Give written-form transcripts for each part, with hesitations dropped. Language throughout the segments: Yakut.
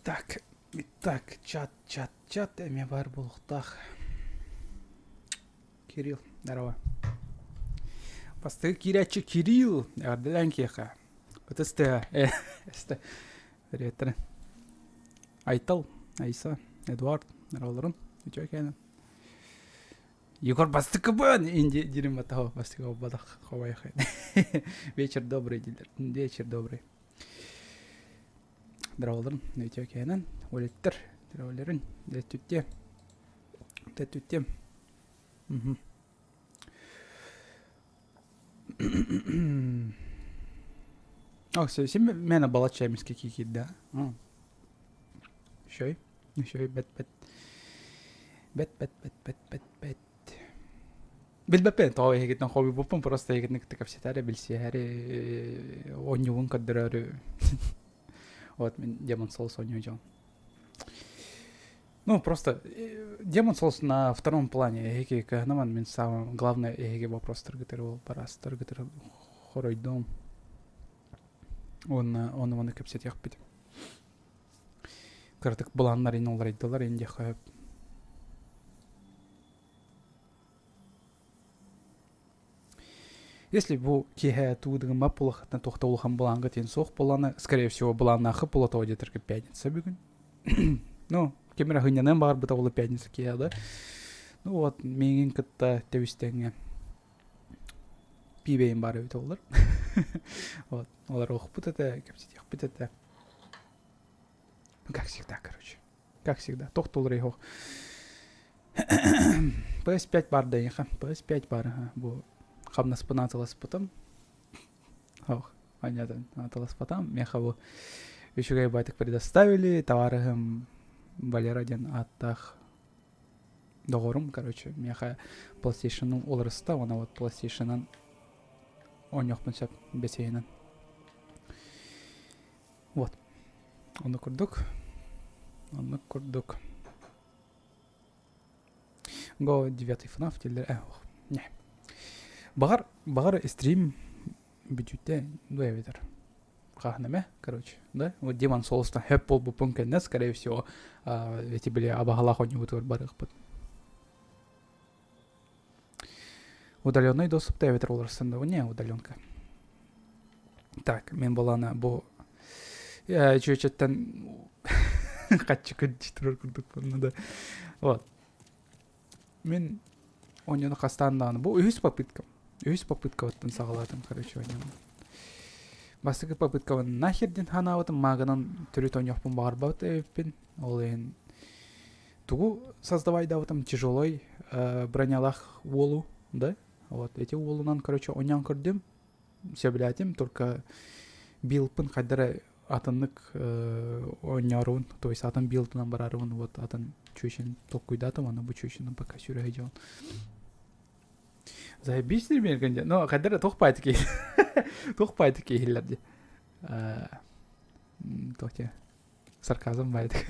Так, так, чат, чат, чат эмиэ баар буолуохтаах. Кирилл, здорово. Бастакы киирээччи Кирилл, эҕэрдэлээн киэхэ. Ытыс тыаһа, э, Приветтерин. Айтал, Айса, Эдуард, здороволорун. Үтүө кээнэ. Егор бастакыбын! Инди дирим батаho бастакы буолбатах хобайах. Вечер добрый дииллэр. Вечер добрый. Здороволорун. Үтүө кээнэн. Олиттер. Здороволорун. Түттү. Түттү. Мгм. О, син мена балачча эмискэ киирдэ. Үчүгэй. Үчүгэй бэт бэт. Бэт бэт бэт бэт бэт бэт. Билбэппин тоҕо эһигиттэн хобуйбуппун просто эһигитин кытта кэпсэтээри билсиэһэри оонньуубун көрдөрөөрү вот мин Demon Souls оонньуу дьон. Ну, просто Demon Souls на втором плане эһиги кыһанаман мин самым главное эһиги вопростаргытыр ол барастаргытыр хоройдом. Уонна ону маны кэпсэтиэхпит. Кыратык былааннар ин оларайдылар ин диэххэ Если бу киэһэ туудыгыммат буолаххытына туох да улахан былааҥҥа тиэн суох буоллаҕына, скорее всего, былааннаахы буола тоҕо диэтэргэ пятница бүгүн. Ну, ким эрэ сынньаныан баҕарбыта буолла пятница киэһэ да. Ну вот, миигин кытта тэбистэҥҥэ пиибэйим баар эбит оллар. Вот, олар охпут этэ, кэпсэтиэхпит этэ. Ну, как всегда, короче. Как всегда, тохтуулар иһох. PS5 бар да эйиэхэ. PS5 бар бу хамнаспын атыласпытым. Ох, понятно, атыласпатам. Миэхэ бу үчүгэй байтык предоставили. Товарыһым Валера диэн ааттаах доҕорум, короче, миэхэ PlayStation уларыста, уонна вот PlayStation-ан оонньуохпун сөп бэсиһинэн. Вот. Оннук курдук. Оннук курдук. Го девятый ФНАФ дииллэр. Э, не. Баҕар, баҕар стрим бүтүүтэ ну эбэтэр хаһан эмэ, короче, да? Вот Демон Соустан хөп буолбуппун кэннэ, скорее всего, эти били абаһалаах оонньуубутугар барыахпыт. Удаленный доступта эбэтэр уларсан да не удаленка. Так, мен баланы бу чүөчэттэн хаччы көрдүү турар курдук буолла да. Вот. Мен оонньууну хастаан даҕаны бу үһүс попыткам. Үһүс попыткабыттан саҕалаатым, короче, оонньууну. Бастакы попыткабын нахер диэн ханаабытым, мааганан төрүт оонньуохпун баҕарбат эбиппин. Ол иһин тугу создавайдаабытым тяжелой бронялаах уолу, да? Вот эти уолунан, короче, оонньоон көрдүм, сөбүлээтим, только билпын хайдара атыннык оонньоорубун, то есть атын билдынан барарыбын, вот атын чүөчэн толкуйдаатым, аны бу чүөчэнэн пока сүрэ дьон. Заебись мергенде. Но хайдара туох баайты киһи. Туох баайты киһиллэр ди. Туох Сарказм баайдык.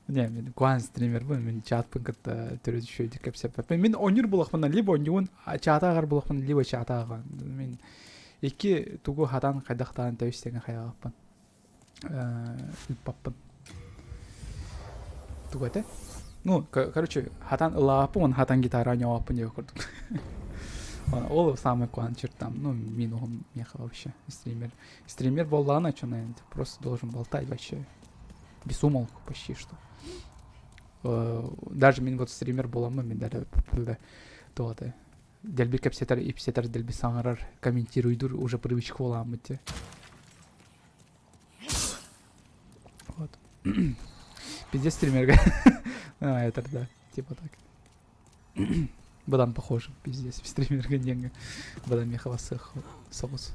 Не, мин куан стримербин, мин чатпын кытта төрүт үчүгэйдик кэпсэппэппин. Мин оонньуур булахпына либо оонньуубун, чаата ааҕар булахпына либо чаата ааҕан. Мин икки тугу хатан хайдахтаан тэбис тэҥэ хайаҕаппын. Ыыппаппын. Тугу этэ? Ну, короче, хатан ылааппын, уонна хатан гитара оонньообоппун диэбит курдук. Ол самый куан чертам. Ну, минуһум меха вообще стример. Стример буоллаҕына, что, наверное, ты просто должен болтать вообще без умолку почти что. Даже мин вот стример буоламмын, мин даже туоты дэлби кэпсэтэр, ипсэтэр, дэлби саҥарар, комментируйдур уже привычка буолааммыт те. Вот. Пиздец стримерга. А, это да, типа так. Бадан похоже, пиздец, стримерга деньги. Бадан мехаласых соус.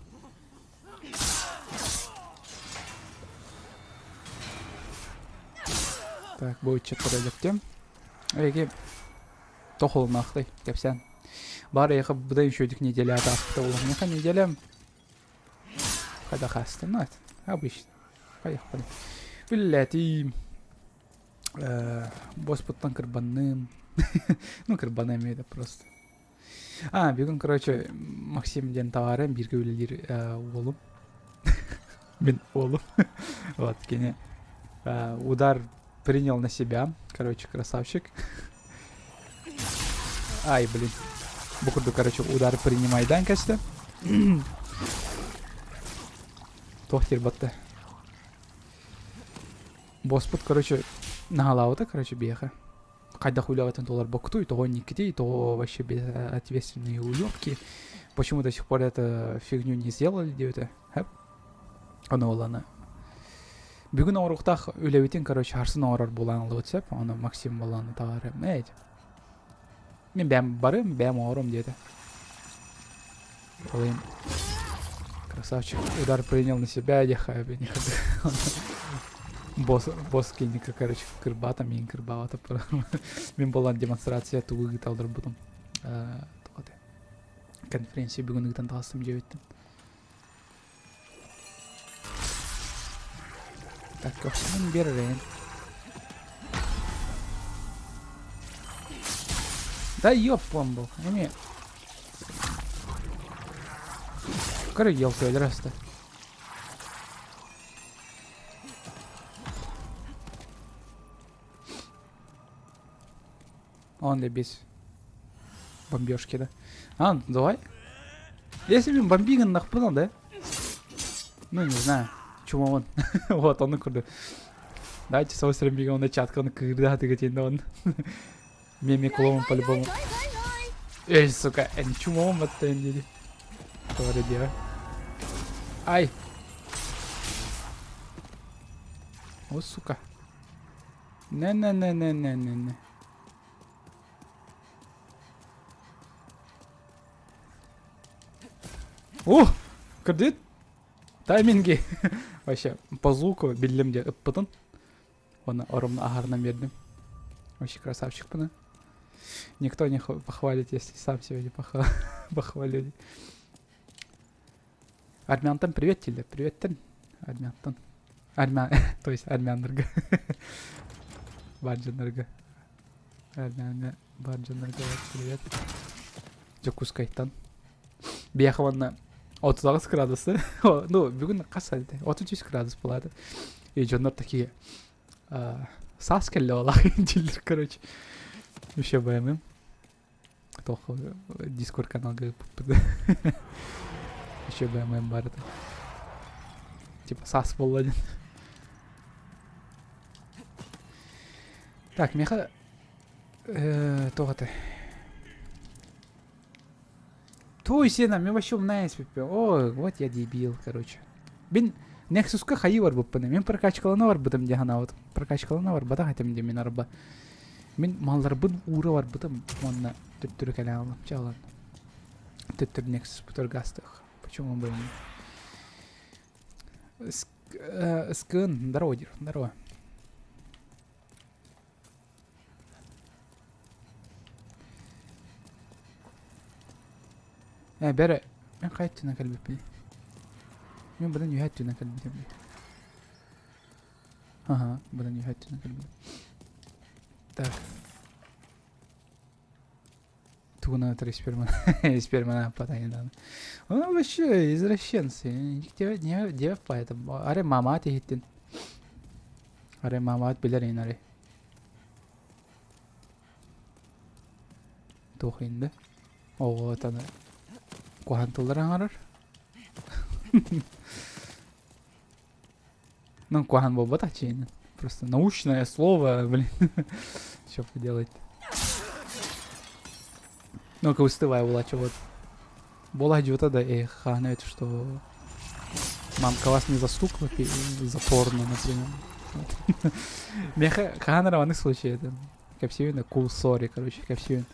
Так, будет что-то өлөктөм. Эги тохолумаахтай кэпсээн. Бар эйха быдай үчүгдүк неделя ааспыта буолуох. Неделя хайдах ааста? Ну, обычно. Поехали. Үллэтиим. Боспуттан кырбанным. Ну, кырбана эмиэ да просто. А, бүгүн, короче, Максим диэн табаарым бииргэ үлэлиир уолум. Мин уолум. Вот, кини. Удар принял на себя. Короче, красавчик. Ай, блин. Бу курдук, короче, удар принимайдан кэстэ. Туох диир батта. Боспут, короче, наһалаабыта, короче, биэхэ. Хайдах үлэҕитин толорбоккутуй, тоҕо инниккитий, тоҕо вообще ответственные уёбки. Почему до сих пор эту фигню не сделали диэбитэ. Ону буоллаҕына бүгүн оҥоруохтаах үлэбитин короче харсын оҥорор буолан ыллыбыт сөп. Ону Максим буоллаҕына таҕары эй мин бэйэм барым, бэйэм оҥоруом диэтэ. Ол иһин красавчик удар принял на себя диэххэ босс босс киника короче кырбаата миигин кырбаабата мин буолан демонстрация тугу ыыта олорбутум конференция бүгүн ыытан таҕыстым диэбиттим Так, көхсүнэн биэр эрэйин. Да ёппон был. Эми. Көрө елкөлөр аста. Он ли без бомбежки, да? А, ну давай. Если мен бомбигин нахпынан, да? Ну, не знаю. Чума он. Вот, он курду. Давайте с бигон на чатка, он кырда ты он. Меми клоун по-любому. Эй, сука, эн чумом оттен Говорит, я. Ай! О, сука. Не-не-не-не-не-не-не. О! Кырдыт! Тайминги! Вообще, по звуку биллим де ыппытын. Оны орумна аһарынан бердим. Вообще красавчик бұны. Никто не похвалит, если сам себя не похвалю. Армянтан привет тебе, приветтен. Армянтан. Армян, то есть армяннарга. Барджаннарга. Армяҥҥа Барджаннарга привет. Дьокуускайтан. Биэхэ уонна 38 градусы. Ну, бүгүн хас айды? 33 градус буолаады. И дьоннор такие саас кэллэ олах дииллэр, короче. Вообще БММ. Туох Дискорд каналга ыыппыппыт. Еще БММ бар этэ. Типа саас буолла диэн. Так, миэхэ туох этэй? Туй сена, мен вообще умная эспиппин. О, вот я дебил, короче. Мин Nexus-ка хайыы барбыппын. Мин прокачкалана барбытым дии санаабытым. Прокачкалана барбатах этим дии мин арба. Мин малларбын уура барбытым уонна төттөрү кэлэн аллым. Чэ ладно. Төттөрү Nexus гаастыах. Почему бы и не. Скын, здорово, Дир, здорово. Ээ, бэрэ, мин хайа өттүнэн кэлбиппиний? Мин быдан үөһэ өттүнэн кэлбитим дии. Аха, быдан үөһэ өттүнэн кэлбитим. Так. Тугунан этэр сперма сперманы аппатайын Ну, вообще извращенцы. Не не поэтому. Аре мамаат иһиттин. Аре мамаат билэр ин аре. Туох инде? Оҕо таны куһаҕан тыллары аҥарар. Ну, куһаҕан буолбатах чиэнин. Просто научное слово, блин. Что поделать. Ну-ка, выстывай, Улача, вот. Була дьута да и ханает, что мамка вас не застукала за порно, например. Меха ханара ваны случай это. Кэпсиин, cool sorry, короче, кэпсиин.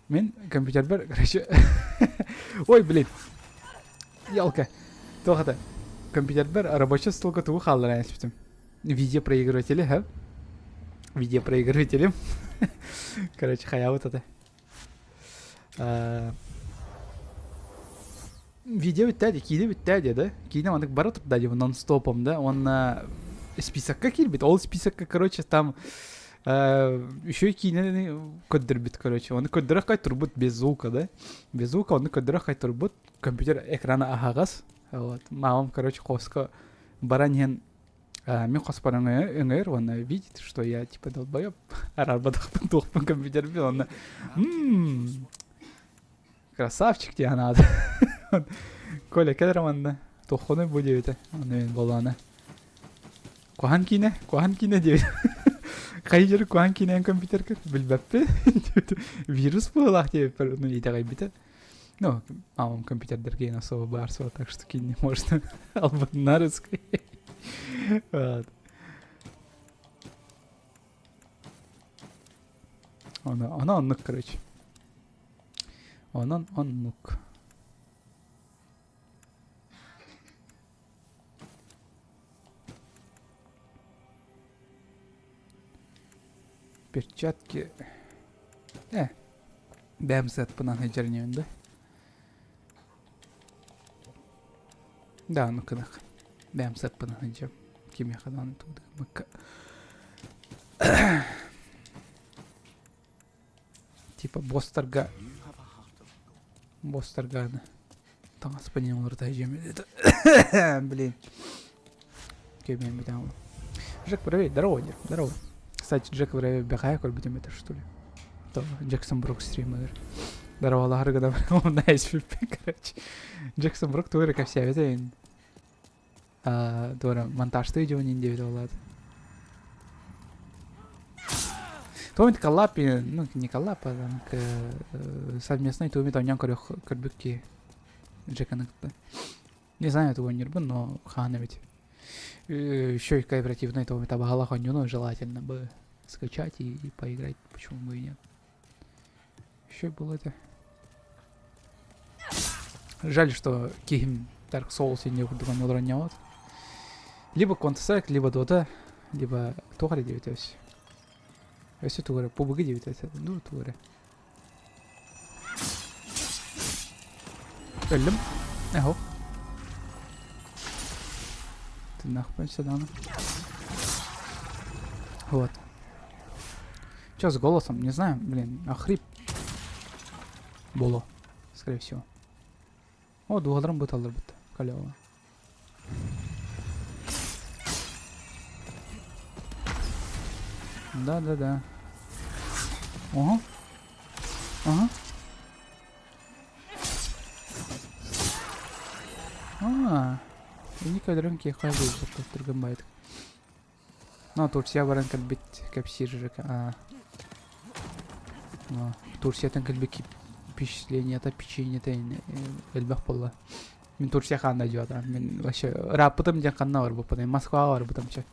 Мин компьютербэр, короче, ой, блин, ялка, туох это, компьютербэр рабочий столга тугу хаалларан испитим. Видеопроигрыватели, ха? Видеопроигрыватели. Короче, хаябыт это. Видео бүттэ дии, киинэ бүттэ дии да. Киинэ маннык бара турда дии нон-стопом да. Уонна списокка киирбит. Ол списокка, короче, там еще и киинэни көрдөрбүт, короче. Оны көрдөрө хай турбут без звука, да. Без звука оны көрдөрө хай турбут. Компьютер экрана аһаҕас. Вот. Мамам, короче, хоско баран иһэн. Мин хоспор өҥөйөр уонна видит, что я типа долбоеб, араарбатахпын туохпун компьютербин уонна красавчик диэн аата. Коля кэлэр манна туоххунуй бу диэбитэ. Ону мин болоона. Куһаан киинэ, куһаан киинэ диэбит. Хайы дьөрү куһаан киинээн компьютерга билбэппин диэбит. Вирус быһыылаах диэбиппэр ну итэҕэйбитэ. Ну, мамам компьютердэргэ особо баар суох, так что кинини можно албыннарыскай. Вот. Она, она оннук, короче. Онон оннук. Перчатки. Э, бэйэм сыатпынан сылдьар инибин да. Да, ону кынах. Бэйэм сыаппынан сылдьам. Кимиэхэ даҕаны тугу да гыммакка. Типа босстарга босстарга аны таҥаспын иҥ олорто сылдьыам Блин. Кэбиэн бүтэн Джек Воробей, здорово, Дер, здорово. Кстати, Джек Воробей бэҕэһээ көрбүтүм это что ли? То Джексон Брук стример. Здоровалаһар гына испиппин, короче. Джексон Брук тугу эрэ кэпсээбитэ туора монтажтыы дьонин диэбит буолаат. Туомит коллап, ну не коллап, а там совместный туомит оонньоон көрбүт киһи Джеканы кытта. Не знаю тугу оонньуурбун, но хаан эбит. Еще и кооперативный туомит абаһалаах оонньууну желательно бы скачать и, и поиграть, почему бы и нет. Еще было это. Жаль, что киһим Dark Souls инньэ курдук оонньуулар оонньообот. Либо Counter-Strike, либо Dota, либо туох эрэ диэбитэ өссө. Өссө тугу эрэ, PUBG диэбитэ ну тугу эрэ. Өллүм. Эһо. Тыннаахпын даҕаны. Вот. Че с голосом? Не знаю, блин, охрип. Боло, скорее всего. О, дууһаларым быталларбыт. Халява. Да-да-да. Ага. Ага. А, инник өлөрөн киэхэ буолбут түргэн баайдык. Ну, Турция баран кэлбит кэпсиир а, Турцияттан кэлбит впечатлениета, печеньета элбэх буолла. Мин Турция ханна дьуота. Мин вообще ырааппытым диэн ханна барбыппын. Москваҕа барбытым чэ.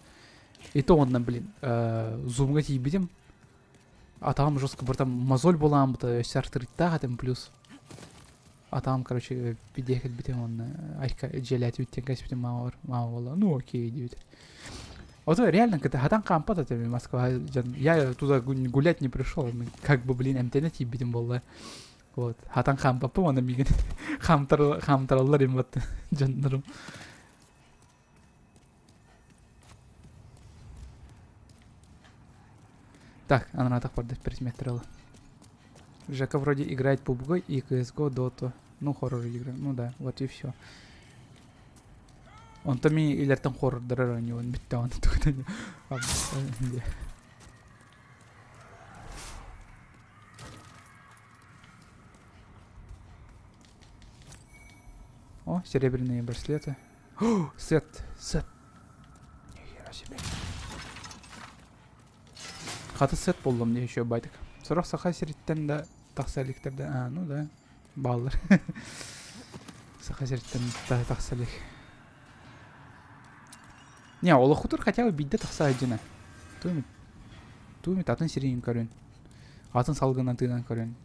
И то онно, блин, зумга тиийбитим. Атаҕым жестко бір там мозоль буолааммыта өссө артрыттаах этим плюс. Атаҕым, короче, пидиэ кэлбитим уонна айка дьиэлээтибит диэн кэспитим маама маама буолла ну окей диэбит. Вот реально, когда хатан хаампат этим Москва я туда гулять не пришел, как бы, блин, эмтэнэ тиийбитим буолла. Вот, хатан хаампаппын уонна миигин хаамтараллар им вот дьоннорум. Так, анаратах барда пересмотрела. Жека вроде играет PUBG и CSGO, Dota. Ну, хоррор игры. Ну да, вот и все. Онтон мин илэртэн хоррордарар оонньуубун бүттэ оны тугутан О, серебряные браслеты. О, сет, сет. Нихера себе. Хата сет буллум дии еще байтык. Сорох саха сириттэн да тахса иликтэр да. А, ну да, бааллар. Саха сириттэн да тахса илик. Не, олохутур хотя бы биирдэ тахса сылдьына. Туумит. Туумит атын сирин көрүн. Атын салгынан тыынан көрүн.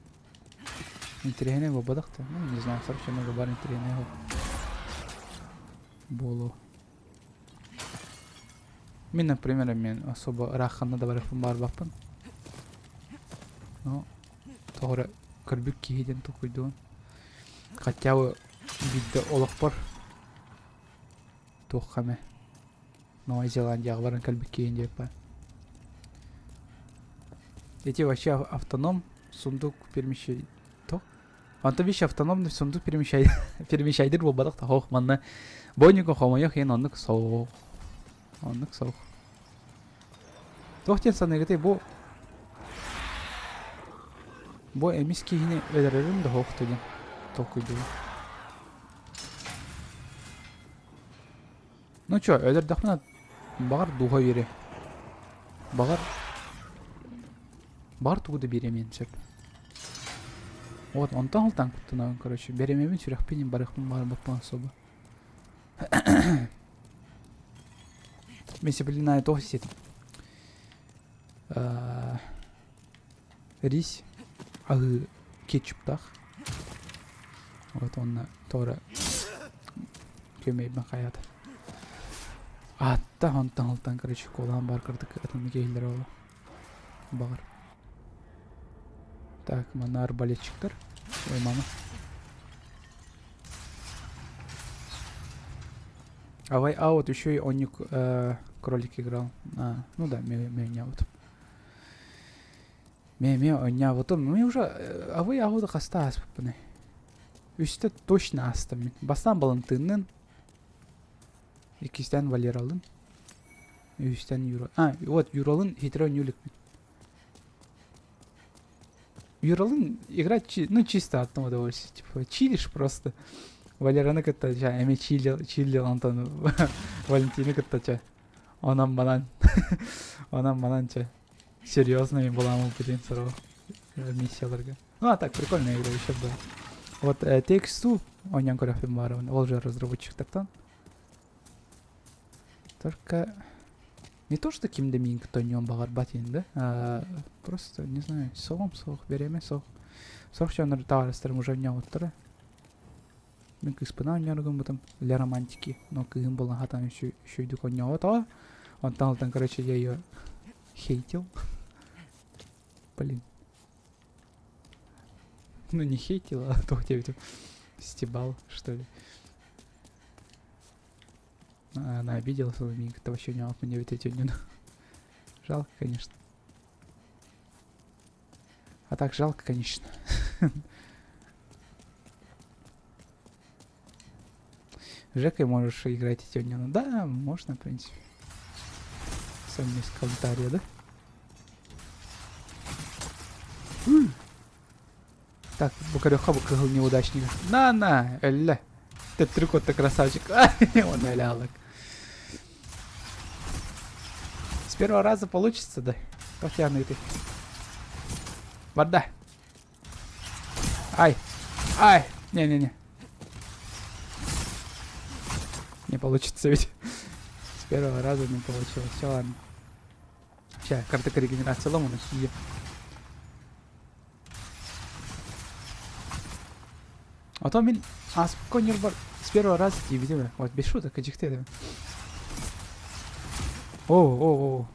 Интэриэһинэй буолбатах да. Ну, не знаю, короче, много бар интэриэһинэй буолуо. Мин, например, мен особо ыраахханна да барыахпын баарбаппын. Но тоҕо эрэ көрбүт киһи диэн толкуйдуон. Хотя бы биирдэ олохпор туохха эмэ Новая Зеландияҕа баран кэлбит киһи диэппэ. Эти вообще автоном сундук перемещай то Онто вещи автономный сундук перемещай перемещайдыр буолбатах да хоох манна бойнико хомойох иэн оннук соох. Оннук суох. Туох диэн саныыгытый бу бу эмис киһини өлөрөрүм да суох диэн толкуйдуубун. Ну чё, өлөрдөхпүнэ баҕар дууһа үөрүө. Баҕар баҕар тугу да биэриэмиэн сөп. Вот онтон алтан куттанабын короче. Биэримэбин сүрэхпин барыахпын баҕарбаппын особо. Мен сепелинаю туох сиэтим. Рис аһыы кетчуптаах. Вот уонна туора күөмэйбин хайаата. Аатта онтон алтан короче куолаан баар кырдык атыннык иһиллэр ол баҕар. Так, манна арбалетчиктар. Ой, мама. А вай, а вот еще и Оник э, кролик играл. А, ну да, меня вот. Ме ме оонньообутум. Мин уже абый аҕабыт хаста ааспыппыный? Үстэ точно аастым мин. Бастаан Балантыынныын, иккистээн Валералыын, үһүстээн Юра. А, вот Юралыын хитро оонньуу иликпин. Юралыын играть ну чисто одно удовольствие. Типа чилишь просто. Валераны кытта ча эми чилил, чилил Антон Валентины кытта ча. Онон манан онон манан ча. Серьезно, им была блин, сорох миссияларга. Ну, а так, прикольная игра еще была. Вот э, Takes оонньоон көрөхпүн баарыбын. Ол же разработчиктартан. Только не то, что ким да миин кытта оонньуон баҕарбат иһин да, а, просто, не знаю, соҕом суох, бириэмэ суох. Сорох дьоннор табаарыстарым уже оонньообуттара. Мин кыыспына оонньоору гыммытым для романтики, но кыыһым буолан хатан үчүгэйдик оонньообото. Онтон алтан, короче, я ее хейтил. Блин. Ну не хейтил, а то хотя стебал, что ли. Она обиделась, он мне как-то вообще не мне ведь эти не Жалко, конечно. А так жалко, конечно. Жекой можешь играть эти Ну да, можно, в принципе. Сам из комментария, да? Так, Букарёха кыһыл неудачник. На-на, өллө. Төттөрү ты красавчик. Он өлялык. С первого раза получится, да? Потяны ты. Вода. Ай! Ай! Не-не-не. Не получится ведь. С первого раза не получилось. Все, ладно. Сейчас, карта регенерация ломана. А то мин ааспыкка оонньуурбар с первого раза тиийбитим ээ. Вот без шуток, дьикти этим. О, о, о,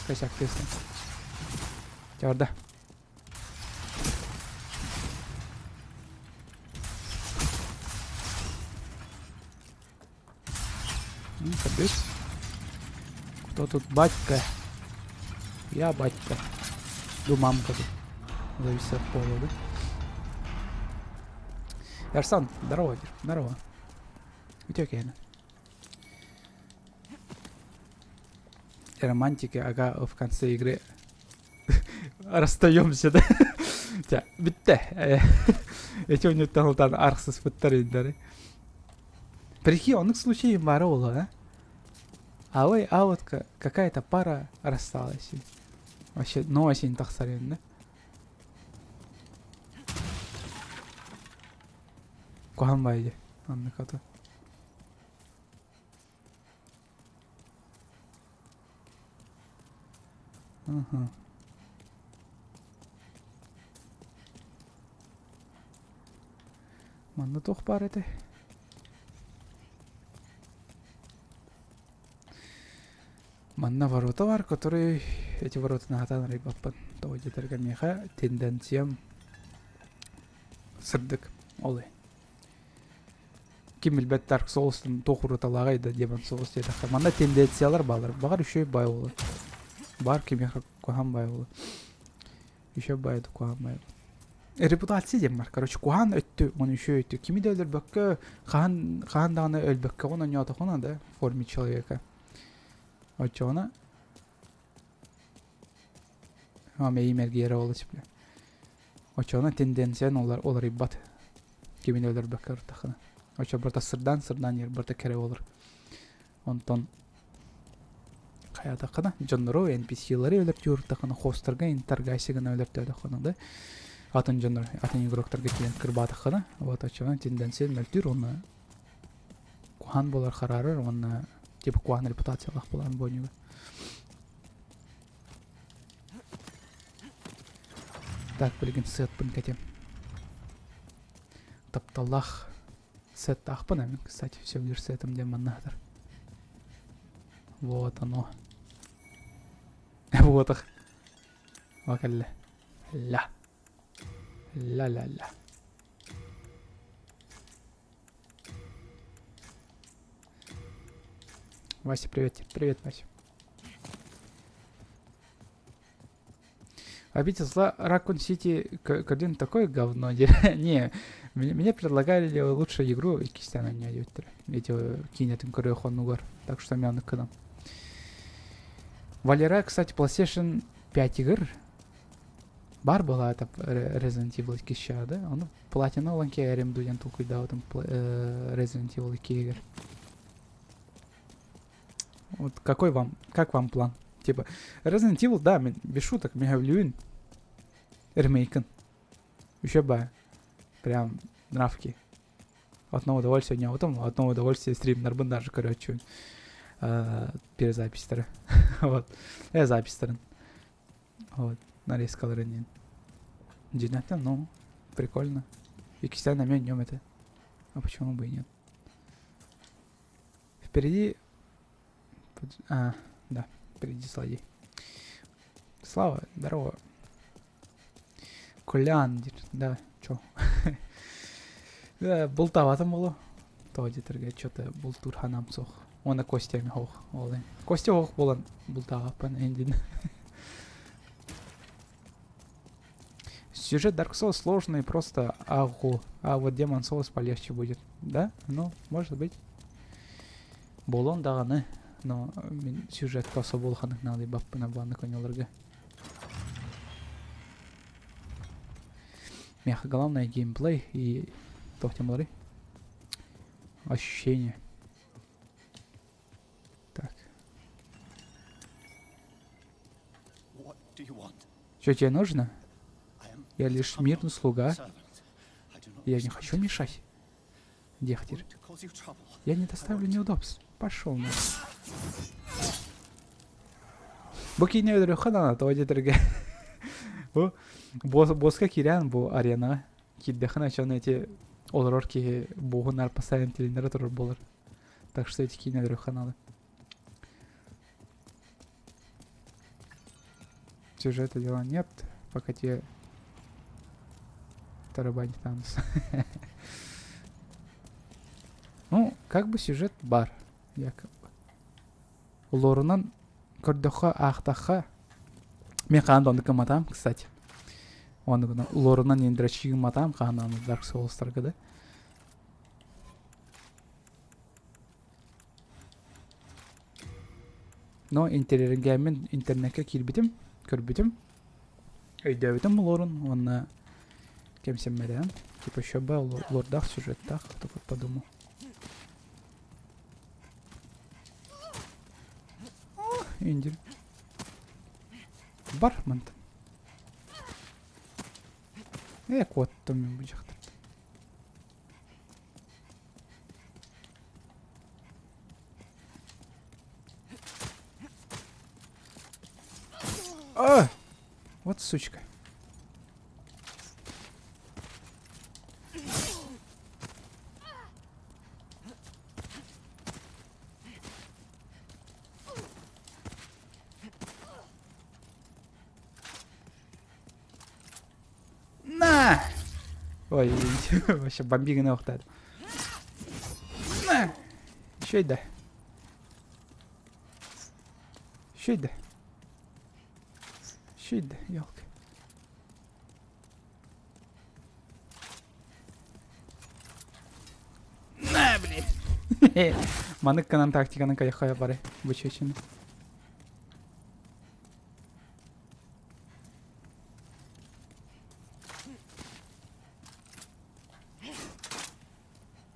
косяк тыаста. Чарда. Ну, капец. Кто тут батька? Я батька. Ду мамка тут. Зависит от пола, да? Ярсан, здорово, здорово. Үтүө киһини. Романтики, ага, в конце игры расстаемся, да? Чэ, бүттэ. Эти ойнуттан ылтан арахсыспыттар иннары. Прикинь, оннук случай баара буолуо, а? Ой, а вот какая-то пара рассталась. Вообще, новость тахсар да? Куһаҕан баайы оннук ото. Ага. Манна туох баар этэй? Манна ворота бар, которые эти ворота наһатан арыйбаппын. Тоҕо диэтэргэ миэхэ тенденциям сырдык ол Ким билбэт Dark Souls-тан туох ураталааҕый да Demon Souls диэтэххэ. Манна тенденциялар бааллар. Баҕар үчүгэй баай буолуо. Баар кимиэхэ куһаҕан баай буолуо. Үчүгэй баай да куһаҕан баай Репутация диэн бар. Короче, куһаҕан өттү, уонна үчүгэй өттү. Кими да өлөрбөккө, хаһан, хаһан даҕаны өлбөккөҕүн оонньоотоххуна да, в форме человека. Оччоҕуна мэйиим эргийэрэ ол бля. Оччоҕуна тенденциян уларыйбат. Кимин өлөрбөккө ыртахына. Оччо барыта сырдаан сырдаан иһэр барыта кэрэ буолар. Онтон хайаатаххына дьоннору NPC-лары өлөртүү ыртахына хостарга интергайси гына өлөртөөтөххүнэ да атын дьоннор атын игроктарга тиийэн кырбаатаххына вот оччоҕуна тенденция мөлтүүр уонна куһаан буолар хараарар уонна типа куһаан репутациялаах буолан буонньуга. Так, билигин сыатпын кэтим. Тапталлаах сыаттаахпын эми, кстати, сөбүлүүр сыатым диэн манна сытар. Вот оно. Вот О, кэллэ. Ля. Ля-ля-ля. Вася, привет. Привет, Вася. Обитель зла Ракун Сити Кодин такое говно. Не, мне предлагали лучшую игру иккистээн не диэбиттэрэ. Эти киинэтин көрүөх оннугар. Так что мен гынан. Валера, кстати, PlayStation 5 игр бар была это Resident Evil 2 да? Ону платина ылан кээрим дуу диэн толкуйдаабытым Resident Evil 2 игр. Вот какой вам, как вам план? Типа, Resident Evil, да, без шуток, мега ремейкин. Еще бы, прям нравки. Одно удовольствие не потом, одно удовольствие стримнарбын даже, короче, перезаписьтары. Вот. Записьтарын. Вот. Нарезкалары не. Дьиҥинэн, ну, прикольно. Иккистээн эмиэ днем это. А почему бы и нет? Впереди... А, да, впереди злодей. Слава, здорово. Колян, да, чё? Бултаабатым буолуо. Тоҕо диэтэргэ что-то бултуур санаам суох. Уонна Костя эмиэ суох. Ол Костя суох буолан бултаабаппын эндин. Сюжет Dark Souls сложный, просто агу. А вот Demon Souls полегче будет. Да? Ну, может быть. Буолуон даҕаны, но мин сюжетка особо улаханнык наадыйбаппын абааны коньолорго. Миэхэ главное геймплей и туох диэн буоларый? Ощущение. Так. Что тебе нужно? Я лишь мирный слуга. Я не хочу мешать. Дехтер. Я не доставлю неудобств. Пошел на. Бу киинэ өлөрүөххэ наада тоҕо диэтэргэ бу боска киирэн бу аренаҕа киирдэххинэ дьон эти олорор киһи буоһун постоянно тилиннэрэ турар буолар. Так что эти киинэ өлөрүөххэ наада. Сюжета дела нет, пока тебе тарабанит на нос. Ну, как бы сюжет бар, якобы. Лорунан көрдөххө аахтахха мен хаан да оннук гымматаам, кстати. Оннугунан лорунан индрачи гымматаам хаан аны Dark Souls'тарга да. Но интэриэһиргээммин интернеккэ киирбитим, көрбүтүм, өйдөөбүтүм лорун уонна кэмсэммэтэҕим. Типа еще бы лордаах сюжеттаах, только подумал. Индир. Бар мантан. Ээ, куоттум мин бу дьахтар. А! Вот сучка. На! Ой, вообще бомбиганы охтады. На! Еще да. Еще да. Еще да, елка. На, блин. Манык гынан тактиканы кайхая бары бу чечени.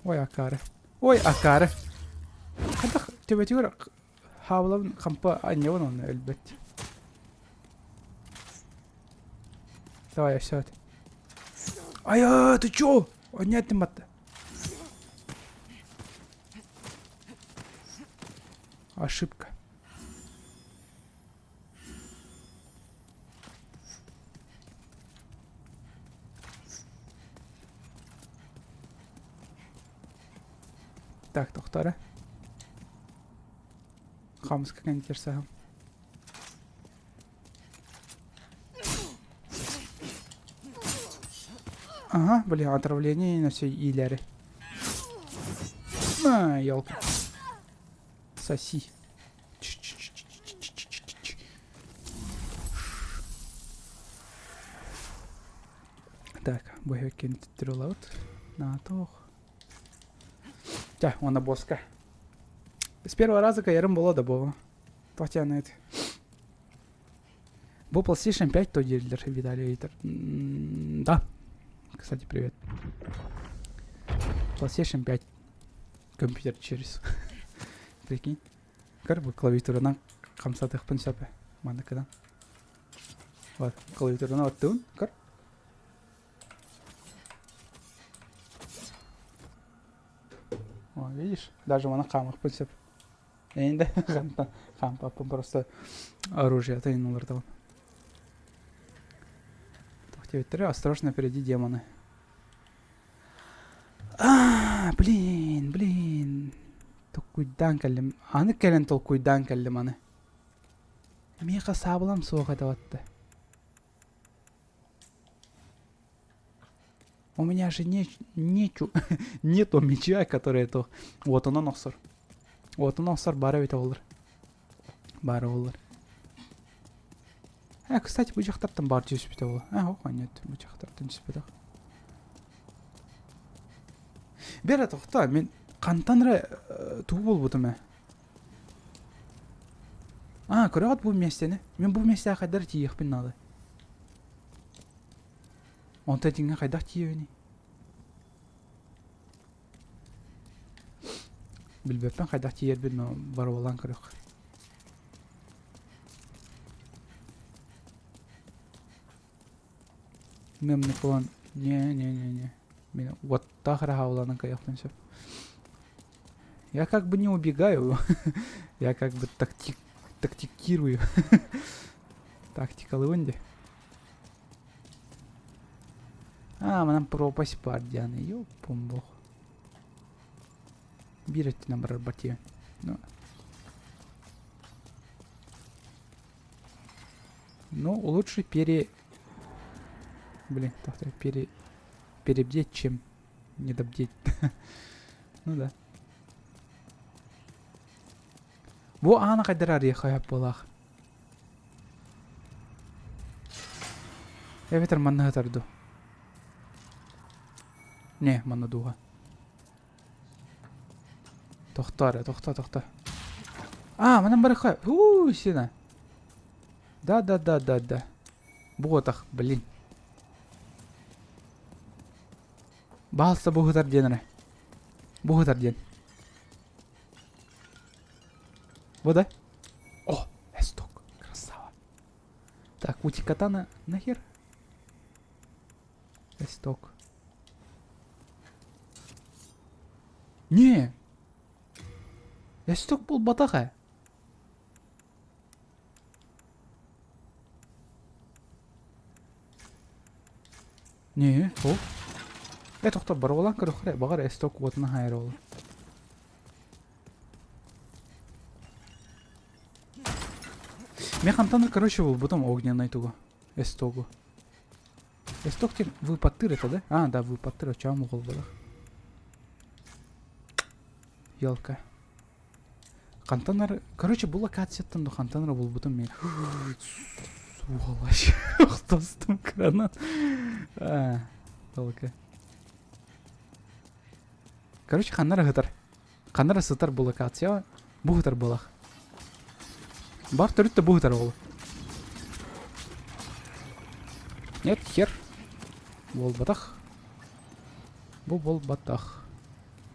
Ой, акаары. Ой, акаары. Хайдах төбөтүгэр хаабылабын хампа анньабын онно өлбөт. Давай, все. Ай, ты чё? Анньаттым батта. Ошибка. Так, тохтоо Хаамыска кэнтиэр саһам. Ага, блин, отравление на все иилэри. На, елка. Соси. Так, бу кэнтиттэр ылабыт. Наатох. Чэ, уонна боска. С первого раза каярым буолуо да буолуо. Туох Бу PlayStation 5 то дииллэр Виталий ыйытар. Да. Кстати, привет. PlayStation 5 компьютер через. Прикинь. Көр бу клавиатуранан хамсатыахпын сөп манныкынан. Вот, клавиатураны оттуун, көр. О, видишь, даже маны хаамыахпын сөп. Эйинде хаампаппын просто оружие тайын олордоҕун. Туох диэбиттэрэ, осторожно, впереди демоны. А, блин, блин. Толкуйдаан кэллим. Аны кэлэн толкуйдаан кэллим аны. Миэхэ саабылам суох этэ батта. У меня же не, нечу, нету меча, который это уотунан охсор. Уотунан охсор баар эбитэ буоллар. Баар буоллар. Э, кстати, бу дьахтартан баар түспүтэ буолла. Э, ох, нет, бу дьахтартан түспэтэх. Бера тохтоо, мин хантан эрэ тугу булбутум ээ? А, көрөҕүт бу миэстэни? Мин бу миэстэҕэ хайдах тиийиэхпин наада. Онто итинҥэ хайдах тиийэбиний? Билбэппин хайдах тиийэрбин, но боруобалаан көрүөх. Мин план не-не-не-не. Мин уоттаах эрэ хаалланан кайыахпын сөп. Я как бы не убегаю, я как бы тактик тактикирую. Тактикалыыбын дии. А, манан пропасть баар диэн, ёппум бох. Биир өттүнэн барар батиа. Ну, ну, лучше пере... Блин, так, пере... перебдеть, чем недобдеть. ну да. Бу аана хайдар арыйа буолаах. Эбэтэр манна сытар дуу? Не, манна дууһа. Тохтоо эрэ, тохтоо, тохтоо. А, манан барыха. Уу, сина. Да, да, да, да, да. Буотах, блин. Баалса бу сытар диэн эрэ. Бу сытар диэн. Бу да? О, эсток, красава. Так, утикатана нахер? Эсток. Не! Эсток буолбатах ээ. Не, ол. Э, тохтоо, боруобалаан көрүөххэ эрэ, баҕар эсток уотун аһаайар ол. Мен хантан короче булбутум огненный тугу. Эстогу. Эсток тем выпаттыр это, да? А, да, выпаттыр, очам угол было. Елка. Хантан короче, бу локацияттан да хантан эрэ булбутум мен. Сволочь. Охтостум гранат. А, толка. Короче, ханна эрэ сытар. Ханна эрэ сытар бу локация. Бу сытар буолах. Бар төрүт да бу сытар ол. Нет, хер. Буолбатах. Бу буолбатах.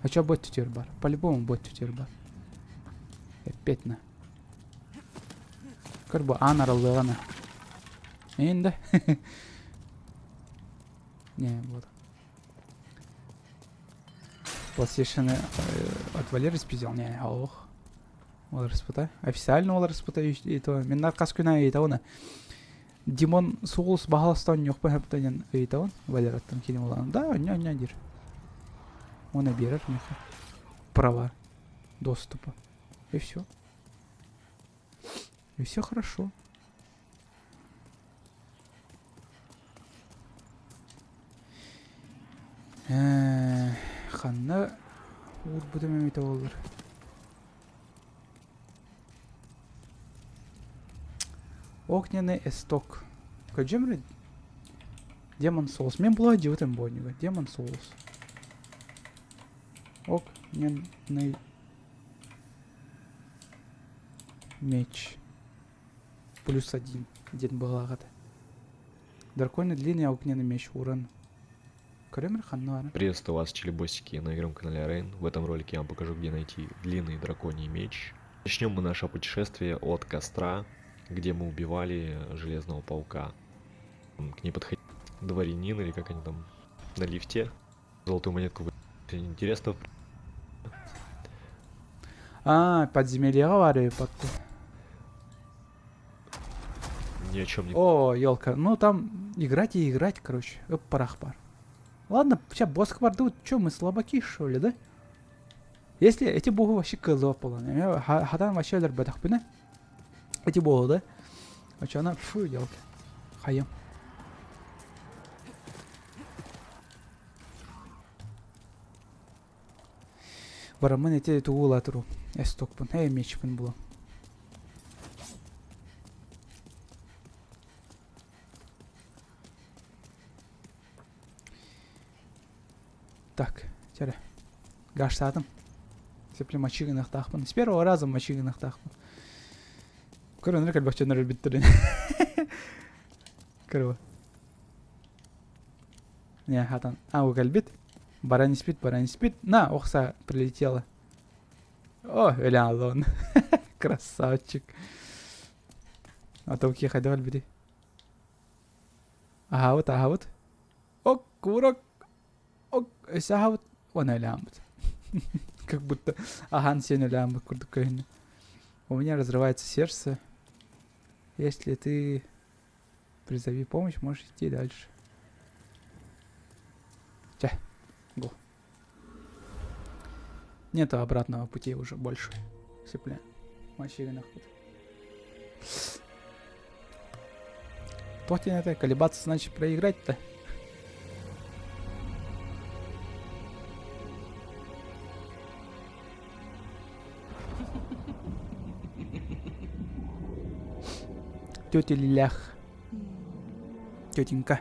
А чё бот теперь бар? По-любому бот теперь бар. Опять на. Көр бу аан арыллыаҕына. Эйин да? Не, вот. PlayStation от Валеры спиздил? Не, ох. Уларыспыта. Официально уларыспыта и то. Мен хас күн аайы ыйытабын. Димон Соус баһаластан онньуохпун сөптө диэн ыйытабын Валераттан кини улаан да онньо онньо диир. Уонна биэрэр миэхэ права доступа. И все. И все хорошо. Ханна уурбутум эмитэ буоллар. Огненный эсток. Көдьөм Демон Соус. Мен була дьыбытым буонньуга. Демон Соус. Огненный меч. Плюс один. Диэн быһалаах этэ. Драконий длинный огненный меч уран. Көрөмөр ханна баар? Приветствую вас, челебосики, на игровом канале Рейн. В этом ролике я вам покажу, где найти длинный драконий меч. Начнем мы наше путешествие от костра, где мы убивали Железного Паука. К ней подходил дворянин, или как они там, на лифте. Золотую монетку вы... Интересно. А, подземельеҕа баар эбит Ни о чем не... О, елка. Ну там играть и играть, короче. Өп парах бар. Ладно, сейчас босс бардыбыт. Че, мы слабаки, что ли, да? Если эти боги вообще кылып болан. Хатан вообще өлөрбөтөхпүнэ. Эти боги, да? А че она, фу, елка. Хайым. Бараммын ити тугу ыла туру. Эстокпун, эй, мечпин булам. Так, чэрэ. Гаштаатым. Сепли мочи гынахтаахпын. С первого раза мочи гынахтаахпын. Көрөнөр кэлбэхчэнэр өлбүттэрин. Көрө. Не, хатан. А, у кэлбит. Баран испит, баран испит. На, охса прилетела. О, өлөн аллон. Красавчик. А то хайда өлбүтүй. Аһаабыт, аһаабыт. Ок, курок. Ок, өссө аһаабыт. Уонна өлөөнбүт. Как будто аһаан сиэн өлөөнбүт курдук көһүннэ. У меня разрывается сердце. Если ты призови помощь, можешь идти дальше. Чэ, го. Нету обратного пути уже больше. Сыпля. Мачигинахпыт. Туох диэн это колебаться значит проиграть-то. Тетя Лилях. Тетенька.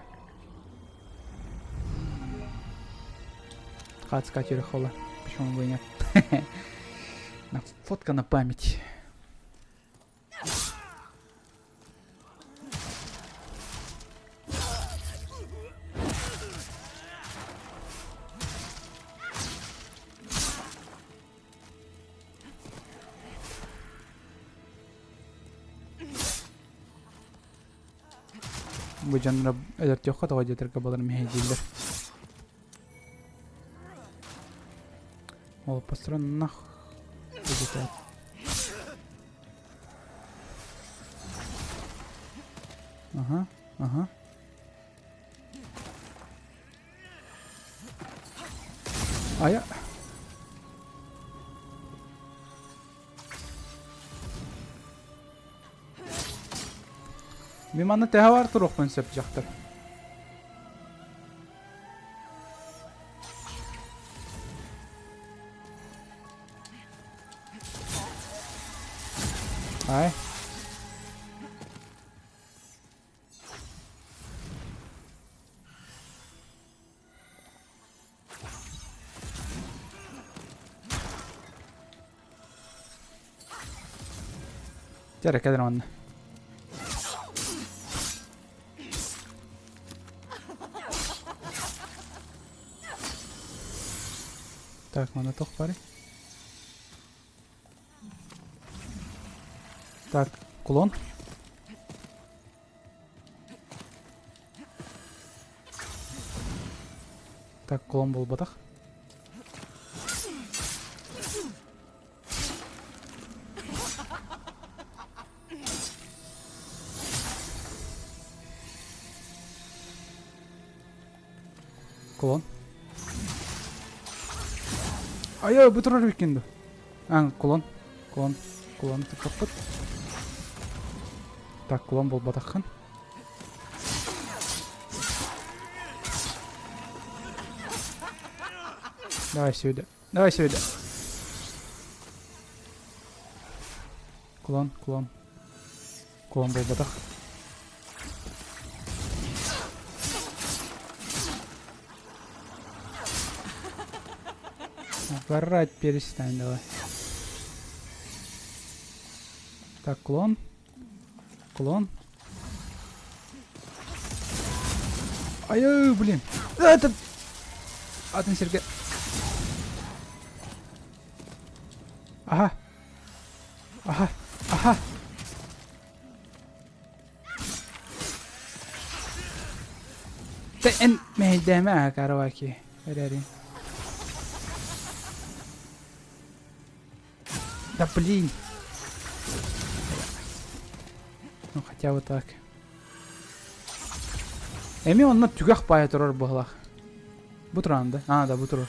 Хацка Терехола. Почему бы и нет? Фотка на память. Бу дьонноро өлөртүөххэ тоҕо диэтэргэ балар мэһэйдииллэр. Ол построен нах улетает. Ага, ага. А я... Мин манна тэһэ бар туруохпун сөп дьахтар. Ай. Дьэ эрэ кэлэр манна. Так, манна туох баарый? Так, кулон. Так, кулон буолбатах. Клон. Айа, бу турар эбиккин ду. А, клон. Клон. Клон туппаппыт. Так, клон буолбатаххын. Давай сюда. Давай сюда. Клон, клон. Клон буолбатах. Угорать перестань давай. Так, клон. Клон. Ай, блин. Это... Атын сиргэ. Ага. Ага. Ага. Эн мэһэйдээмэ караоке эрээри. Да блин. Ну хотя бы так. Эми онно түгэх баайа турар быһылах. Бу туран да? А, да, бу турар.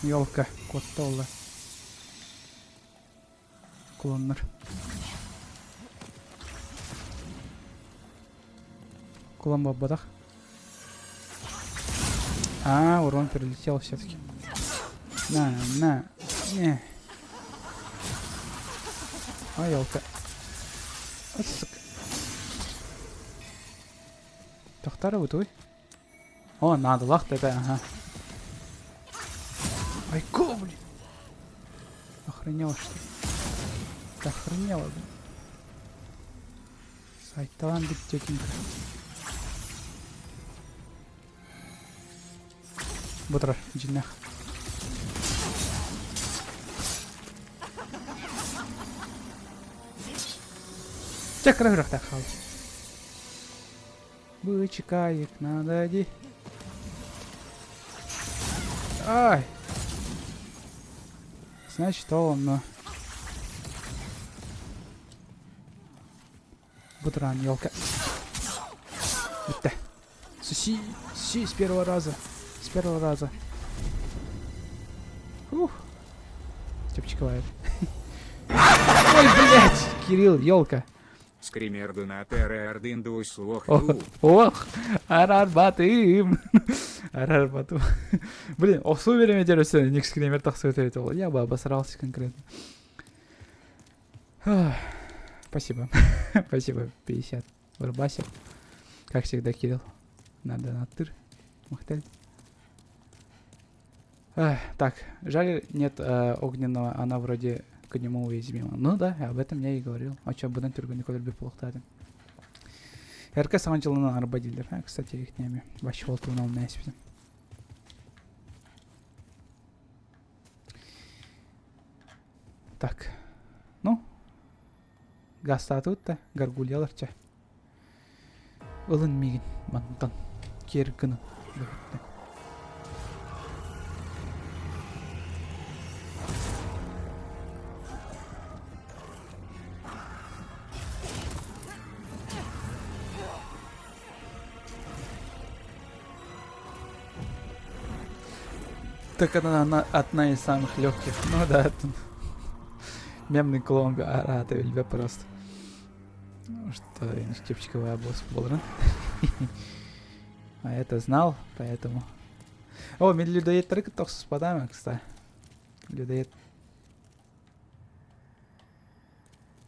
Елка, куотта олла. Клоннар. Клон буолбатах. А, урон прилетел все-таки. На, на, не. А, елка. Сука. Тохтар бутуй. О, наадалаах да этэ, аха. Айко, блин. Охренела, что ли? Ты охренела, блин. Сайталаан бүт тетенька. Бу турар, дьиннээх. Чэ, кыра үрэхтээх хаалла. Бычкаек надо ди. Ай! Значит, он... Бутран, елка. Бүттэ. Суси, суси с первого раза. С первого раза. Ух. Чепчиковая. Ой, блядь, Кирилл, елка. Скример донатер слох Ох, арарбатым. Арарбатым. Блин, охсу береме все, ник скример тахсует это. Я бы обосрался конкретно. Спасибо. Спасибо, 50. Вырубасил. Как всегда, Кирилл. Надо на тыр. Махтель. Так, жаль, нет огненного, она вроде к нему уязвима. Ну да, об этом я и говорил. А чё, быдан түргэнник өлөрбүт буолуохтаатым. РК саҥа дьылынан арба дииллэр. А, кстати, их неми. Вообще болтунал нэспитим. Так. Ну, Гаастаатыбыт да, гаргульялар чэ. Ылын миигин мантан киэр гынын бөһүттэн. Так она, она одна из самых легких. Ну да, это мемный клоун араата билбэ просто. Что чепчиковая босс буоларын. А это знал, поэтому... О, мен людоедтары кытта охсуспатаам, кстати. Людоед.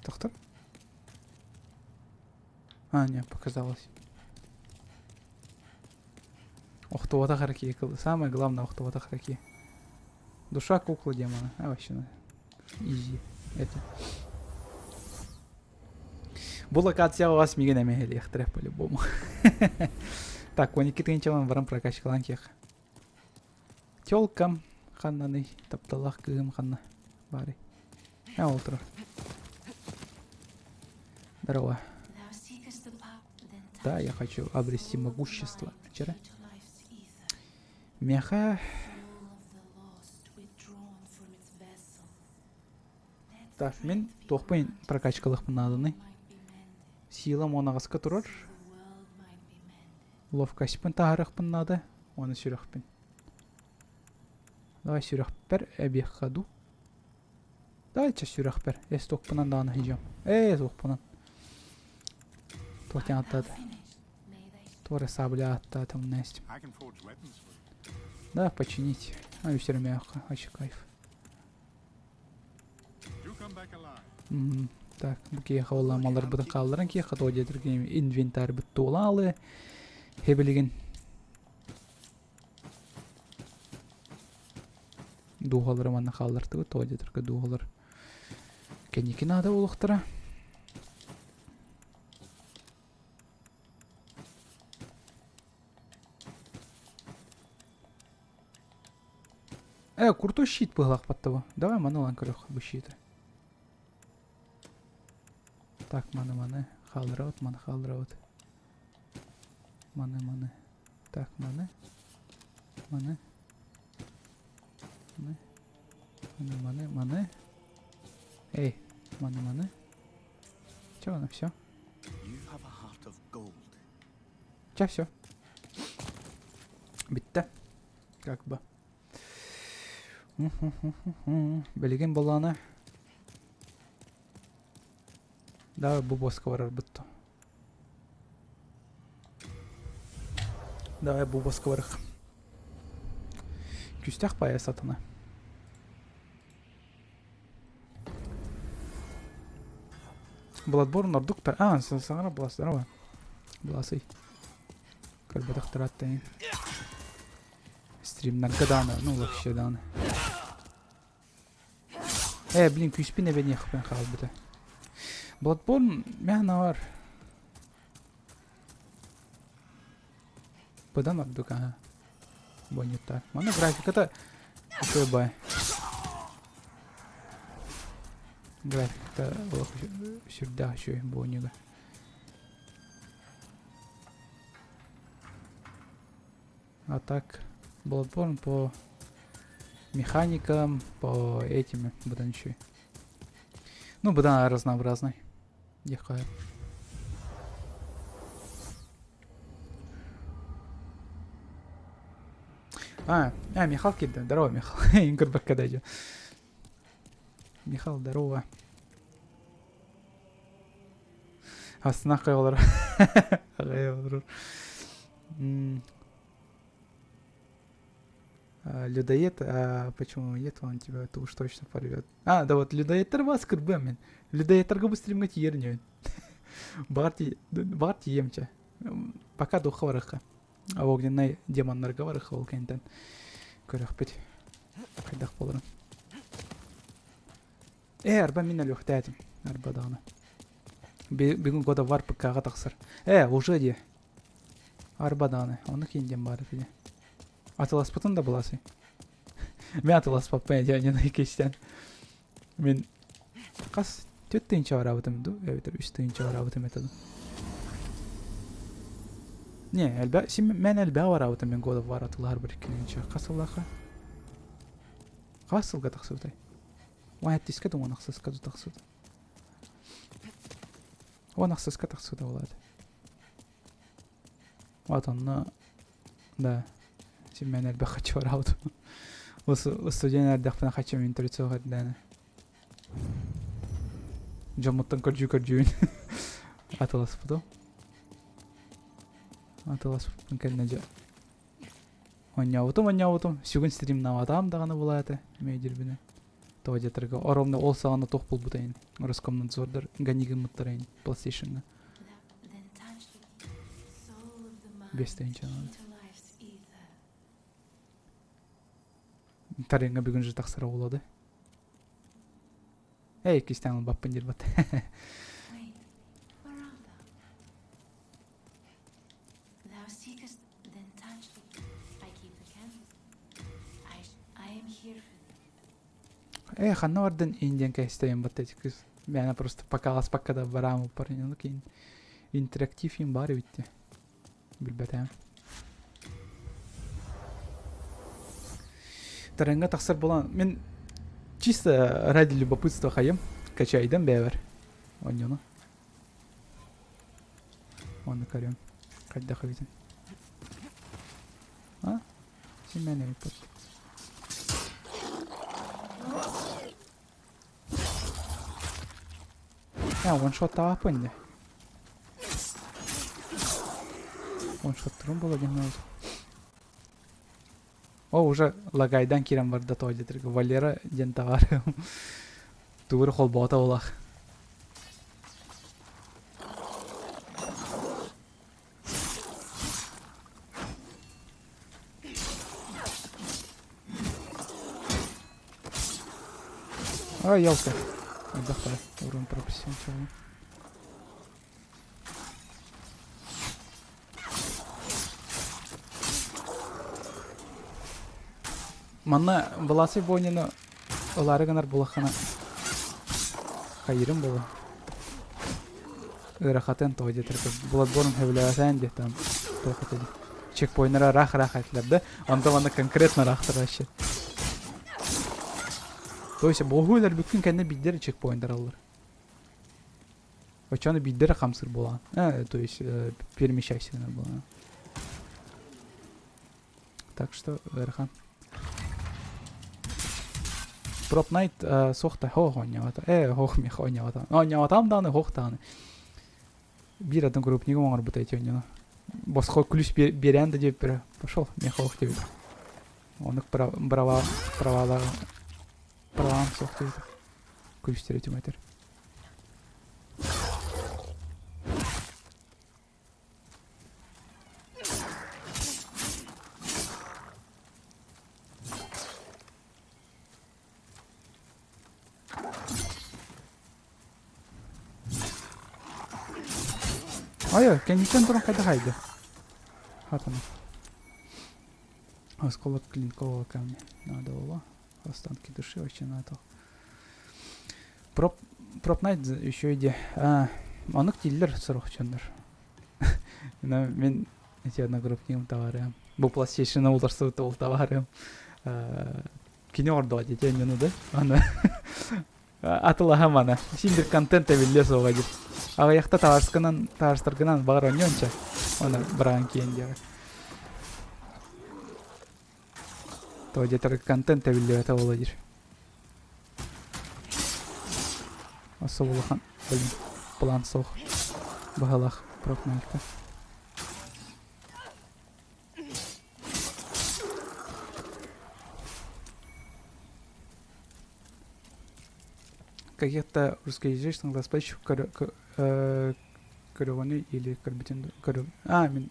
Доктор? А, не, показалось. Охтубатах ракия. Самое главное, охтубатах ракия. Душа куклы демона. А вообще, изи. Это. Бу локацияҕа вас миигин эмэһэлиэхтэрэ по-любому. Так, 12 тыһыынчабан баран прокачкалаан киэх. Тёлкам ханнаный? Тапталлаах кыыһым ханна баарый? Э, ол турар. Здорово. Да, я хочу обрести могущество. Вчера. Меха. Так, мин туохпун прокачкалыахпын нааданы. Силам он аҕыска турар. Ловкостьпын таһаарыахпын наада. Уонна сүрэхпин. Давай сүрэхпэр эбиэххэ дуу. Давай чэ сүрэхпэр. Эс туохпунан даҕаны сылдьыам. Ээ туохпунан. Туох диэн ааттаата? Туора сабля ааттаата умнасть. Да, починить. А, все мягко. Вообще кайф. Так, бу киһиэхэ буолла малларбытын хаалларан киһиэхэ тоҕо диэтэргин инвентарьбыт туолаалы. Хэбилигин дууһалары манна хааллартыбыт тоҕо диэтэргэ дууһалар кэнники наада буолуохтара. Э, крутой щит быһылаахпатта бу. Давай маны ылан көрүөх бу щиты. Так, маны маны хаалларабыт, маны хаалларабыт. Маны маны. Так, маны. Маны. Маны. Маны маны маны. Эй, маны маны. Че, оно все? Чэ, все. Бүттэ. Как бы. Билигин боллаана. Да, бу боска барарбыт то. Давай бу боска барых. Күстэх пая сатана. Bloodborne ордук та. А, саҥара Блас, здорово. Бласый. Көрбөтөхтөр аттайын. Стримнарга дааны, ну вообще дааны. Э, блин, күүспүн эбэниэхпин хаалбыта. Bloodborne мэхна бар. Быдан ордук, ага. Бонньуттар. Манна графиката үчүгэй бай. Графиката олох сүрдээх үчүгэй бонньуга. А так, Bloodborne по механикам, по этим быдан үчүгэй. Ну, быдан разнообразный. Диэххэ. А, а, Михал киирдэ. Здорово, Михал. Көрбөккө да дьэ. Михал, здорово. Астына олорор. Аҕай олорор. Людоед, а почему нет, он тебя это уж точно порвет. А, да вот, людоедтер бас кырбыам мен. Людоедтерга бу стримҥа тиийэр ньүөн. Баҕар тиийэмчэ. Пока духха барыхха. Огненный демоннарга барыхха ол кэнтэн көрөхпүт. Хайдах буоларын. Э, арба мин өлүөхтээтим. Арба даҕаны. Бүгүн года вар ПК-ҕа тахсар. Э, уже дии. Арба даҕаны. Ону киин диэн баар этэ. Атыласпытын да буласый. Мен атыласпаппын этэ иккистэн. Мин хас түөрт тыһыынча бараабытым дуу, эбэтэр үс тыһыынча бараабытым этэ дуу. Не, элбэх, син мен элбэх бараабытым мен God of War атылаһар бір иккинчи. Хас сыллаахха? Хас сылга тахсыбытай? Уон сэттискэ да уон ахсыска да тахсыбыта. Уон ахсыска тахсыбыта буолаат. Вот онно да син мен элбэх хаччы бараабытым. Студент эрдэхпинэ хаччы мин төрүт суох эрдээнэ. Дьоммуттан көрдүү-көрдүүбүн атыласпытым. Атыласпыппын кэннэ дьэ Оонньообутум, оонньообутум. Сүгүн стримнаабатаҕым даҕаны булаата, эмиэ дьирбинэ. Тоҕо диэтэргэ, оромно ол саҕана туох буолбута ини. Роскомнадзордар гони гыммыттара ини PlayStation-ҥа. Биэс тыһыынча Тарыҥҥа бүгүн же тахсара буолуо Эй, иккистээн ылбаппын диир бат. Э, ханна бардын индиан кэстэйин батта кыз. Мээнэ просто покаласпакка да бараам уппар. Ну, интерактив им бар эбитти. Билбэтээм. Таранга тахсар буолан мин чисто ради любопытства хайым качайдым бэйэбэр онньону. Онну көрүөм хайдах эбитин. А? Син эбит Э, ваншоттаабаппын ини. Ваншоттурум буолла диэн О, уже лагайдан киирэн барда тоҕо диэтэргэ Валера диэн таҕаарыам. Тугу холбоото булах. А, елка. Отдохай. Урон пропустил. Чего? Манна Власий Бонины ылаары гынар булаххана хайырым буолуо. Ыарахатын тоҕо диэтэр Bloodborne сөбүлээбэтэн диэ там туох этэ чекпоиннара ыраах-ыраах этилэр да онто манна конкретно ыраахтар вообще. То есть боһу өлөрбүккүн кэннэ биирдэр чекпоинтар аллар. Оччону биирдэрэ хамсыыр буолаҕын. Э, то есть э, перемещайся гынар буолаҕын. Так что ыарахан. Prop Night э, суох да хоох оонньообото. Э, хоох миэхэ оонньообото. Оонньообатаҕым даҕаны, хоох даҕаны. Биир атын крупнигым оҥорбута эти оонньону. Босхо күлүс биэрээн да диэбиппэрэ. Пошел, миэхэ хоох диэбит. Оннук права правалаах правам суох диэбит. Күлүстэри түҥэтэр. Айа, кэнниттэн туран хайдах айда? Хатана. Осколок клинкового камня надо было. Останки души вообще надо. Проп, Пропнайт еще иди. А, оннук дииллэр сорох дьоннор. Мин эти одногруппнигым товарым. Бу PlayStation уларсыбыт ол товарым. Кини ордоо дете онньону да. Аны атылаһам аны. Син бир контент эбиллиэ суоҕа диир. Аҕыйахта таарскынан таарстаргынан баҕар онньуонча. Оны быраҕан киэн диэҕэ. То диэтэр контент эбиллибэтэ буолуо диир. Особо улахан, блин, план суох. Баһылах профнайка. Каких-то русскоязычных летсплейщиков көрөҕүнүй или көрбүтүн көрө а мин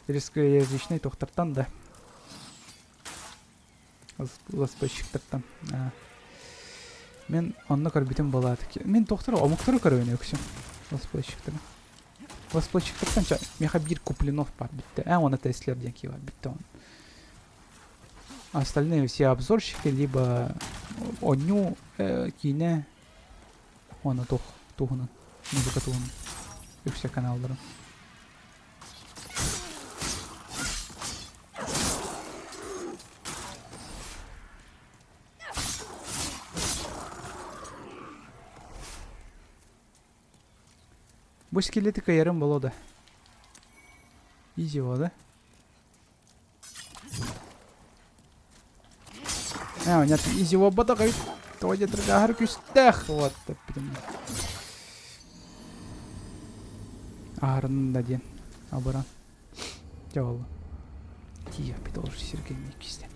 русскоязычный тохтартан да летсплейщиктартан мен онно көрбүтүм буолаат мин тохтору омуктары көрөбүн үксүн летсплейщиктары летсплейщиктартан миэхэ биир Куплинов баар бүттэ ээ уонна Теслер диэн киһи баар бүттэ он остальные все обзорщики либо оонньуу киинэ уонна туох туһунан музыка туһунан үксэ каналларын Бу скелети кыайарым боло да. Изи да? А, нет, изи обота Тоҕо диэтэр күстээх вот эппитим. Аһарын да диэн абыран. Дьэ буолла. Тиийэ тоже Сергей иккистэн.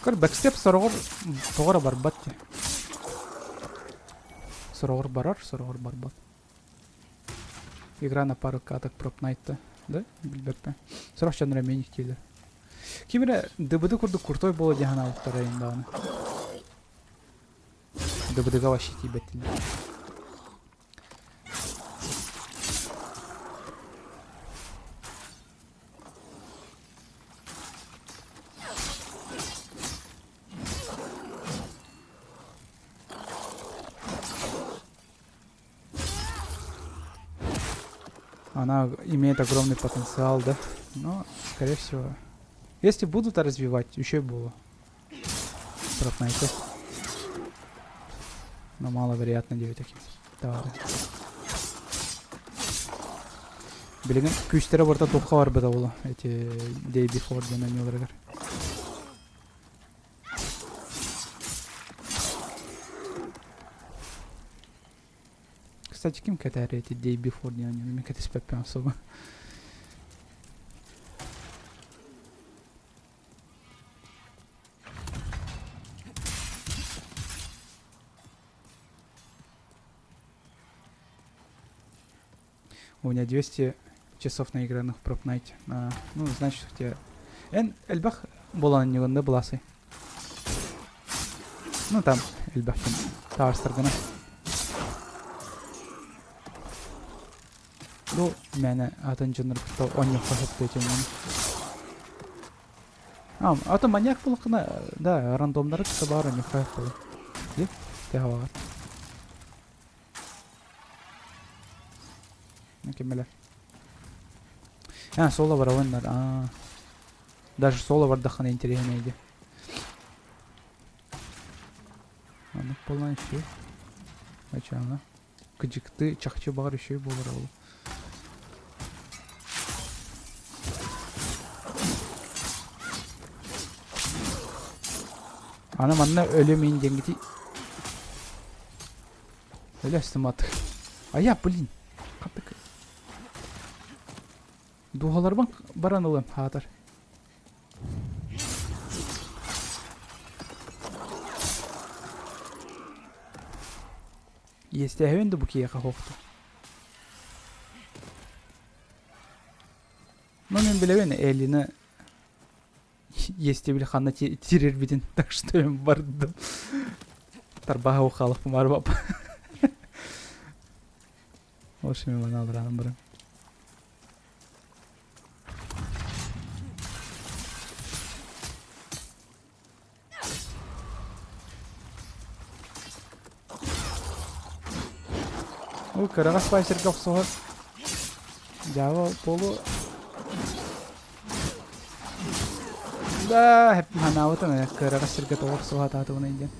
Көр, бэкстеп сороҕор тоҕо эрэ барбат дии. Сороҕор барар, сороҕор барбат. Игра на пару каток Пропнайта, да? Билбэппин. Сорох дьоннор эмиэ иниктиилэр. Ким эрэ ДБД курдук крутой буолуо дии санаабыттара эйин даҕаны. ДБДга вообще тиийбэттилэр. Она имеет огромный потенциал, да? Но, скорее всего, если будут развивать, еще и было. Fortnite. Но маловероятно диэбит таким. Давай. Билигин күүстэрэ барыта туохха барбыта буолуо эти Day Before диэн оонньууларыгар. Кстати, ким кэтээри эти Day Before диэн оонньууну мин кэтэспэппин особо. У меня 200 часов наигранных в Fortnite. А, ну, значит, у тебя... Эн элбэх буолан ньыгынды буласы. Ну, там элбэх ким таарыстаргына. Бу мээнэ атын дьоннор кытта оонньуохха сөп диэтим. А, а то маньяк буоллаххына, да, рандомнары кытта баар оонньуохха сөп буолуо. Дии, тэһэҕэр. Киммэлэр? А, соло барабаннар. А, даже соло бардаххына интэриэһинэй дии. Маннык буолан үчүгэй. Ачаана. Кыдьыкты чахчы баҕар үчүгэй буолар ол. Аны манна өлүм иин диэҥҥити Өлө астымат. А я, блин, хаттык. Дууһаларбын баран ылым, хаатар. Иэстээһэбин да бу киһиэхэ суохту. Ну, мен билэбин Эллина иэстэбил ханна тириэрбитин, так что мен бардым. Тарбаха ухалах марбап. В общем, мен алыраным барам. Ол кыраҕас баай сиргэ охсуһар дьаабы буолуо. Да, ханаабытым ээ, кыараҕас сиргэ тоҕо охсуһаатаатыбынай диэн.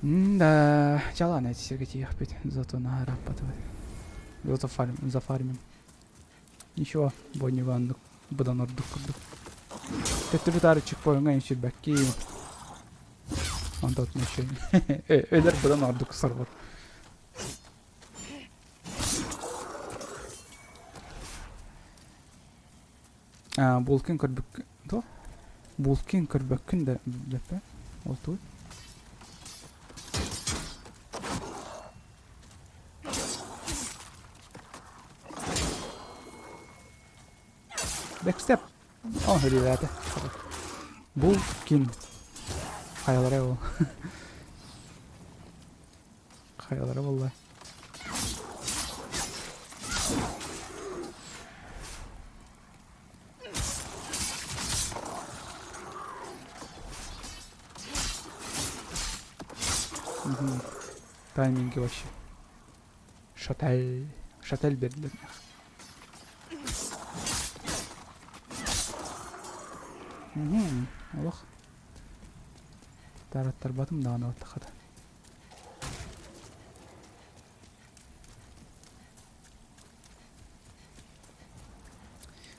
М-да, чалаан эти сиргэ тиийиэхпит, зато наһаа ырааппатыбыт. Зато фарм, зафармим. Ничего, бойнуга оннук быдан ордук курдук. Төттөрү таары чекпоиҥҥа сүрбэккин. Онтон еще өлөр быдан ордук сорбор. А, Булкин көрбүк... То? Булкин көрбөккүн да дэппэ. Ол туй. Backstep. О, ребята. Булкин. Хайалара ол. Хайалара буолла. Тайминги вообще. Шатель. Шатель бердилэр. Олох. Тараттарбатым даҕаны баттахата.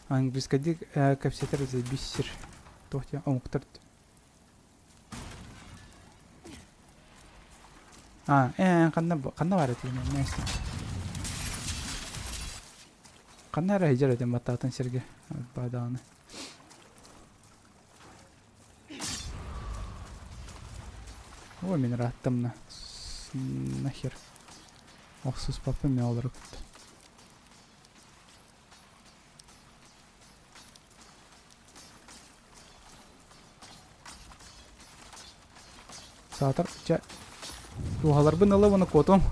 Английскайдыы кэпсэтэр биссир туох диэн омуктар А, э, ханна ханна баар этий Ханна эрэ сылдьар этим баттаатын сиргэ баадаҕаны. Ой, мин ырааттым на. Нахер. Охсуспаппын мен олору кытта. Саатар, чэ, туоһаларбын ыла уонна куотуом.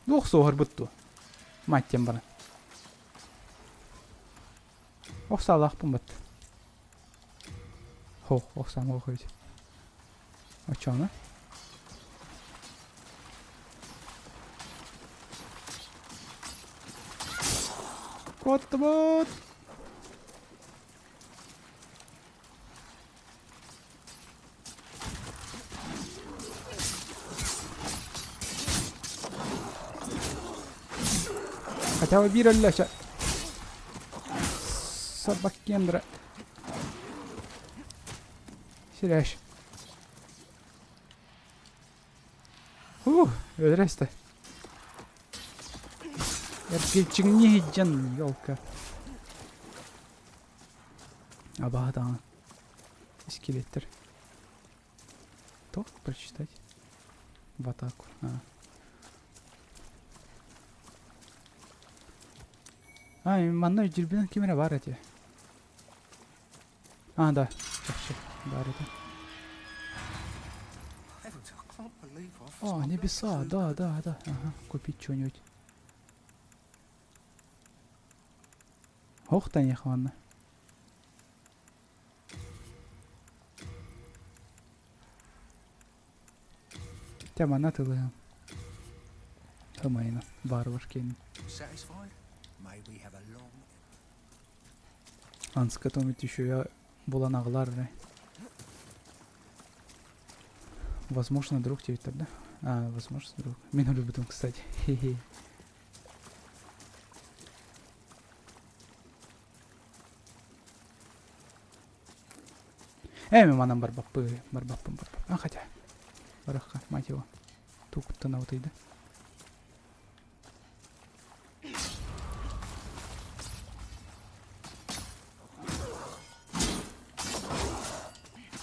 Туох суоһарбыт дуо? Мать диэн баран. Ох саалаахпын бат. Хо, ох саамы хойт. Оччоҕуна? Куоттубут! Хотя бы биир өллө Собакендра. Сиреш. Ух, өлөрөстө. Эргичиҥни иһдьэн, елка. Абаһа даҕаны. Скелеттер. То прочитать? В атаку. А. А, манна дьирбинэн ким эрэ баар этэ. А, да, чахчы, баар этэ. О, небеса, да, да, да. Ага, купить что-нибудь. Ох, та манна. Дьэ манна тылыһым. Ымайына, варвар киэнин. Анска томит еще булан аҕалар эрэ. Возможно, друг тебе да? А, возможно, друг. Мин любитым, кстати. Хе-хе. Ээ, мин манан барбаппы, барбаппын, барбаппын. А, хотя, барахха, мать его. Тукуттан аутыйда.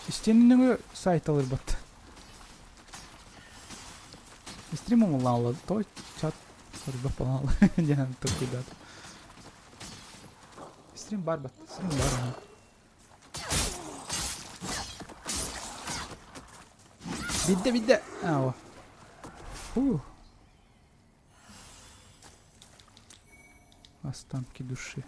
Истиэннэҥи сайт алырбат. Стрим оҥоллаалла, то чат сорбап болаалла диэн толкуйдаатым. Стрим бар бат, стрим бар ага. Бидде, бидде. А, о. Фу. Останки души.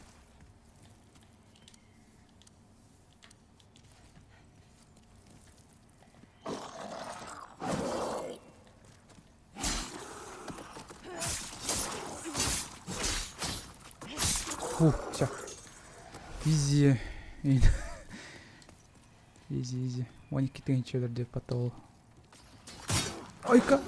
Фу, все. Изи. Изи, изи. 12 тыһыынча өлөр диэт потол. Ойка!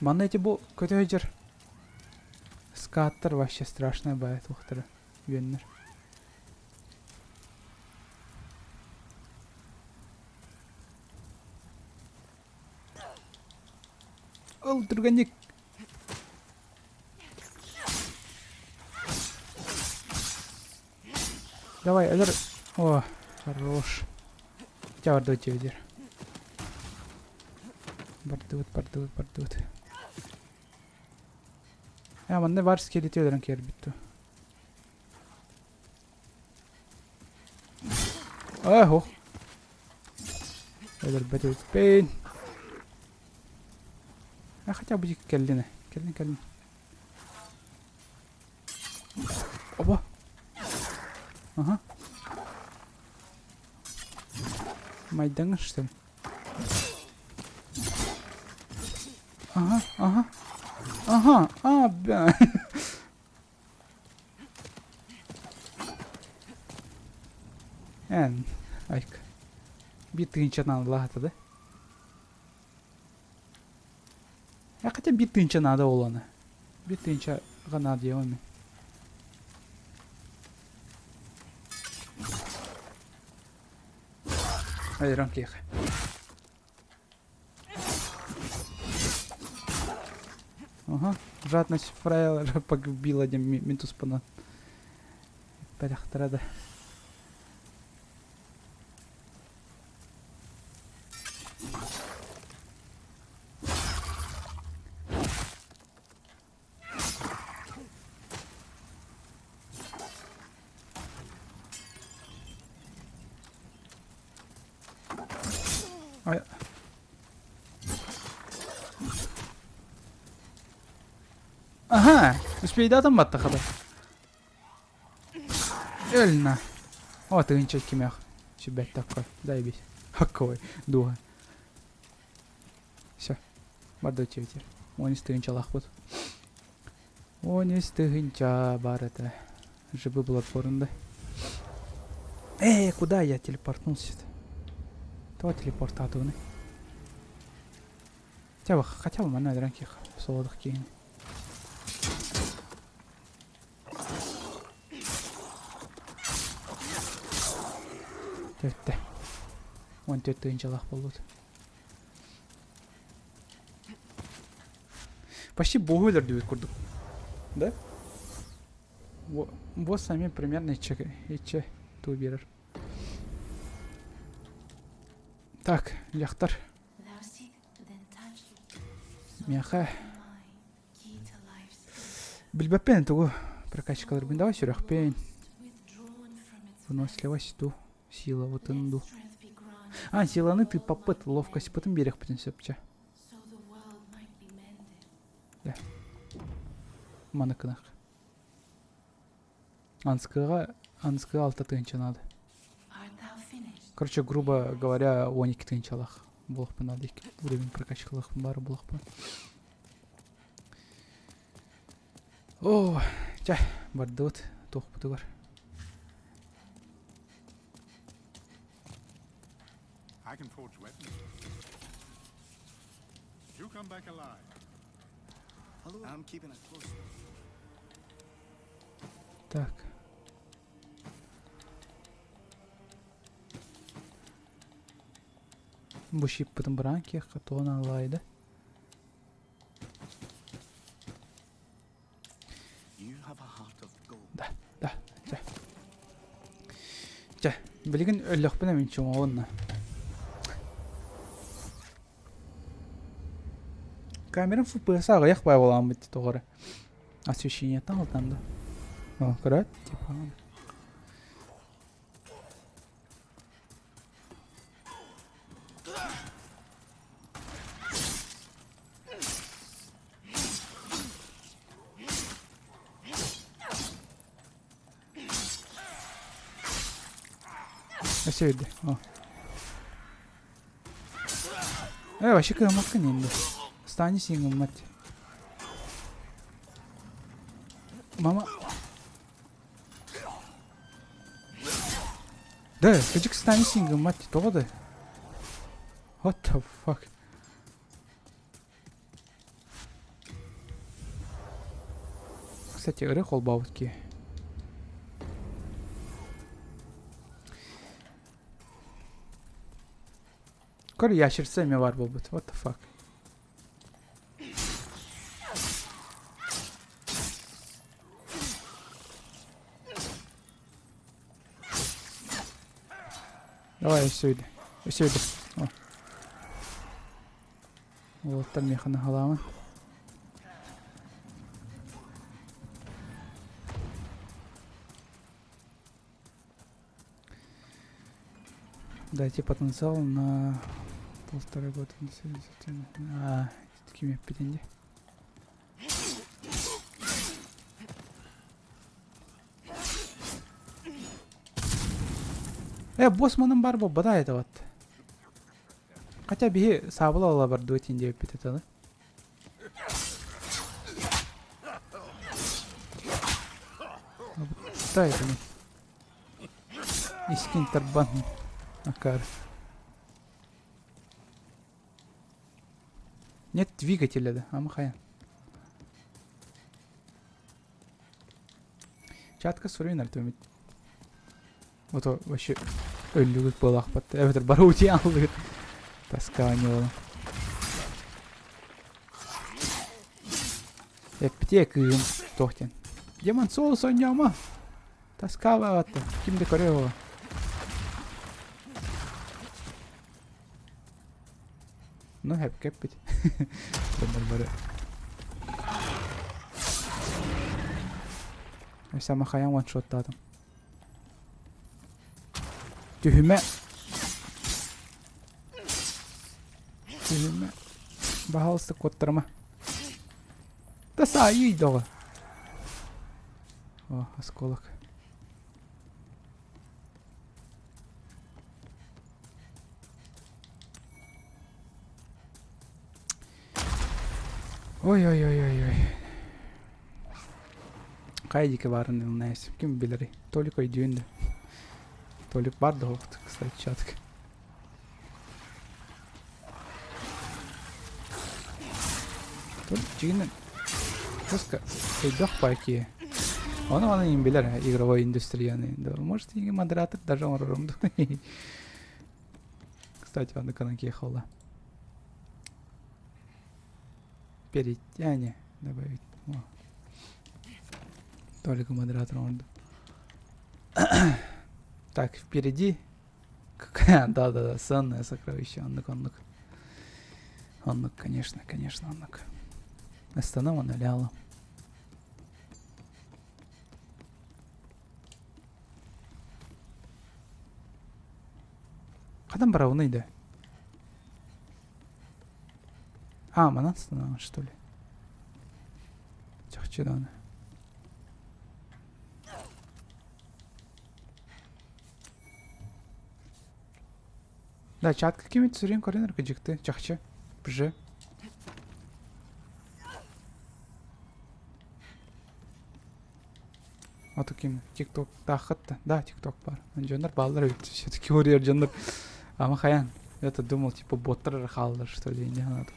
Манна эти бу көтө сылдьар скаттар вообще страшная баайа туохтара үөннэр. Ол түргэнник Давай, өлөр. О, хорош. Хотя бардыбыт дьиэбитигэр. Бардыбыт, бардыбыт, бардыбыт. Э, манна бар скелети өлөрөн киэрбит дуу. اه Өлөрбөт эбиппин. А хотя бы кэллин кэллин кэллин. Оба. Ага. Майдаҥ что ли? Ага, ага. Ага, а, бля. Эн, айк. Биир тыһыынчанан ылаата да. А хотя биир тыһыынча наада буолуона. Биир тыһыынчаҕа наадыйабын мин. Айран киэхэ. Ага, жадность фраера погубила диэн мин туспунан. Бэлэхтэрэ да. Ай. Аха, успейдатым баттахада. Өлна. О, тыынча кимэх. Сүбэт такой. Заебись. Какой дуга. Все. Барды ветер. 13 тыһыынчалаахпыт. 13 тыһыынча бар это. Живы Bloodborne, да? Эй, куда я телепортнулся-то? Кто телепортатывный? Хотя бы, хотя бы манна ранких солодых киин. Төрттэ. 14 тыһыынчалаах буолбут. Почти боһу өлөрдүбүт курдук. Да? Босс сами примерно ичче, ичче туу биэрэр. Так, дьахтар. Миэхэ билбэппин тугу прокачкаларбын давай сүрэхпин выносливость ту силабытын ду а силаны тыыппаппыт ловкостьпытын биэриэхпитин сөп чэ да маныкынах Анскыга Анскыга алта тыһыынча наада. Короче, грубо говоря, 12 тыһыынчалаах буолуохпун наада. Икки уровень прокачкалаахпын бары буолуохпун. О, чэ, бардыбыт туохпутугар. I can forge weapons. You come back alive. I'm keeping a close Так. Бу щиппытын быраан киэххэ туон аллайда. Да, да, чэ. Чэ, билигин өллөхпүнэ мин чуҥоҕунна. Камерам FPS аҕыйах бай буолааммыт тоҕо эрэ. Освещениеттан алтан да. О, көрөөт, типа. Өссө биирдэ. О. Э, вообще кыаммаккын енді. Стани сиҥ Мама. Да, кыдьык стани сиҥ мать тоҕо да? What the fuck? Кстати, ыры холбообут киһи. Көр ящерца эмиэ баар буолбут. What the fuck? Давай өссө үйдэ. Өссө үйдэ. Уолаттар миэхэ наһалааман. Дайте потенциал на полтора года. А, ким эппитин дии. Э, босс манын бар буолбата это вот. Хотя биһи саабыла ыла бардыбыт иин диэбиппит этэ Тай это Искин тарбан акар. Нет двигателя да, ама хайан. Чатка суруйун Артемит. Ото вообще өллүгүт буолаахпат. Эбэтэр бары утуйан аллыгыт. Таскаан буолан. Эппитиэ кыыһым туох диэн. Демон суол сонньомо. Таскаабаҕатта. Ким да көрүө буолуо. Ну, хэпкэ эппит. Дьоннор бары. Сама хайаан ваншоттаатым. Түһүмэ. Түһүмэ. Баһаалыста куоттарыма. Да саайый доҕо. О, осколок. Ой-ой-ой-ой-ой. Хайа диэки баарын ылынайс. Ким билэрий? Толик өйдүүн да. Толик бар да кстати, чатка. Толик дьиҥинэн Пуска өйдөөх паки. Ону аны им билэр игровой индустрияны. Да, может, и модератор даже оҥорорум. Кстати, аны канакехала. Перетяне добавить. О. Только модератор оҥордум. Так, впереди. Да-да-да, ценное сокровище. Оннук, оннук. Оннук, конечно, конечно, оннук. Останова наляла. Хадан барабыный да? А, манан станова, что ли? Чахчы даҕаны. Да, чатка кимит сүрүн көрөн дьикти, чахчы, бже. Ото ким тикток тааххат да, тикток бар. Дьоннор бааллар эбит все-таки уруйар дьоннор. Ама хайаан, я-то думал, типа боттар эрэ хааллар, что ли, не надо.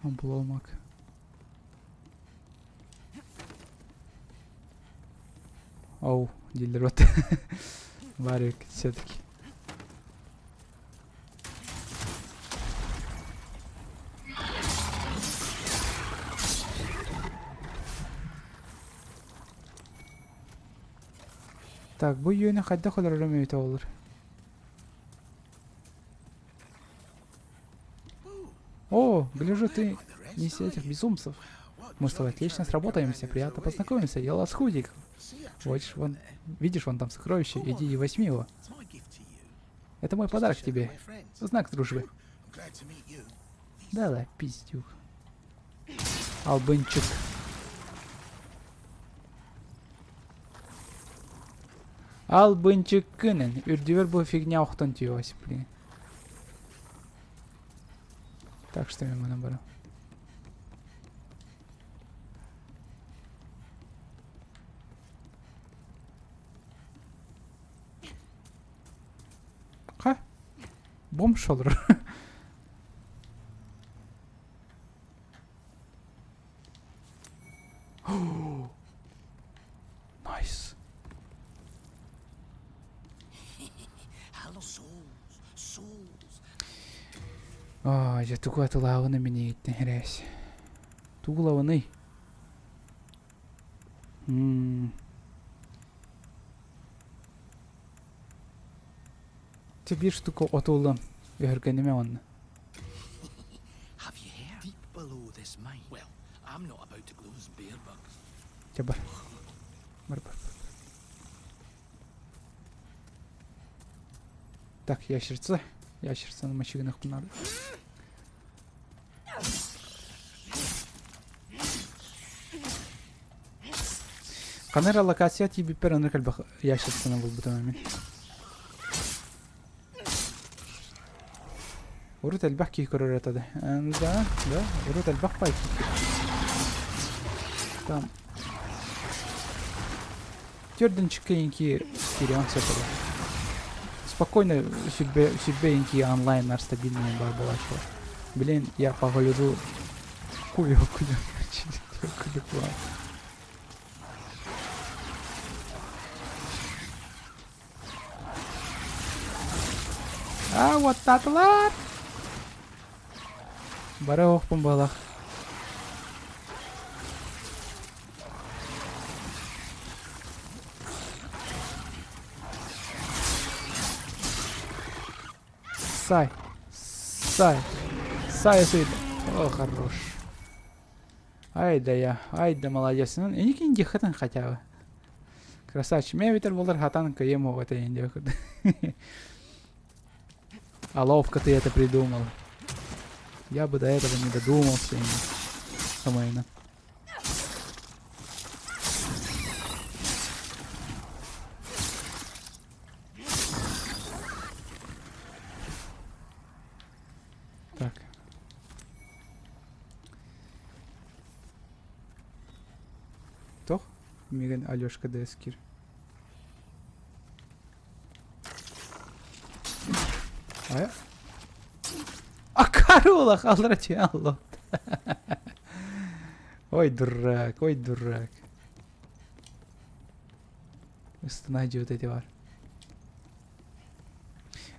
Обломок. Оу, дииллэр вот. Варик все-таки. Так, бу үөнү хайдах өлөрөрүм эбитэ буоллар. О, гляжу, ты не из этих безумцев. Мы с тобой отлично сработаемся, приятно познакомиться. Я Лоскутик. Хочешь, вон, видишь, вон там сокровище, иди и возьми его. Это мой подарок тебе. Знак дружбы. Да-да, пиздюк. Албынчик. Албынчыккынын. Үрдүбэр бу фигня охтон тиос, блин. Так что я набрал. Ха? Бомж олорор. Nice. Ой, дьэ тугу атылаабын минииттэн хирээс. Тугу ылабыный? М. Те биир штука отуллан өһүргэнимэ уонна. Чэ бар. Бар бар. Так, ящерица. Ящерицаны мочигынах надо. Камера локация тиийбиппэр онно кэлбэх ящерицаны булбутум мин. Урут элбэх киһи көрөр этэ да. Да, да, урут элбэх пай. Там Төрдүнчүккэ инки киириэҕин сөп этэ. Спокойно сүрбэ сүрбэ инки онлайннар стабильный баар буолааччылар. Блин, я погляжу кую кую А, уоттаатылар! Бары оһохпун буолах. Сай. Сай. Сай сай. О, хорош. Ай да я, ай да молодец. Ну, иники дихатын хотя бы. Красавчик. Мен битер болар хатан кыйым оҕото инде. А ловко ты это придумал. Я бы до этого не додумался. Самайна. Мигэн Алешка дэскир. Айа. Акарула халра чиалло. Ой, дурак, ой, дурак. Ыстана дьиэт эти бар.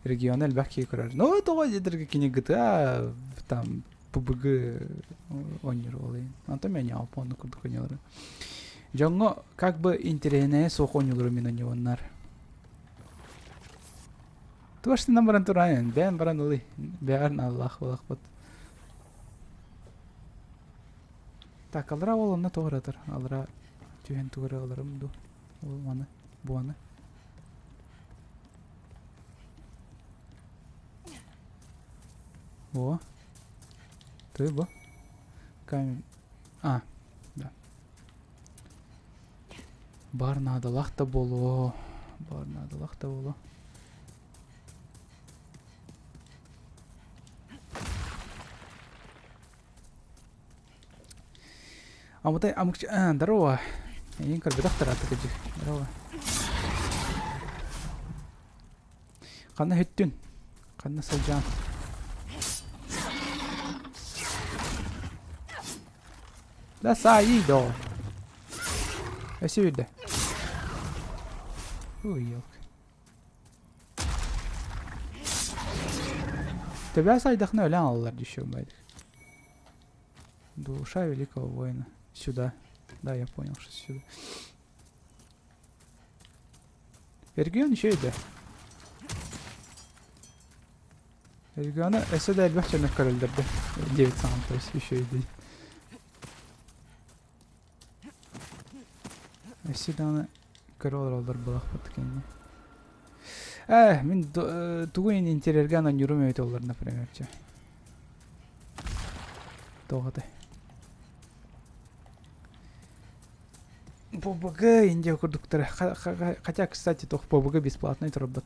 Регион элбэх киһи көрөр. Ну, тоҕо диэтэргэ кини GTA там PUBG оонньуур ол иһин. Онтон мен япа онну курдук оонньуулары. Дьоҥҥо как бы интэриэһинэйэ суох оонньуулары мин оонньуоннар. Туоштынан баран туран, бэйэн баран ылый. Бэйэр нааллаах буолахпыт. Так, алра ол онно тоҕо ыратар? Алра түһэн тугу ыларым дуу? Ол маны, буаны. О, ты бу. Камень. А, да. Бар наадалаах да буолуо. Бар наадалаах да буолуо. Амытай амыкчы здорово. Эйин көрбөтөх тараатык дьи. Здорово. Ханна хүттүн? Ханна сылдьаан? Да саайый доо. Өсө үрдэ. Ой, елки. Төбө сайдахна өлөн алалар дүйші байдық. Душа великого воина. Сюда. Да, я понял, что сюда. Регион еще иде. Региона өссө да элбэх чөнөх көрөллөрдө. 9 саҥам, то есть еще иде. Өссө даҕаны көрө олороллор буолахпыт кэннэ. Э, мин тугу интерьергэ ананьурум эбит оллар, например, чэ. Туох этэй? PUBG Индия курдуктара. Хотя, кстати, туох PUBG бесплатный турбут.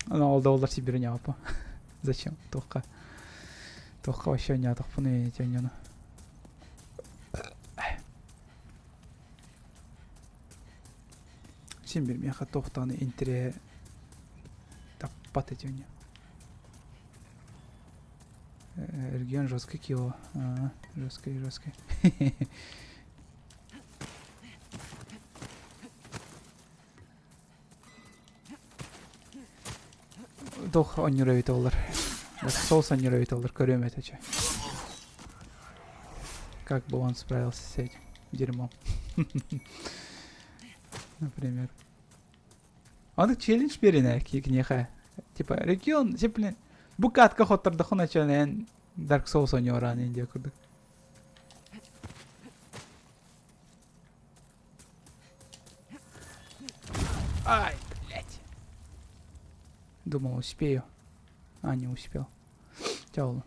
Ол да олар Сибири ньаапа. Зачем? Туохха. Туохха вообще ньаатахпын эти Син бир миэхэ туох даҕаны интэриэһэ таппат этиҥ Регион жесткий кило. А, жесткий, жесткий. Туох оонньуур эбит оллар. Соус оонньуур эбит оллар көрүөм этэ чэ. Как бы он справился с этим дерьмом. Например. Аны челлендж берин киниэхэ. Типа регион, блин, бу катка хоттордохуна чөнэн Dark Souls оонньуораан Индия курдук. Ай, блядь. Думал, успею. А, не успел. Тяулу.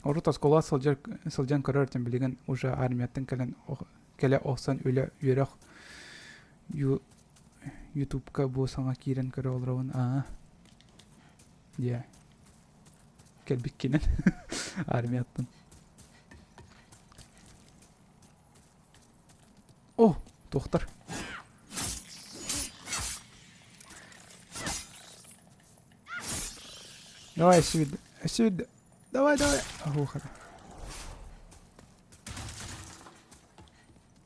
Урут оскуола сылдьар сылдьан көрөр этим билигин уже армияттан кэлэн кэлэ охсон үлэ үөрэх ю ютубка бу саҥа киирэн көрө олоробун аа диэ кэлбиккинэн армияттан О, туохтар. Давай сюда, сюда. Давай, давай. Глухо.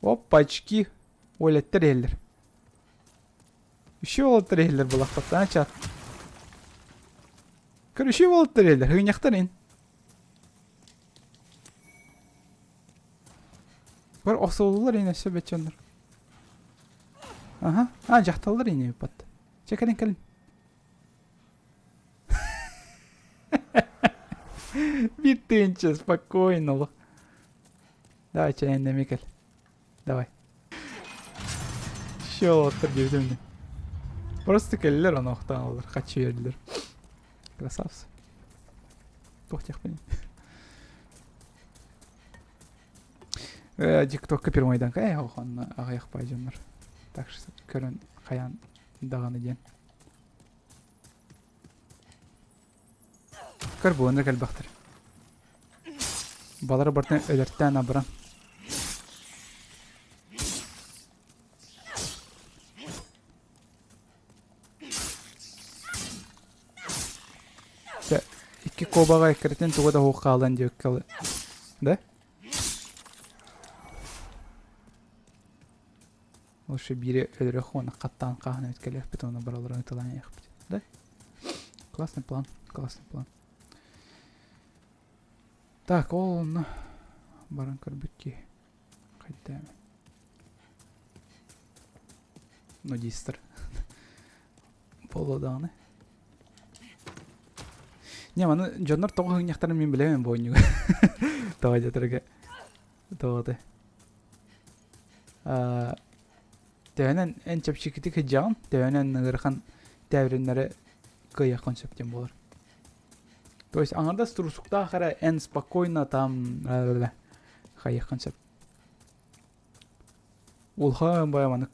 Опачки. Оля, трейлер. Еще ол трейлер была пацан чат. Короче, ол трейлер. Гыняхтарин. Бар охсуллар ини өссө бөчөннөр. Аха. А, дьахталлар ини ыппат. Чэ кэлин кэлин. Биир тыынча спокойно олох. Давай чэйин эмиэ кэл. Давай. Еще олоттор диэбитим Просто кэллилэр ону охтоон олор хаччы үөрдүлэр. Красавцы. Туох диэхпиний. ТикТокка первойданка э онно аҕыйах бай дьоннор. Так что көрөн хайаан даҕаны диэн. Көр буоннар кэлбэхтэр. Балары бартын өлөртөөн абыран. Икки куобаҕа эккирэтэн туга да суох хаалан диэбиккэ Да? Лучше биири өлөрөх уонна хаттаан хааһын эбит кэлиэхпит уонна бараларын ытылаан иһиэхпит. Да? Классный план, классный план. Так, ол онно баран көрбүт киһи. Хайда Нудистар. Буолуо даҕаны. Не, маны дьоннор тоҕо хыҥньахтарын мин билэбин бу оонньууга. Тоҕо дьэтэргэ. Тоҕо Төһөнөн эн чэпчэкитик сылдьаҕын, төһөнөн ыарахан тээбириннэри кыайыаххын сөп диэн буолар. То есть аҥардас турусуктаах эрэ эн спокойно там хайыаххын сөп. Улахан бая маннык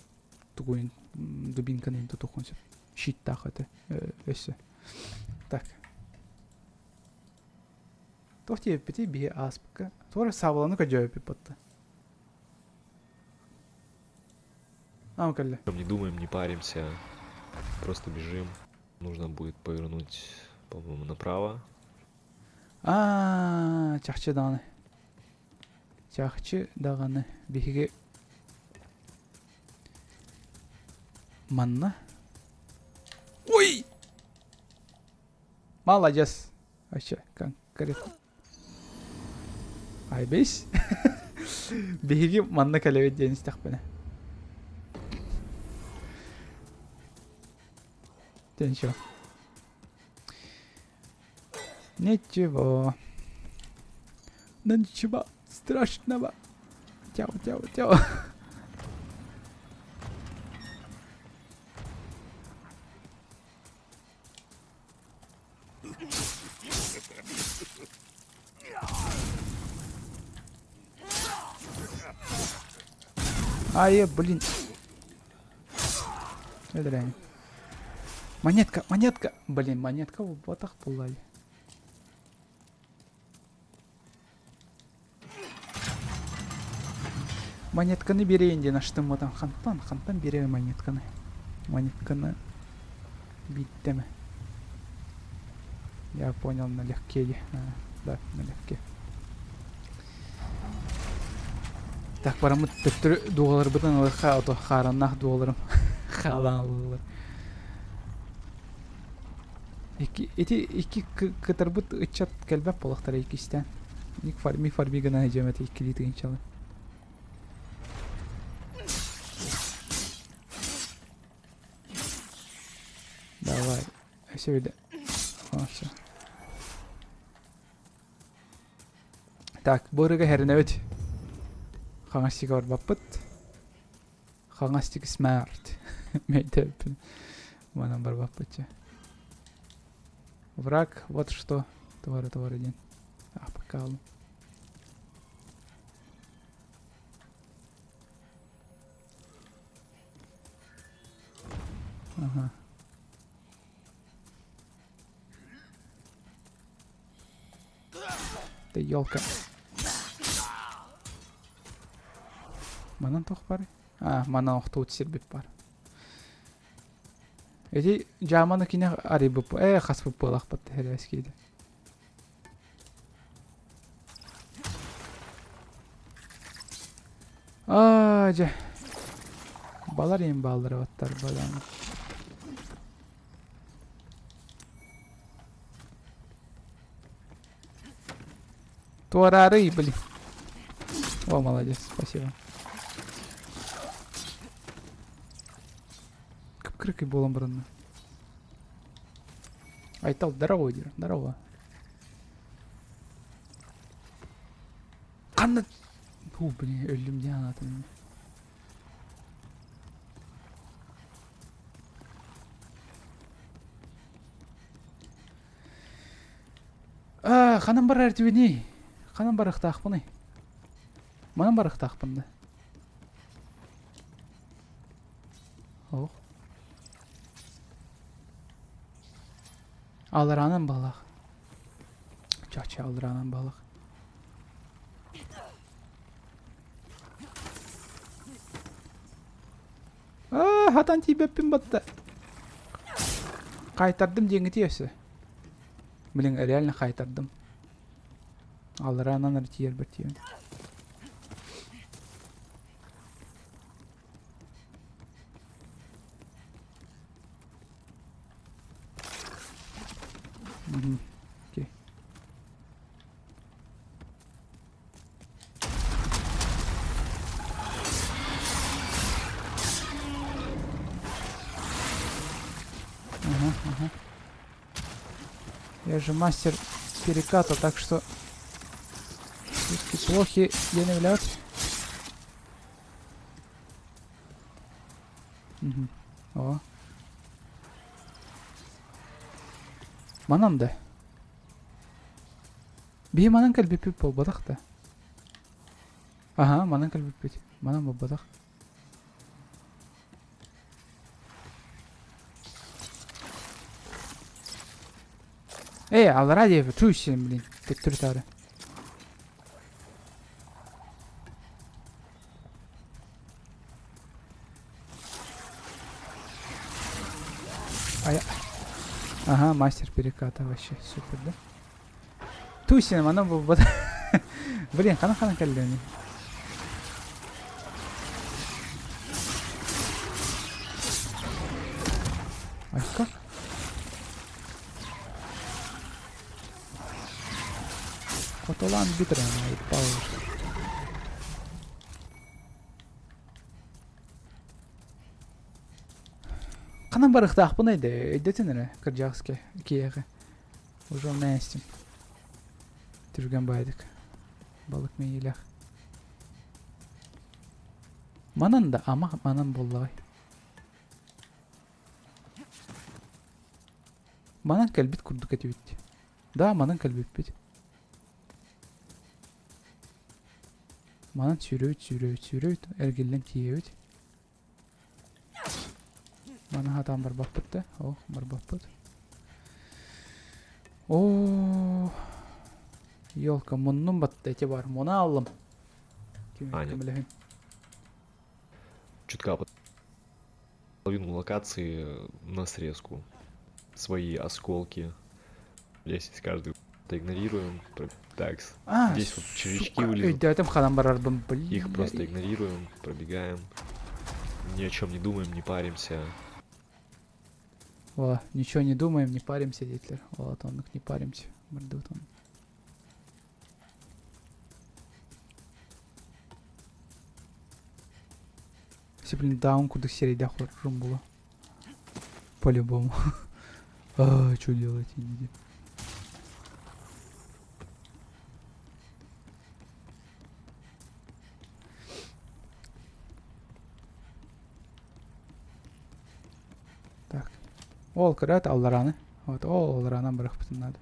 тугуйун дубинканы тутуоххун сөп. Щиттаах этэ өссө. Так. Туох диэбиппитий биһи ааспыкка? Туора саабыланы көдьөөбүппүт батта. А, кэллэ. Не думаем, не паримся, просто бежим. Нужно будет повернуть, по-моему, направо. Аа, чахчы даҕаны. Чахчы даҕаны биһиги манна Ой! Молодец. Вообще, конкретно. Айбес. Биһиги манна кэлэбит диэн истэхпинэ. Ничего. Ничего. Ну ничего страшного. Чао, чао, чао. Ай, блин. Өлөрөйүн. Монетка, монетка. Блин, монетка буолбатах буолла. Монетканы биэрэйин диэн астым отон хантан, хантан биэрэбин монетканы? Монетканы биирдэмэ. Я понял, налегке дии. Да, налегке. Так, бараммыт төттөрү дуоҕаларбытын ылыахха, ото хаараннаах дуоҕаларым хаалан ыллылар. Икки, ити икки кытарбыт ыччат кэлбэт буоллахтара иккистээн. Ник фарми фарми гына сылдьыам этэ иккилии тыһыынчалы. Давай. Өссө биирдэ. О, все. Так, бу ырыга хэринэбит. Хаҥас сигэ барбаппыт. Хаҥас диэки смарт. Мэйдэппин. Манан барбаппыт Враг, вот что. Товары, товары диэн. А, пока Ага. Ты елка. Манан туох баарый? А, манан охтубут сирбит баар. Ити дьааманы кини арыйбыт ээ хаспыт буолахпыт тэһэрээс киирдэ. Аа, дьэ. Балар иһин бааллара баттар балаан. Туораарый, блин. О, молодец, спасибо. Кып-кыракый буолан баранна. Айтал, здорово, диир, здорово. Ханна... Фу, блин, өллүм диэн анаатым. Аа, ханан барар этибиний? Ханан барыахтаахпыный? Манан барыахтаахпын да. Ох. Аларанан балах. Чача аларанан балах. Аа, хатан тиийбэппин батта. Қайтардым диэҥҥити өссө. Блин, реально хайтардым. Аллараанан эрэ тиийэрбэр тиийэн. Мгм. Окей. Ага, ага. Я же мастер переката, так что шутки плохи, я не являюсь. Мгм. О. Манан да. Биһи манан кэлбиппит буолбатах да. Аһа, манан кэлбиппит. Манан буолбатах. Эй, аллараа диэки чуй блин, төттөрү таары. А я... Ага, мастер переката вообще супер, да? Тусин, манан буолбат. Блин, ханан-ханан кэллэни. А как? Хотолаан бүтэрэн пауза. Ханан барыахтаахпыный да өйдөтүн эрэ кырдьаҕаска киһиэхэ. Уже умнайастым. Түргэн баайдык. Балык мэйиилээх. Манан да ама манан буоллаҕай. Манан кэлбит курдук этибит. Да, манан кэлбиппит. Манан сүүрөбүт, сүүрөбүт, сүүрөбүт, эргиллэн тиийэбит. Маны хатаан барбаппыт да? О, барбаппыт. О, елка, муннум батта эти бар. Муна аллым. А, нет. Чутка половину локации на срезку. Свои осколки. Здесь каждый игнорируем. Так, А, здесь вот червячки сука, вылезут. өйдөөтүм ханан барарбын, блин. Их просто игнорируем, пробегаем. Ни о чем не думаем, не паримся. О, ничего не думаем, не паримся, детлер. Вот он, не паримся. Мордут он. Все, блин, даун куда серия хоррором было. По-любому. А, что делать, идите. Так. Ол кырат аллараны. Вот, ол алларанан барыхпытын надо.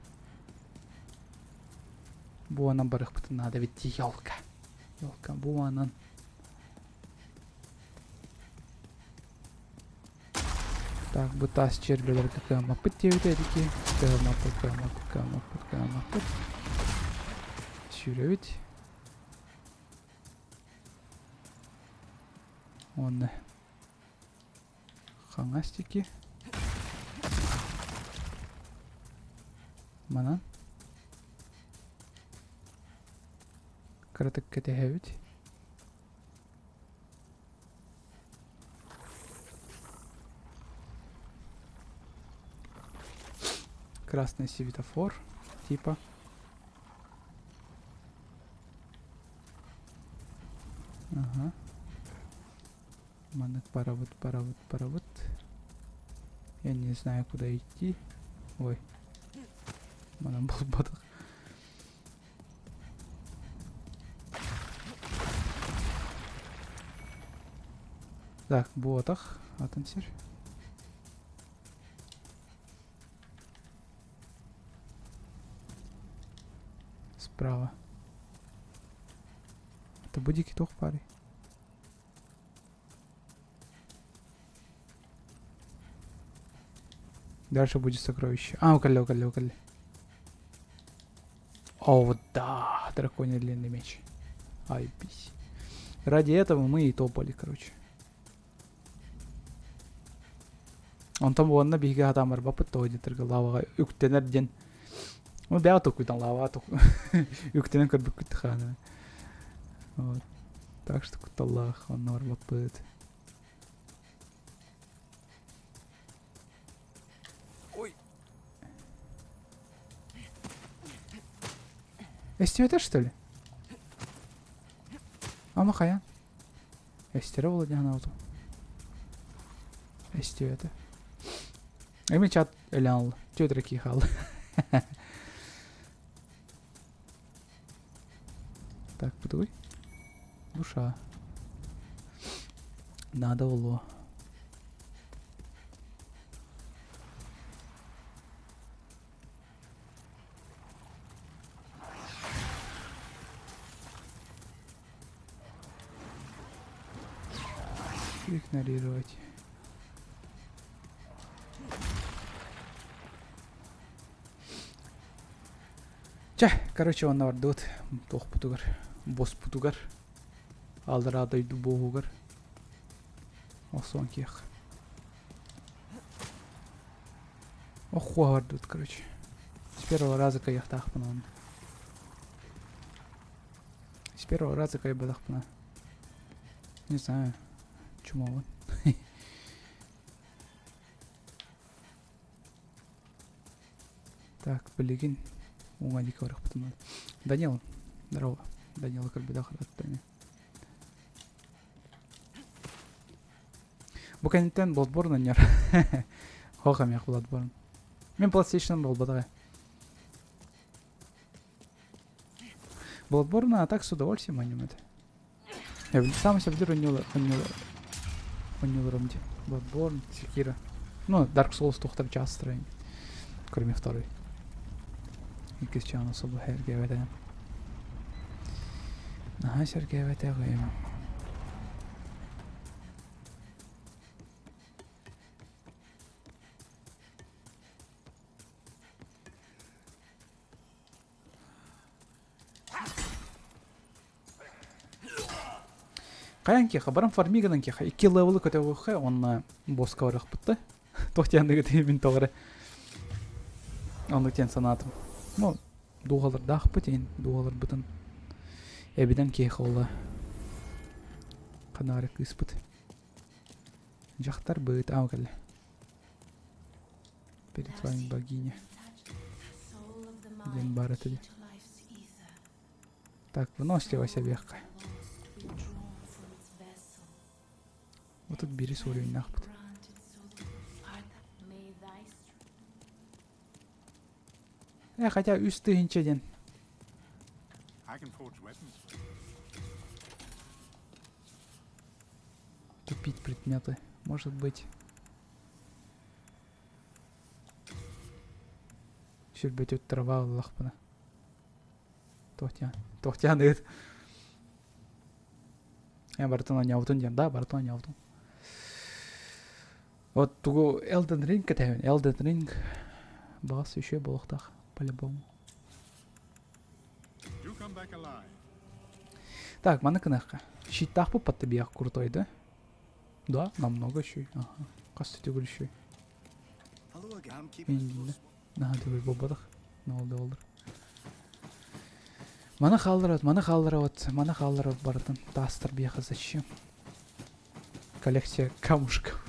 Буанан барыхпытын надо ведь елка. Елка, буанан. Так, бу таас чиэрбэлэргэ кыаммаппыт диэбитэ эдики. Кыаммаппыт, кыаммаппыт, кыаммаппыт, кыаммаппыт. Сүүрэбит. Уонна хаҥас диэки. Манан. Кыратык кэтэһэбит. Красный светофор, типа. Ага. Маннык барабыт, барабыт, барабыт. Я не знаю, куда идти. Ой. Манан буолбатах. Так, буотах, атын сир. Справа. Это будики туох пари. Дальше будет сокровище. А, уколли, уколли, уколли. О, да, драконий длинный меч. Ай, пись. Ради этого мы и топали, короче. Онтон уонна биһиги хатаан барбаппыт тоҕо диэтэргэ лаваҕа үктэнэр диэн. Ну, бэйэ толкуйдан лава үктэнэн көрбүккүт хаана. Вот. Так что кутталлаах онно барбаппыт. Ой. Эстиэтэ, что ли? Ама хайа? Эстере буолла диэн санаабытым. Эстиэтэ. Эми чат өлөн алла. Түөтэрэ кии хаалла. Так, бутугуй. Душа. Надо было. Игнорировать. Чэ, короче, онно бардыбыт. Туохпутугар, боспутугар, аллараа дойду буоһугар. Охсуон киэх. Охуо бардыбыт, короче. С первого раза кайыахтаахпын онно. С первого раза кайбатахпына. Не знаю, чумовын. Так, билигин уҥа диэки барыахпытын Данил, здорово. Данила көрбөтөх аттаны. Бу кэнниттэн Bloodborne анньар. Хоох эмиэх Bloodborne. Мин PlayStation буолбатаҕа. Bloodborne а так с удовольствием анньым это. Я сам себе онньууларым дии. Bloodborne, Sekiro. Ну, Dark Souls туохтар чаастара кроме второй. Иккис чаан особо сэргээбэтэ. Наһаа сэргээбэтэҕим. Хайан киэхэ, баран фармиганан киэхэ икки левелы көтөҕүөххэ уонна боска барыахпыт да. Туох диэн мин тоҕо эрэ оннук диэн санаатым. Ну, дууһалардаахпыт иһин дууһаларбытын эбинэн киэхэ ола ханаары кыыспыт. Дьахтар быыт аама кэллэ. Перед вами богиня. Диэн баар этэ дии. Так, выносливость эбиэххэ. Вот тут бери уровеннаахпыт. Э, хотя үс тыһыынча диэн. Купить предметы. Может быть. Сүрбөтүт трава ыллахпына. Туохтиан. Туохтиан ыыт. Э, барытын оонньообутун диэн. Да, барытын оонньообутум. Вот тугу Elden Ring кэтэһэбин. Elden Ring баҕас үчүгэй буолуохтаах по-любому. Так, маны гыныахха. Щиттаахпыт подтобиях крутой, да? Да, намного еще. Ага. Хас төгүл еще. Наһаа төгүл буолбатах. Ол да болдур. Маны хаалларабыт, маны хаалларабыт, маны хаалларабыт барытын. Таастар биэхэ зачем? Коллекция камушков.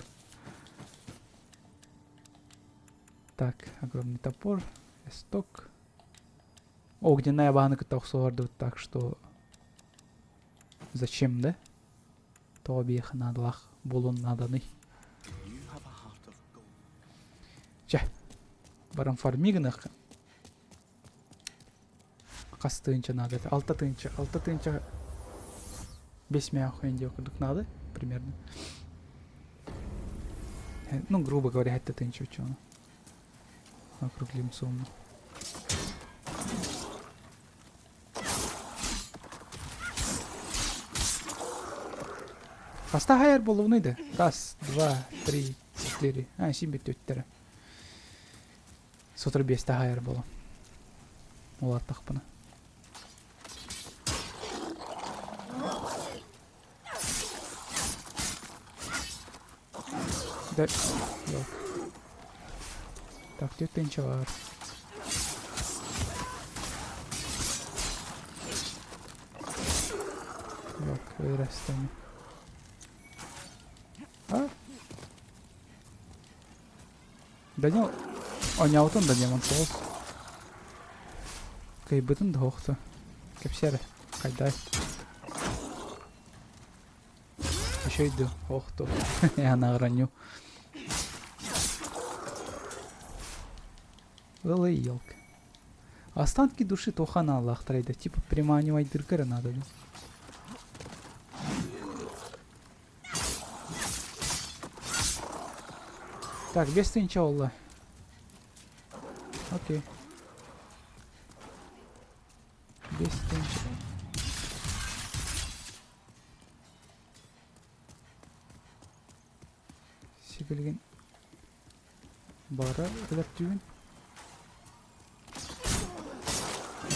Так, огромный топор, эсток. Огненная бааны кытта охсуһардыбыт, так что зачем, да? Тоҕо биэхэ наадалаах буолуон нааданый? Чэ, баран фарми гыныахха. Хас тыынча наада этэ? Алта тыынча. Алта тыынча бес мээх диэн курдук наада примерно. Ну, грубо говоря, это тыынча ученый. Округлим сумму. Хаста хайар буолуунуй да? Раз, два, три, четыре. А, син бүттүттэрэ. Сотору биэстэ хайар буолуо. Улааттахпына. Да, yok. Так, түөрт тыһыынча баар. Вырастами. А? Данил оонньообутун да демон соҕус. Кыайбытын да охто. Кэпсээр хайдай. Еще иду. Охто. Я награню. Ылы елка. Останки души тухана Аллах трейда. Типа приманивать дыркары надо. Да? Так, без тынча Окей. Без тынча. Сибилгин бара өлөртүүбүн.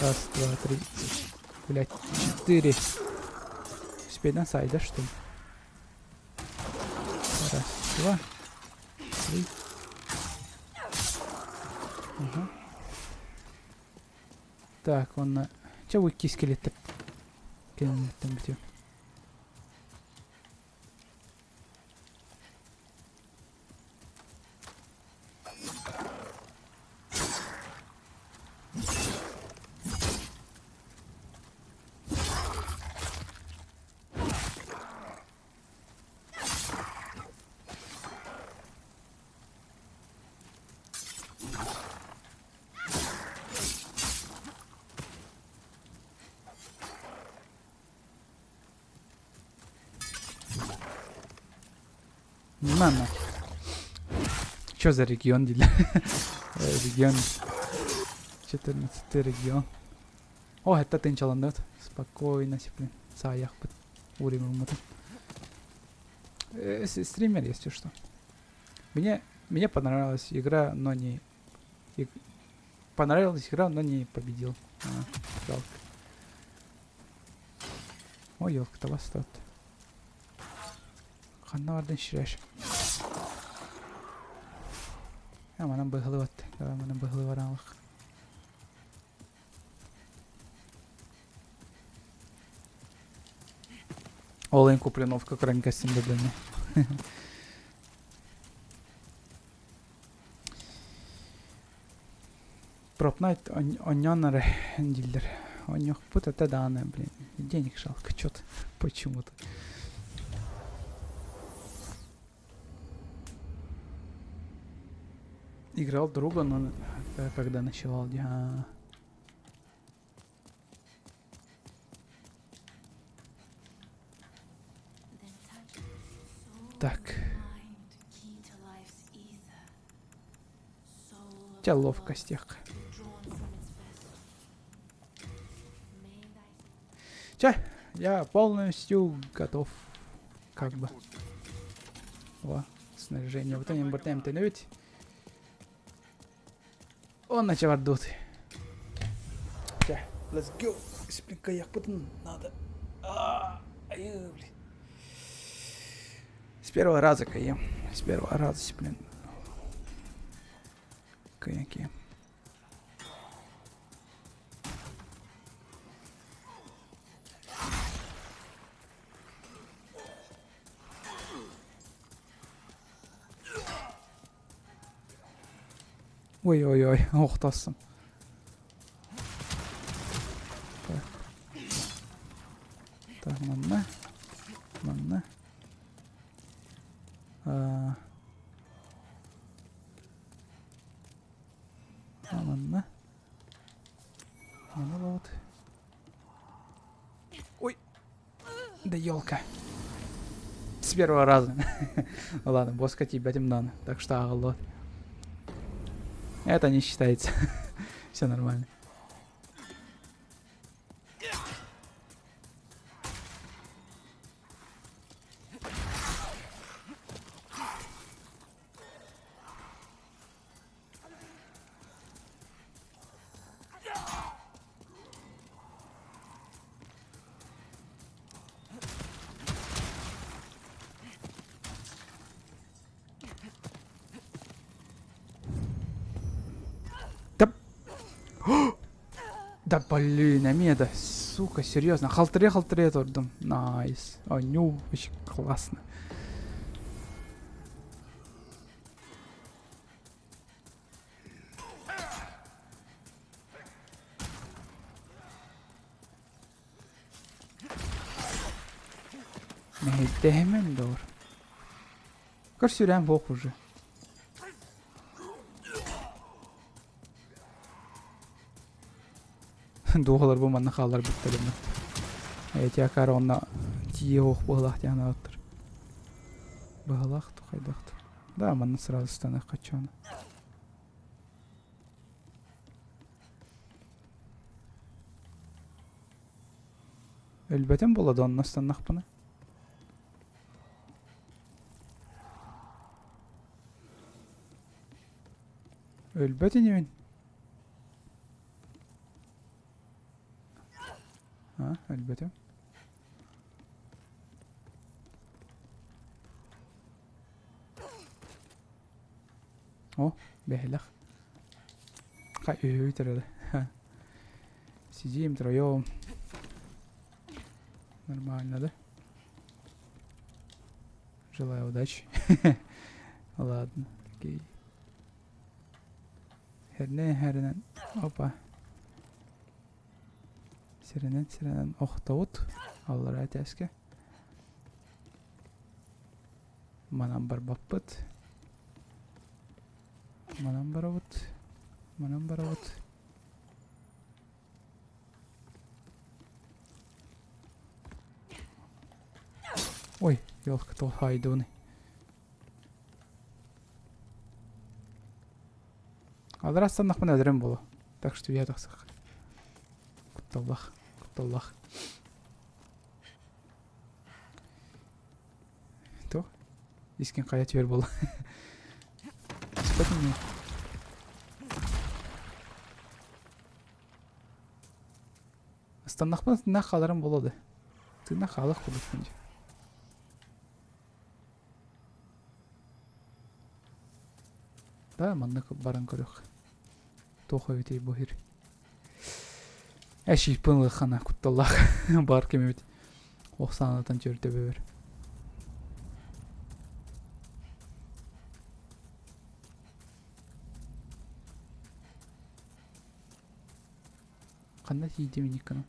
Раз, два, три, блять, четыре. Успейдан сайда, что ли? Раз, два, три. Ага. Так, он... Че вы кискелеттер? Кеннеттен бүтүө. На, на. Чё за регион диля? Регион. 14 регион. О, это тынчаланныт. Спокойно, блин. Сааяхпыт. Уриммытын. Стример, если что. Мне, мне понравилась игра, но не... Понравилась игра, но не победил. А, жалко. Ой, елка бастат. Ханна бардын ширеш. А, манан быһылыбат. Давай манан быһылы баралык. Ол эн купленовка көрөн кэстим да блин. Пропнайт онньоон эрэ дииллэр. Онньохпут этэ даҕаны, блин, денег жалко чё-то почему-то. Играл друга, но когда ночевал, я... Так. Чэ ловкость Чэ, я полностью готов. Как бы. О, снаряжение. Вот они бортаем ведь. Он начал дут. Чэ, let's go. Спинкаяхпытын надо. А, блин. С первого раза каем. С первого раза, блин. Каяки. Ой-ой-ой, ох тастым. Так. Так, манна. Манна. А, манна. Манна вот. Ой. Да елка. С первого раза. Ладно, босска тебя дан. Так что аҕаллот. Это не считается. Все нормально. Да... Да блин, Амеда. Сука, серьезно, халтырыйа-халтырыйа турдум. Найс. Оонньуу очень классно. Мэһэйдэһимэн доор. Көрсүрээн буох уже. Дууһалар бу манна хаалларбыттар ини. Эти акаары онно тиийэ суох быһылаах диэн ааттар. Быһылаах ту хайдах Да, манна сразу станах хаччаана. Өлбөтүм буола да онно ыстаннахпына. Өлбөт инибин. А, өлбөтүм. О, бэһилэх. Хай үһү төрөдө. Сидим втроем. Нормально, да? Желаю удачи. Ладно, окей. Хернен хернен. Опа. Сиренен сиренен охтобут. Аллара этээске. Манан барбаппыт. Манан барабыт. Манан барабыт. Ой, елка толхайдуны. Аллара астаннахпына өлөрөм буолуо. Так что үйэ тахсах. Кутталлах, кутталлах. То? Искин хайа түһэр буолла. Испэтин Астаннахпына тыыннаах хааларым буолуо да. Тыыннаах хаалыах курдукпун дии. Да, маннык баран көрүөх. Туох эбитий бу сир. Эшииппин ылыаххана кутталлаах баар ким эбит. Ох саанатан чөртөбөбөр. Ханна тиийдим иниккана?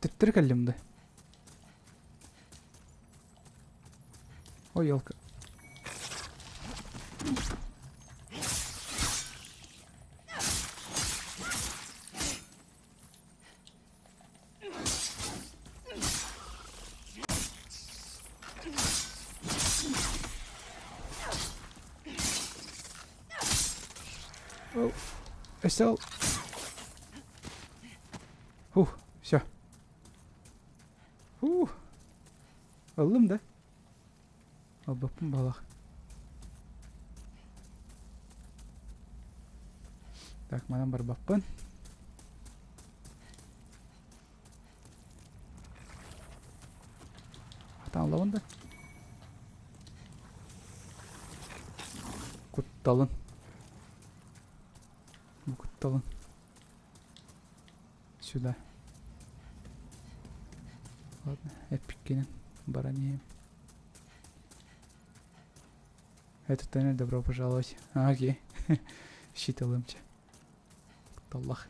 Төттөрү кэллим да. Ой, елка. Өсөл. Фух, все. Фух. Ыллым да? Албаппын балах. Так, манан барбаппын. Атаалабын да. Кутталын. Бу кутталын. Сюда. Ладно, эппиккинэн баран иһиэм. Этот тоннель добро пожаловать. А, окей. Щит ылымча. Кутталлах.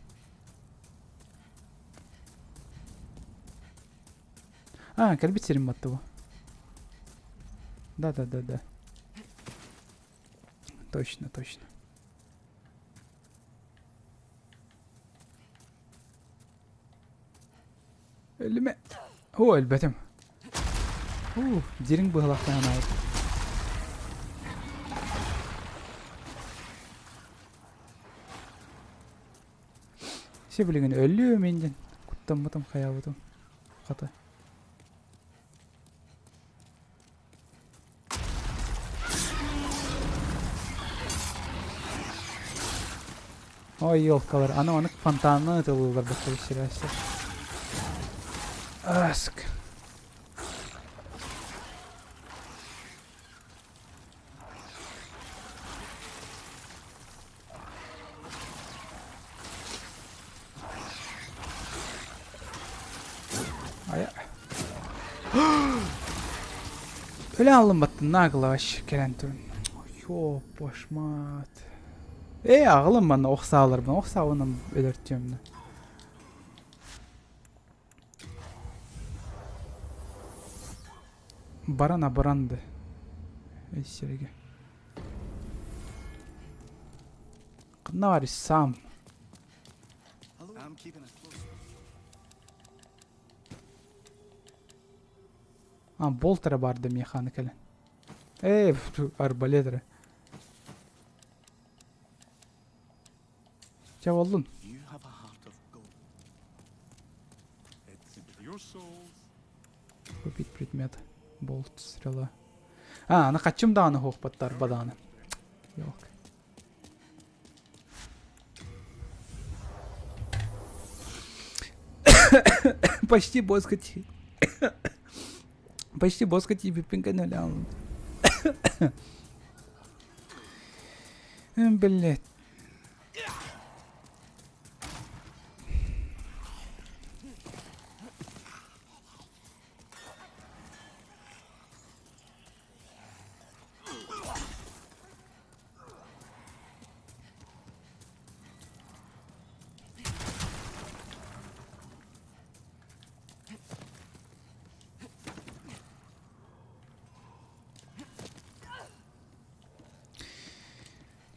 А, кэлбит сирим батты бу. Да-да-да-да. Точно, точно. Өлүмэ. О, өлбөтүм. Уу, дириҥ быһылаахтаан аайы. Сибилигин өллүм диэн куттаммытым хайаабытым хата. Ой, елкалар, аны ону фонтанна ытылыылар бахтар сирээссе. Аск. Өлө алынбаттын наагылабаш кэлэн турун. Йоо, башмат. Э, аҕалым манна ох сааларбын, ох саабынан өлөртүөм да. Баран абыранды. Эссерге. Ханна сам. А, болт эрэ баар да миэхэ аны кэлэн. Ээ, арбалет эрэ. Чэ буоллун. Купить предмет. Болт, стрела. А, аны хаччым даҕаны хуохпаттар бадааны. Yok. Почти босска ти. Почти босска тиийбиппин кэннэ Блять.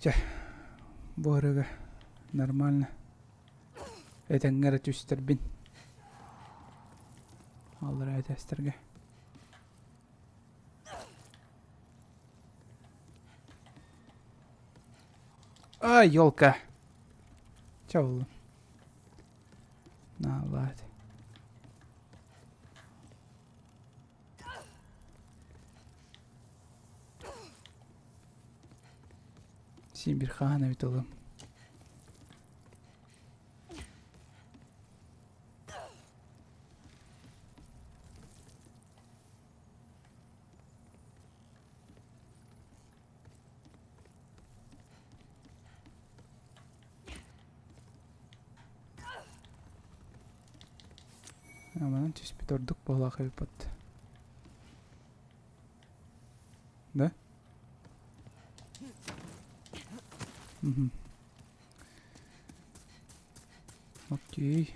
Чэ, бу арыга нормально. Этэҥҥэ эрэ түстэрбин. Аллараа этээстэргэ. Ай, елка. Чэ буоллун. Наалаат. Син бир хаһан эбит ылым. Манан түспүт ордук буолаах эбиппит. Да? Мгм. Окей.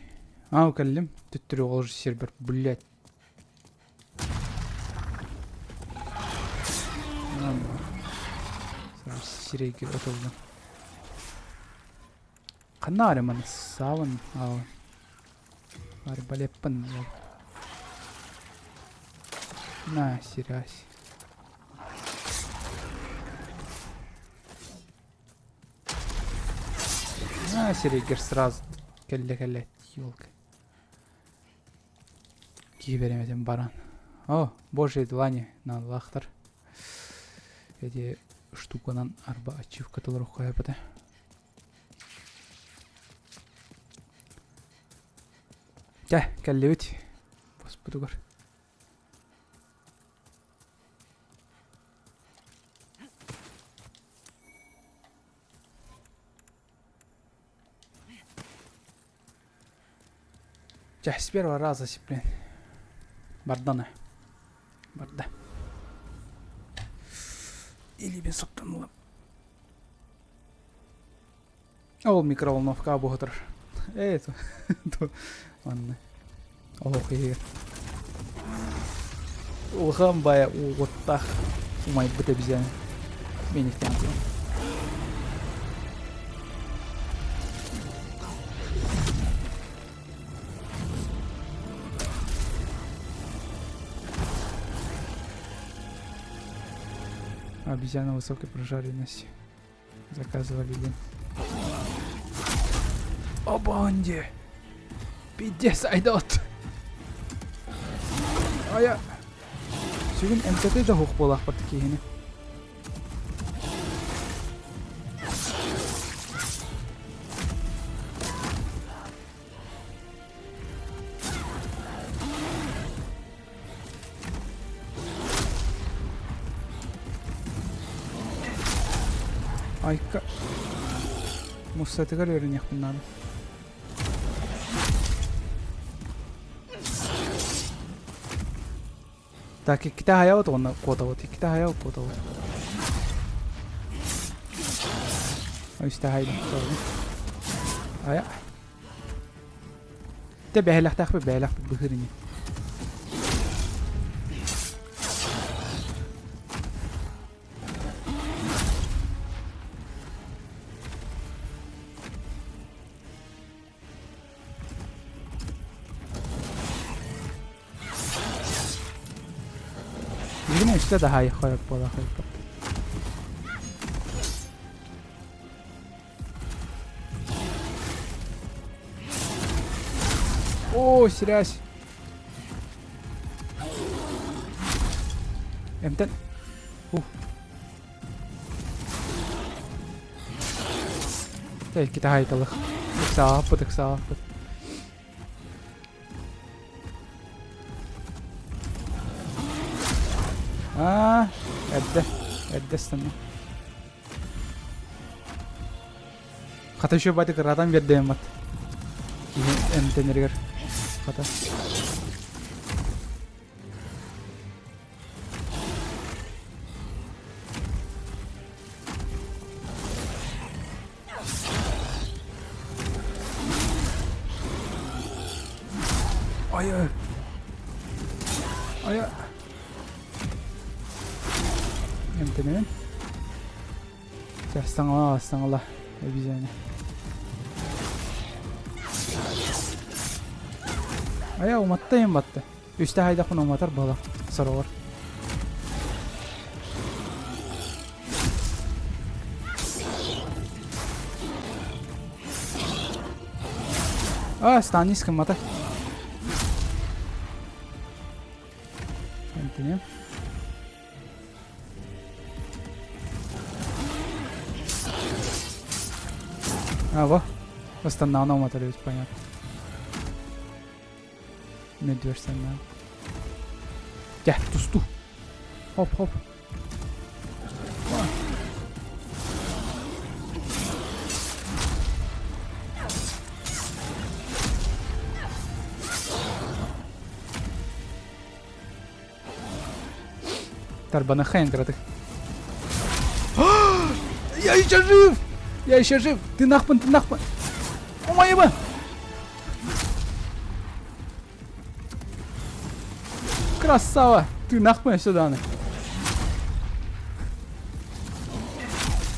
А, кэллим. Төттөрү олорор сирбэр, блядь. Сирэйгэ отуллан. Ханна аары маны саабын аабын. Арбалеппын. На, сирась. На, сирэйгэр сразу кэллэ-кэллэ, елка. Киибэрим этим баран. О, божьей длани нааллаахтар. Эти штуканан арба ачивка толорухха Чэ, кэллибит. Боспутугар. Чэ, с первого раза блин. Барданы. Барда. Илиибин соттонулам. Ол микроволновка буһутар. Ээ, манна. Олох иһигэр. Улахан бая уоттаах умайбыт эбизээн. Мен истэн Обезьяна высокой прожаренности. Заказывали день. О, Бонди! Пиздец, айдот! Ая! Сүгүн МТТ да хух буолаахпат киһини. Айка муссатыгар үөрэниэхпин наада. Так, иккитэ аһайабыт уонна куотабыт. Иккитэ аһайабыт, куотабыт. Үстэ аһайдым. Айа. Тэ бэһэлэхтээхпит, бэһэлэхпит быһыыр ини. Билигин өссө да хаайы хойок буола хойпот. О, сирээс. Эмтэн. Ух. Иккитэ хаайталых. Ыксааппыт, ыксааппыт. Аа, эрдэ, эрдэ ыстанна. Хата еще батик ыраатан биэрдэм бат. Киһи эмтэнэригэр хата. Ай-ай. Ай-ай. Эмтэнэбин. Чэ, саҥала, саҥала. Обезьяна. Айа, уматта батта. Үстэ хайдахпын уматар буола сороҕор. А, станис кыммата. Эмтинем. А, во. Останнаҕына уматар эбит, понятно. Медверсеннән. Дьэ, тустуу. Хоп-хоп. Тарбанахаен кыратык. Я еще жив! Я еще жив! Ты нахпын, ты нахпын! Умайыба! Красава! Ты нахпын сюда.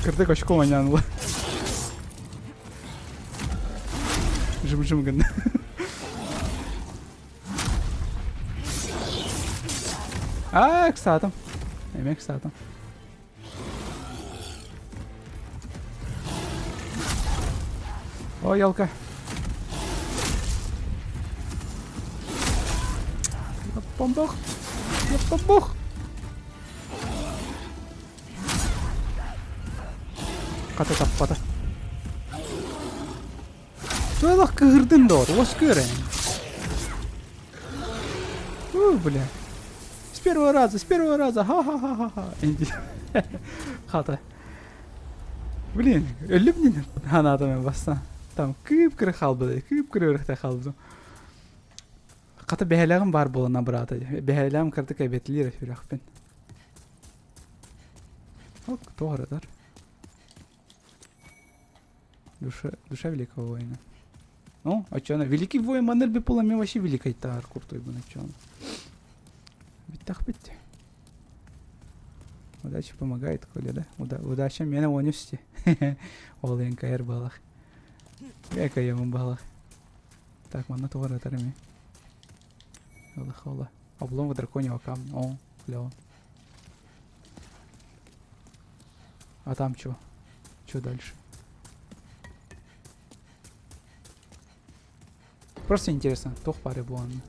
Кырдык очко маньянула. Жим-жим гынна. Аа, ыксаатым. Эмиэ ыксаатым. Ой, елка. Бомбох! Бомбох! Хата таппата. Туох кыһырдын доор, уоскуй эрэ. У, бля. С первого раза, с первого раза, ха-ха-ха-ха-ха. Хата. Блин, өллүм дин ханаатым бастан. Там кыып-кыры хаалбыт, кыып-кыры өрөхтө хаалбытым. Хата бэһэлэҕим баар буолана быраата. Бэһэлэҕим кырдык эбэтилиир сүрэхпин. Ок, туох ыратар? Душа, душа великого воина. Ну, а чё она? Великий воин манер би полами вообще великой таар куртой бы на чё она. Биттах битте. Удача помогает, Коля, да? Уда удача меня вонюсти. Ол НКР балах. Эка ему балах. Так, манна тугар ытар эми. Аллах Аллах. Обломок драконьего камня. О, клево. А там чё? Чё дальше? Просто интересно, туох баары буолан.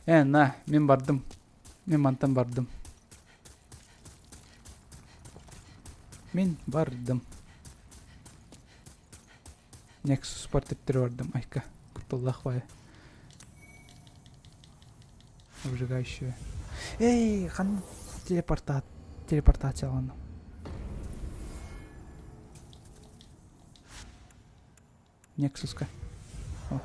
Э, на, мин бардым. Мин мантан бардым. Мин бардым. Nexus спортиптери бардым. Айка, кутталлаах баайы. Обжигающую. Эй, хан телепорта телепортацияланным. Nexus-ка. О.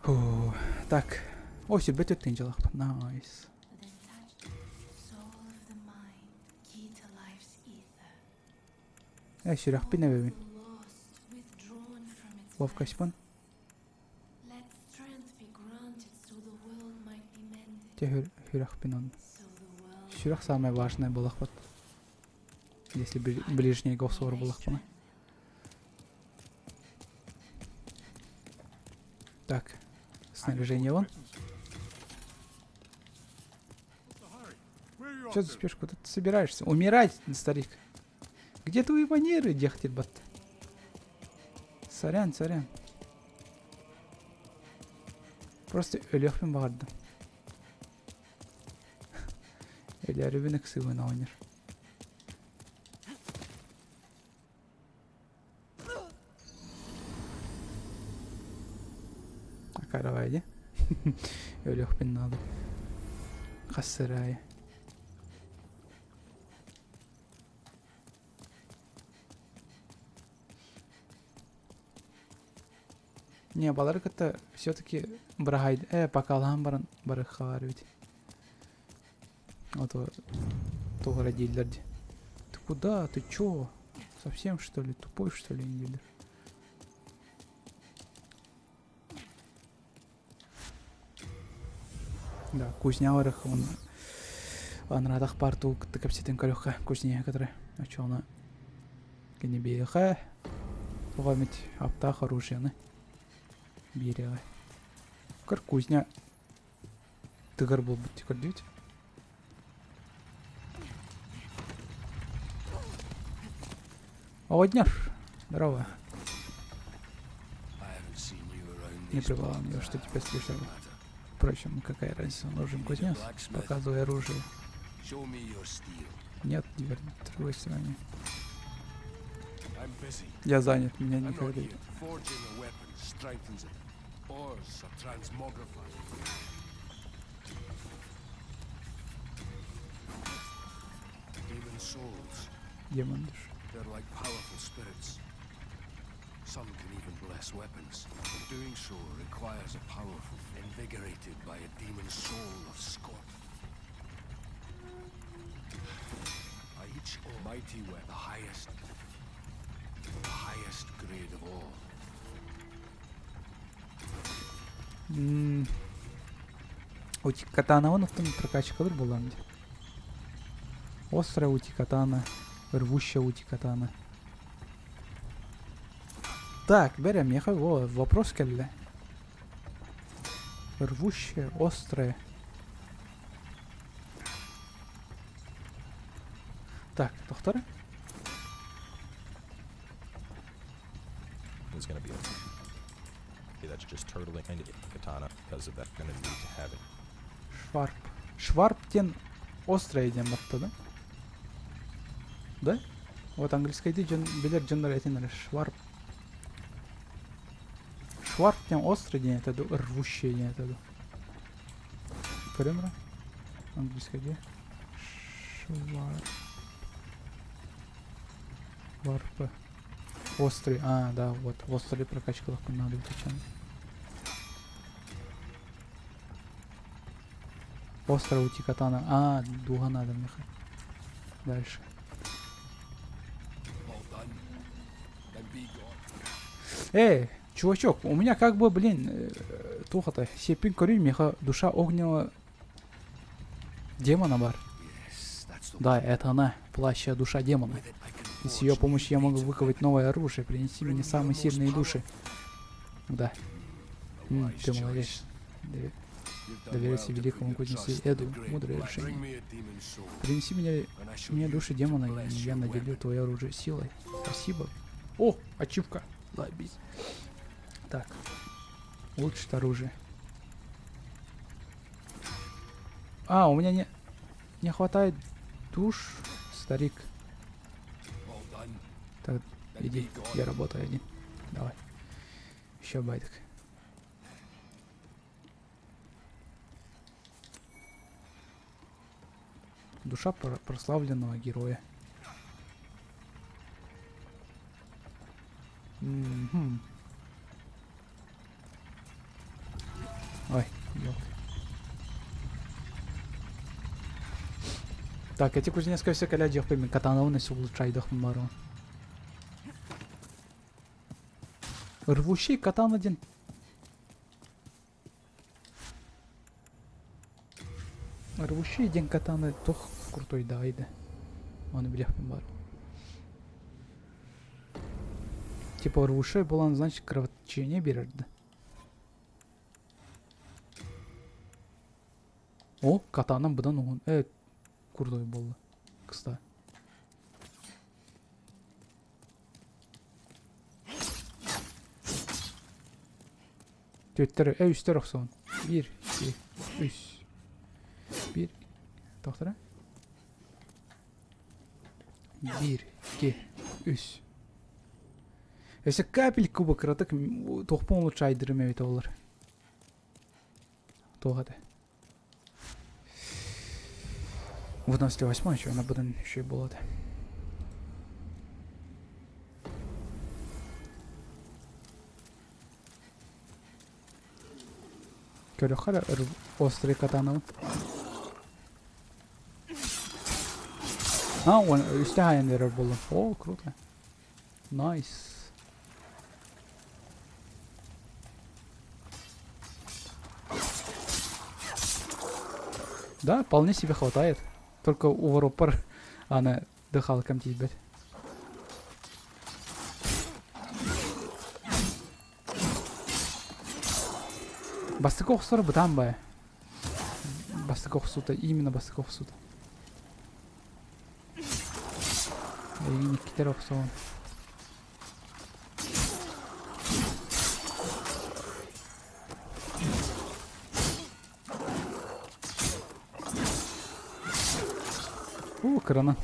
Фу. Так. О, сүрбэ төрт тыынчалаахпын. Nice. Э, сүрэхпин эбэбин. Ловкостьпын. Дьэ сүрэхпин онно. Сүрэх самое важное буолахпыт. Если ближнего охсор буолахпына. Так, снаряжение вон. Че за спешку? Куда ты собираешься? Умирать, старик. Где твои манеры, Дехтельбат? Сорян, сорян. Просто өлүөхпүн баҕардым. Өлөөрүбүн ыксыыбын оҕонньор. Акаровай дии. Өлүөхпүн наада. Хас сыраайы. Не, балары кытта все-таки быраһай э покалаан баран барыххаар эбит. Вот туох эрэ дииллэр дии. Ты куда? Ты чё? Совсем что ли? Тупой что ли дииллэр. Да, кузня барых он анараатах баар туу кытта кэпсэтэн көрүөххэ кузнеһы кытары оччоҕуна кини биэхэ туох эмит аптаах оружиены биэриэҕэ көр кузня тыгар буолбут көрдүгүт Оҕонньор, здорово. Не прибавил мне, что тебя слышали. Впрочем, какая разница, нужен кузнец, показывай оружие. Нет, дверь на другой стороне. Я занят, меня никогда. Демон душ. They're like powerful spirits. Some can even bless weapons. But doing so requires a powerful, invigorated by a demon soul of scorp. By each almighty weapon, the highest, the highest grade of all. М, Утикатана оттон прокачкалыр буолан дии. Острая утикатана, рвущая утикатана. Так, бэрэ, миэхэ во, вопрос кэллэ. Рвущая, острая. Так, доктор? Is gonna be okay, that's just turtling and katana because of that gonna need to have it. Шварп. Шварп диэн острая диэн барта да? Да? Вот английскайдыы дьон билэр дьоннор этиннэр шварп. Шварп диэн острый диэн этэ дуу, рвущая диэн этэ дуу. Көрөм эрэ. Английскайдыы. Шварп. Варп. Острый. А, да, вот. Острый прокачкалахпын надо уточнять. Острый ути катана. А, дуга надо мне. Дальше. Эй, чувачок, у меня как бы, блин, э, туох-то, сиэппин көрүй, миэхэ душа огненного демона бар. Да, это она, плащая душа демона. И с ее помощью я могу выковать новое оружие. Принеси мне самые сильные души. Да. М, ты молодец. Довериться великому кузнецу Эду. Мудрое решение. Принеси мне, мне души демона, и я наделю твое оружие силой. Спасибо. О, ачивка. Заебись. Так. Улучшить оружие. А, у меня не, не хватает душ, старик. Так, иди, я работаю один. Давай. Еще байтик. Душа прославленного героя. Мгм. Ой, ёлки. Так, эти кузнецкая все кэлэ дьиэхпин катанабын өссө улучшайдахпын барон. Рвущий катан один. Рвущий диэн катаны туох крутойдааҕый да? Ону билиэхпин баар. Типа рвущий буолан, значит, кровотечение биэрэр да? О, катанам быдан уһун. Э, крутой буолла. Кстати. Түөттэр, э, үстэр охсон. Биир, икки, үс. Биир, тохтора. Биир, икки, үс. Өссө капельку бы кыратык туохпун улучшайдырым эбит олор. Туох этэ? 98 еще, она быдан еще и была. Көрөххө эрэ острый катанабын. А, он үстэ хаайан берер буоллум. О, круто. Nice. Да, вполне себе хватает. Только у воропар аны дыхалкам тиийбэт. Бастакы охсоро бытаан бая. Бастакы охсуута, именно бастакы охсуута. Эйигин иккитэр охсоон. Уу, кырана.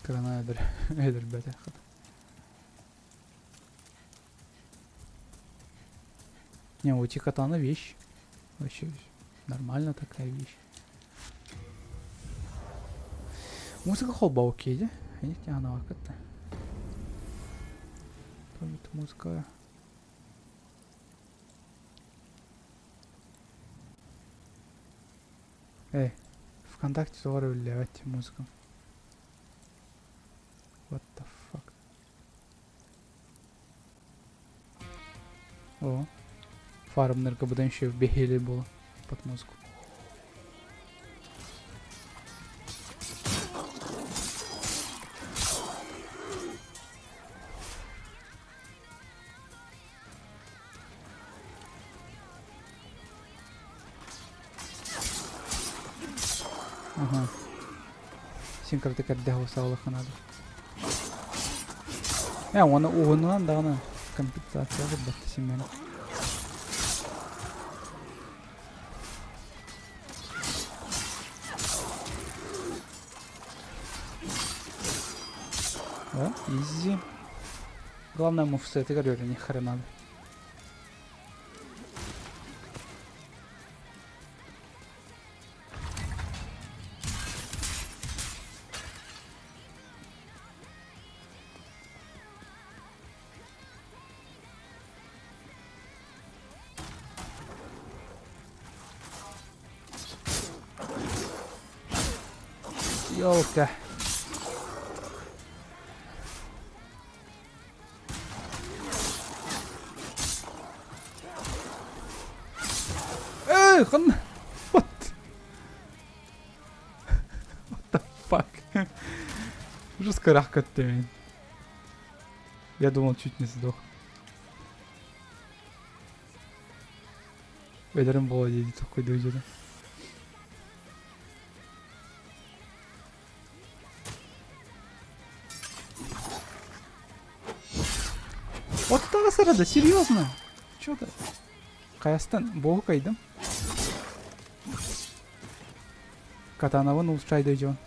Кырана өлөр, өлөрбөтө. Не, у катана вещь. Вообще нормально такая вещь. Музыка холба окей, да? Она кытта. Тут музыка. Эй, ВКонтакте тоҕо эрэ үлэлээбэт музыкам. What the fuck? О, фармнерга быдан еще бэһиэлэй буола под музыку. Ага. Син кыратык эрдэ саҕалыахха наада. Ээ, уонна уһунунан даҕаны компенсация көрбөттө син миэнэ. О, изи. Главное, мувсетыгар үөрэниэххэ наада. Ёлка. Эй, ханна? What? What the fuck? Жестко рахкатты мин. Я думал, чуть не сдох. Өлөрүм буолуо дии тохкуйдуу дьиэтэ. Вот это да, серьезно? Чё ты? Хайастан буоһу кайдым. Катанабын улучшайды дьон.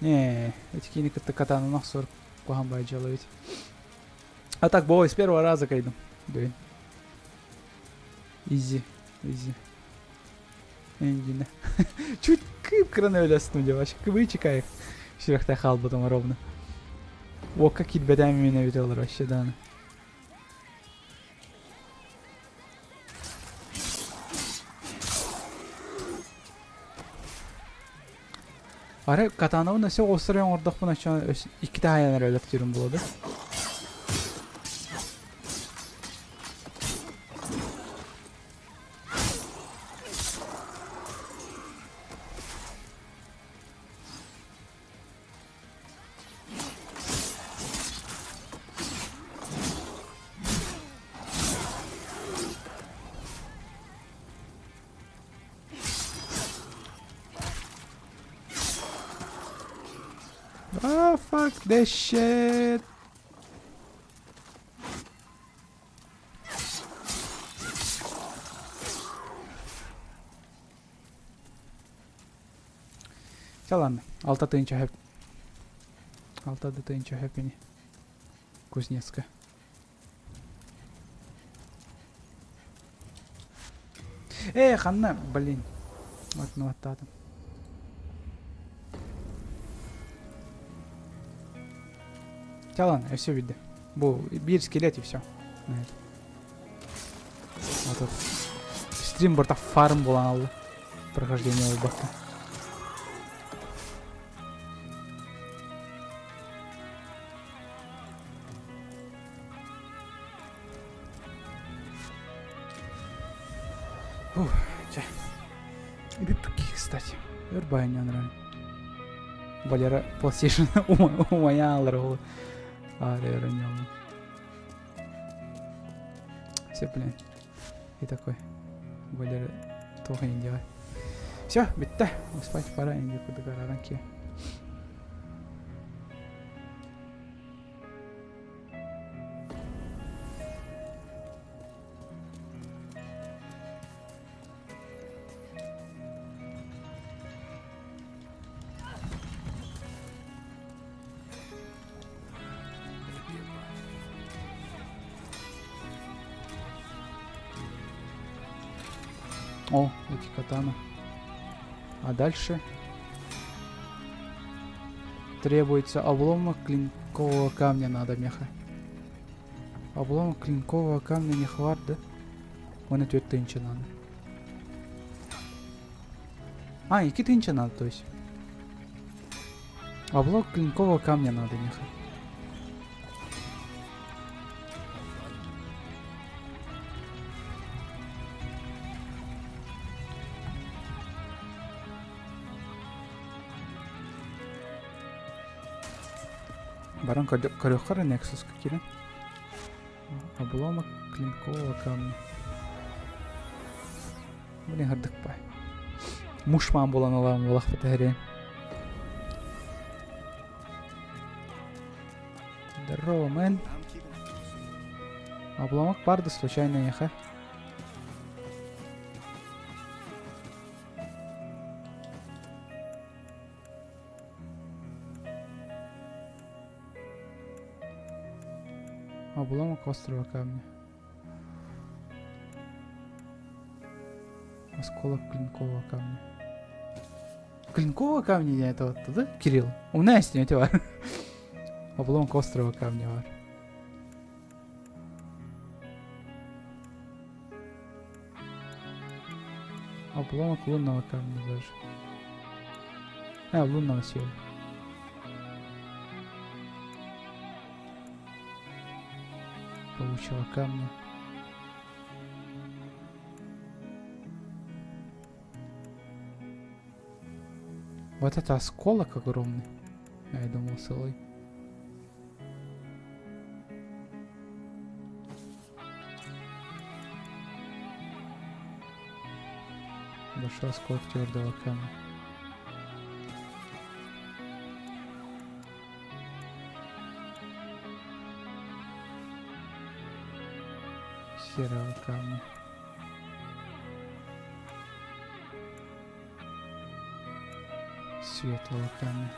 Не, эти кини кытта катананы охсор куһаҕан баай дьыала ведь. А так, бой, с первого раза кайдым. Блин. Изи, изи. Энгине. Чуть кып-кыраны өлөстүм дьэ вообще кыбыычыкаев сүрэхтэй хаалбытым ровно. Уокка киирбэтэм мин эбит олор вообще дааны. Арай катанабын өссө острой оҥордохпуна иккитэ хайан эрэ өлөктүүрүм буолуо да. Ah, fuck this shit. Чэ ладно, алта тыһыынча сөп. Алта да тыһыынча сөп ини. Кузнецка. Ээ, ханна, блин. Вот, ну аттаатым. Чэ ладно, все видно. Бу биир скелет и все. Вот тут. Стрим барта фарм буолан алла. Прохождение буолбакка. Фух, чэ. Бүппүк, кстати. Өр байанньан рай. Валера PlayStation умайаалар ол. Аар Все, блин. И такой. Валера туох не делай. Все, бүттэ. Спать пора, инди кудык араран ки. О, эти катаны. А дальше требуется обломок клинкового камня надо меха. Обломок клинкового камня не хват, да? Он и тынча надо. А, икки тынча надо, то есть. Обломок клинкового камня надо меха. Баран көрүөххэ Nexus киирэн. Обломок клинкового камня. Блин, ырдык бай. Мушман буолан ылаам буолахпыт эһэриэн. Здорово, мэн. Обломок барды случайно ехе. Обломок острого камня. Осколок клинкового камня. Клинкового камня не это вот, да, Кирилл? У меня есть не бар. Обломок острого камня бар. Обломок лунного камня даже. А, лунного села. Паучьего камня. Вот это осколок огромный. Я думал, целый. Большой осколок твердого камня. Серого камня. Светлого камня.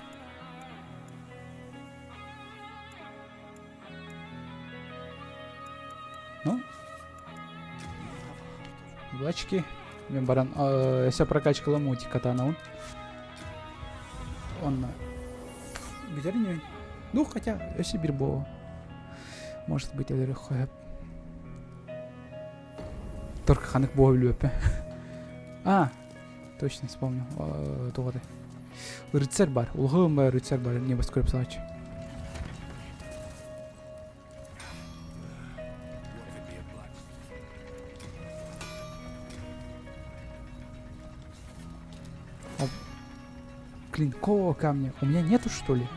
Ну, удачки. Мен баран өссө прокачкалам ути катанабын. Онно бүтэр ини. Ну, хотя өссө бир буолуо. Может быть, өлөрү хөп. Только ханык буо билбэппин. А, точно вспомнил. Туох Рыцарь бар. Улахан бар рыцарь бар. Небоскреб саачы. Клинкового камня у меня нету, что ли?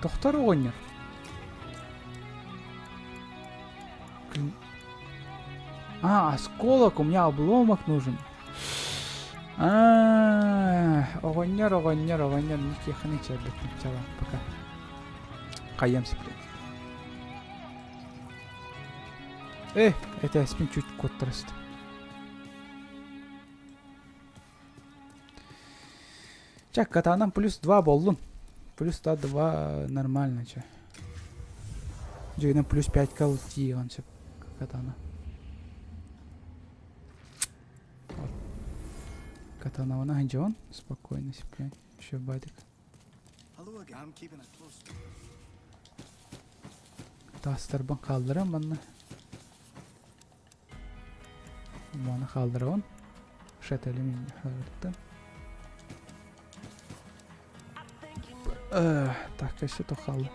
Тохтор оҕонньор. Клин... А, осколок, у меня обломок нужен. А, оҕонньор, оҕонньор, оҕонньор, никиэхэ чэрбэттим, чала, пока. Хайам сиплет. Э, это спин чуть куттарыст. Чэ, катанам плюс 2 боллун. Плюс 2 нормально чэ. Дьиҥинэн плюс 5-ка тиийиэҕин сөп катана. Вот. Катанабына сылдьабын спокойно сиплээн. Еще бадик. Таастарбын хаалларан манна. Маны хаалларабын. Шателим хаалларыттан. Так, өссө то хаалла.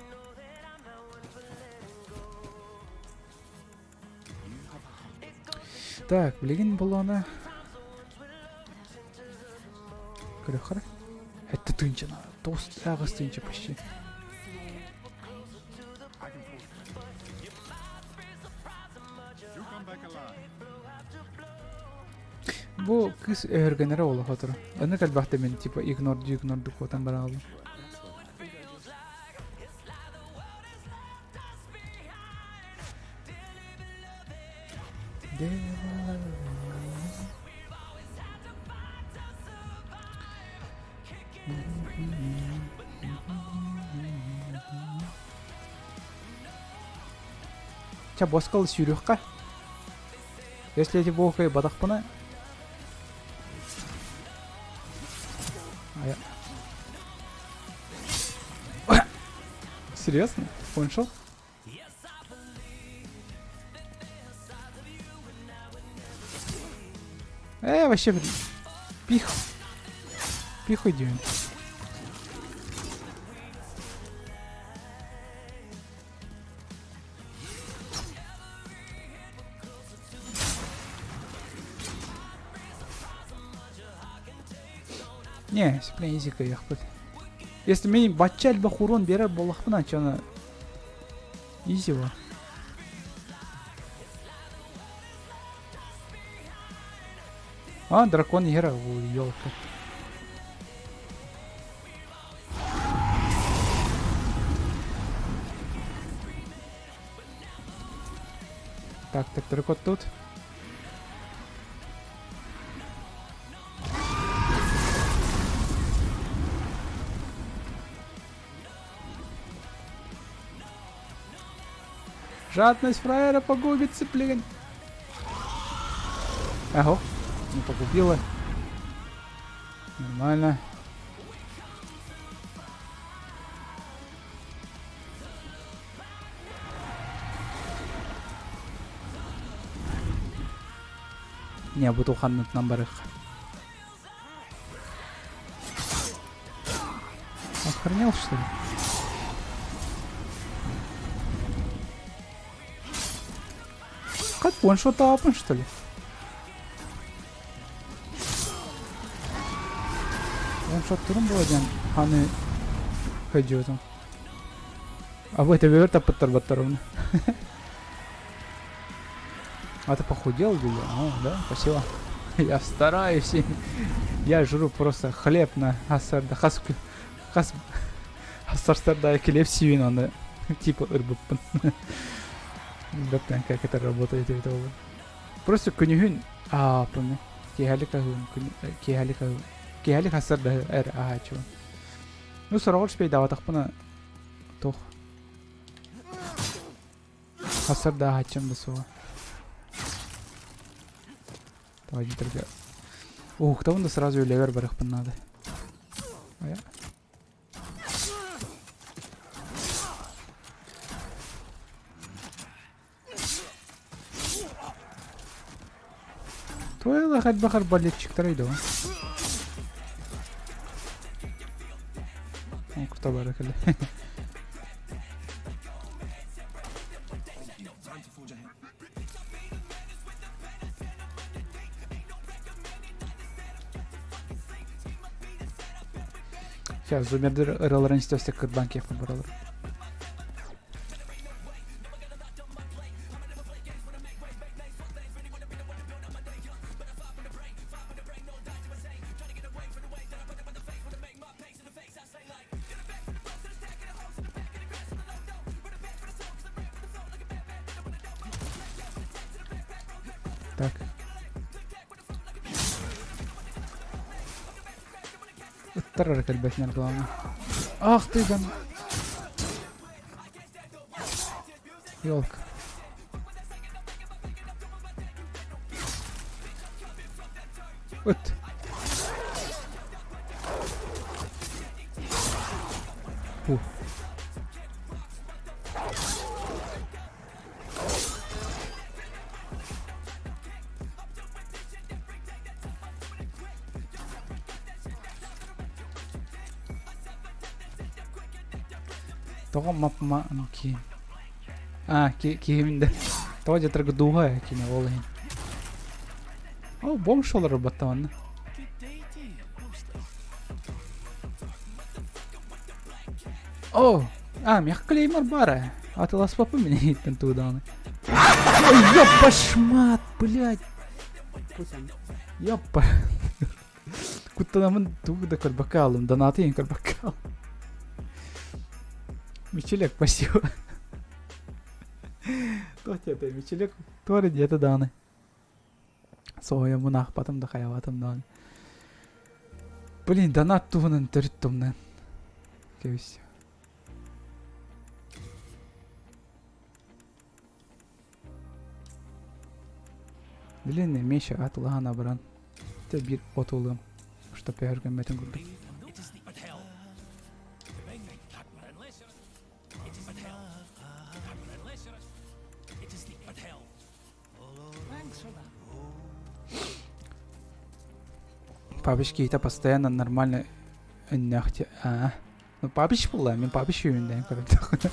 Так, билигин болуона көрөхөр. Это тыынча тоғыз ағыз тыынча почти. Бу кыыс өһүргэнэрэ олох отур. Аны кэлбэхтэ мин типа игнордуу игнордуу куотан бараалым. Чэ, боскол сүүрүөххэ. Если эти буокай батахпына... А я... Серьезно? Коншел? Э, вообще, пих. Пих идем. Не, сиплен изи кыайыахпыт. Если мин бачча элбэх урон биэрэр буоллахпына, чаны изи во. А, дракон иһэр, елка. Так, так, дракон тут. Жадность фраера погубит цыплень. Ага, не погубила. Нормально. Не, бу туханнытынан барыах. Охренел, что ли? Как one-shot что ли? One-shot турун була диэн ханы хөдьүөтүм. А вы это вер таппыттар баттар А ты похудел, или? О, да, спасибо. Я стараюсь. Я жру просто хлеб на хасарда. Хас хас хасарстарда хлеб сиибин аны типа ырбыппын. Билбэппин как это работает это Просто күнүһүн ааппын киэһэлик аһыым киэһэлик аһыым киэһэлик хасарда эр аһааччыбын. Ну сороҕор успейдаабатахпына туох хасарда аһааччым да суоҕа. Давай дьитерге. Ух, там да сразу үлэбэр барыахпын наада. Айа. Туойла хайдах арбалетчиктар өйдөҕө. Кута бара кэлэ. Сейчас зумердер ыраларын истөстек кырбан киэхпин баралар. Так. Ыттар эрэ кэлбэтинэр главное. Ах ты ган... Елка. Ыт. Фу. Тоҕо мапма ки А, киһимин да. Тоҕо дьатарга дууһа кини ол иһин. О, бомж олорор баттаманна. О, а, миэхэ клеймор баар ээ. Атыласпаппын мин иһиттэн тугу даҕаны. Ой, ёппашмат, блядь. Ёппа. Куттанамын тугу да көрбөккө хааллым, донаты иһин көрбөккө хааллым. Мичилек, спасибо. Туох диэтэй, Мичилек, туох эрэ диэтэ даҕаны. Соһуйаммын аахпатым да хайаабатым даҕаны. Блин, донат туһунан төрүт тумнан. Кэбис. Длинный меч атылаһан абыран. Те биир от ылыам, чтоб өһөргөммөтүн курдук. Папич киһитэ постоянно нормально өннөөх аа ну папич буолла мин папич үүннээн көрөттөххүнэ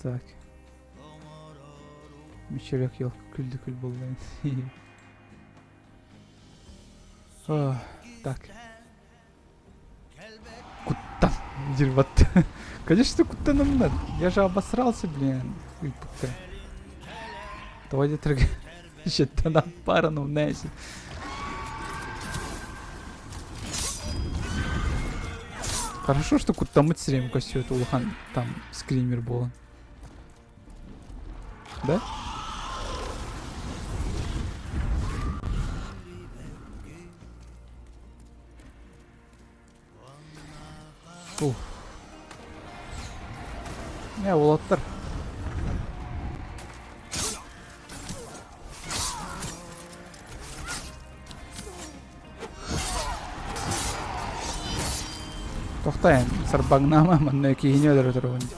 Так. Мичерек yok күлдү күл буолла. Так. Куттан. Дерьмо. Конечно, куттанаммын. Я же обосрался, блин. Ыйпыкка. Давай где Щеттан аппаран умнайся. Хорошо, что куттаммыт сирэйим көстүбэт улахан там скример буолан. Да? Ух. Не, уолаттар. Тохтайын, сарбаҥнаама манна киһини өлөрө турабын дии.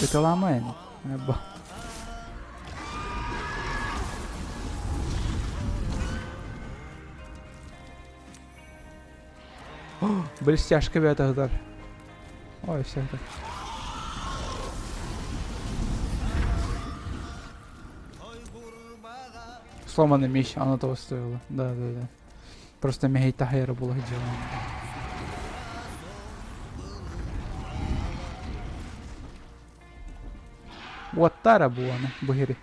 Ыталаамайын. Бо. Блестяшка бэйэтэ сытар. Ой, все это. Сломанный меч, оно того стоило. Да, да, да. Просто меһэй таһайара буола сылдьабын. Уоттара буоланы бу сири.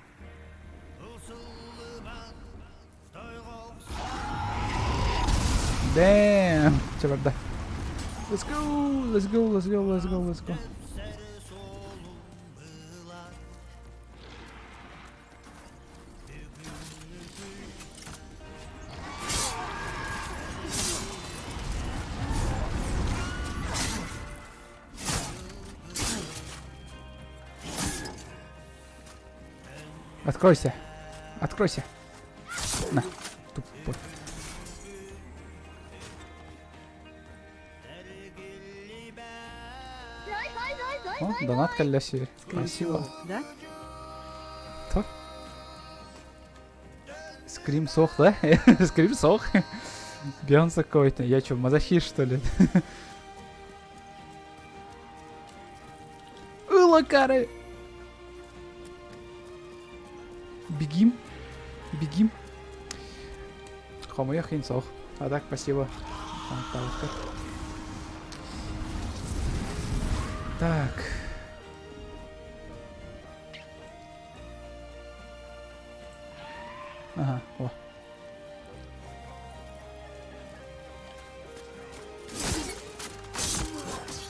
Damn! Чэ барда. Let's go! Let's go! Let's go! Let's go! Let's go! Откройся. Откройся. На, тупой. О, донат кэллэ Спасибо. Да? Так. Скрим сох, да? Скрим сох. Бейонсе какой-то. Я что, мазохист, что ли? Ылакары! Бегим. Бегим. Хомойох иһин суох. А так, спасибо. Так. Ага, о.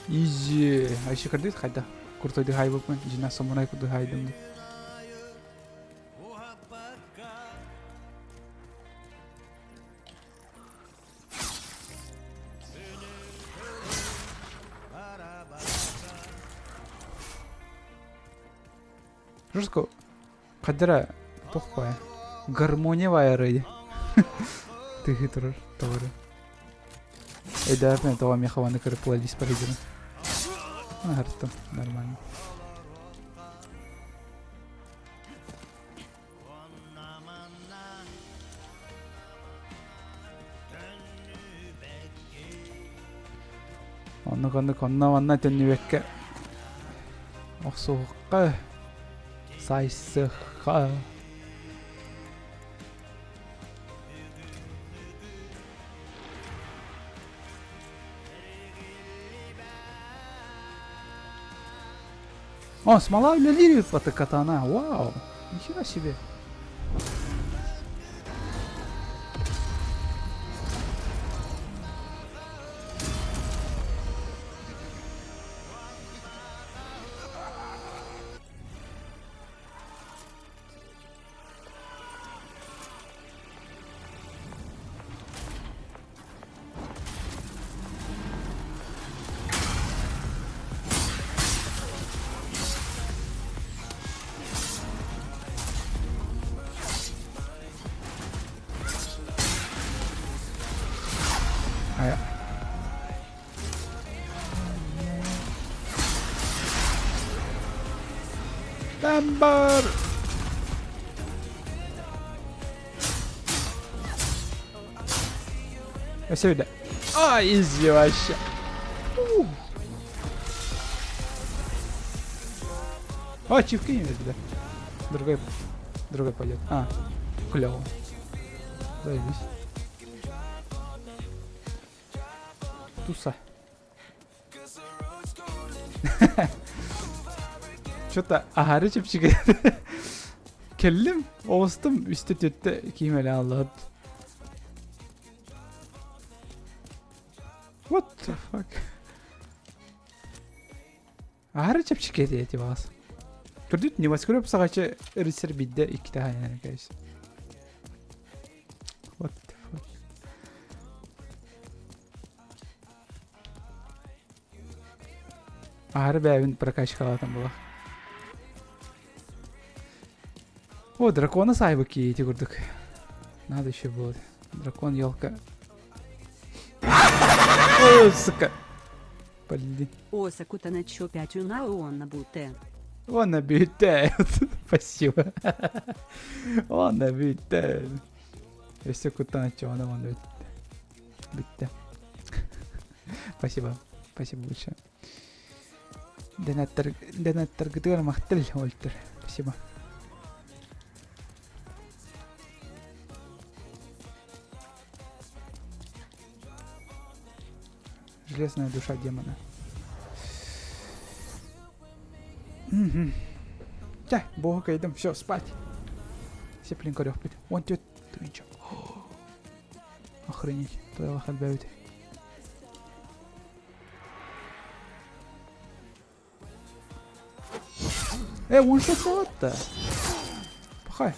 Изи. А еще кредит хайда. Крутой дыхай выпын. Жина самурай кудыхайдым. Жестко хадара туох баайа гармония баайарый тыһы турар тоҕо Өйдөөхпүн тоҕо миэхэ уонна кыры плейлист барыйдым. Аһартым нормально. Оннук оннук онно манна төннүбэккэ охсуохха сайсыхха. О, смола үлэлиир эбит катана. Вау! Нихера себе. Бамбар! Өссө бирдэ. Ай, изи вообще. О, чипки не да. Другой, другой пойдет. А, клево. Заебись. Туса. Что-то аһары чэпчэки. Кэллим, оҕустум, үстэ түөртэ киим элэ аллаат. What the fuck? Аһары чэпчэки этэ эти баҕас. Көрдүт, небоскреб саҕачы рыцарь бидде иккитэ хаайан кэбис. What the fuck? Аһары бэйэбин прокачкалаатым була. О, дракона саайбыт киһи курдук. Надо еще было. Дракон, елка. Ой, сука. Блин. Оса кутаначо пятюна уонна буте. Уонна бүттэ. Спасибо. Уонна бүттэ. Өссө куттаначчы уонна уонна бүттэ. Бүттэ. Спасибо. Спасибо большое. Донаттар, донаттаргытыгар махтал, Ольтер. Спасибо. Железная душа демона. Угу. Чэ, буоһу кыайдым, все, спать. Сеплин көрүөхпүт. Он түөрт тыһыынча. Охренеть, твоего элбээбит. Э, он что-то. Пахай.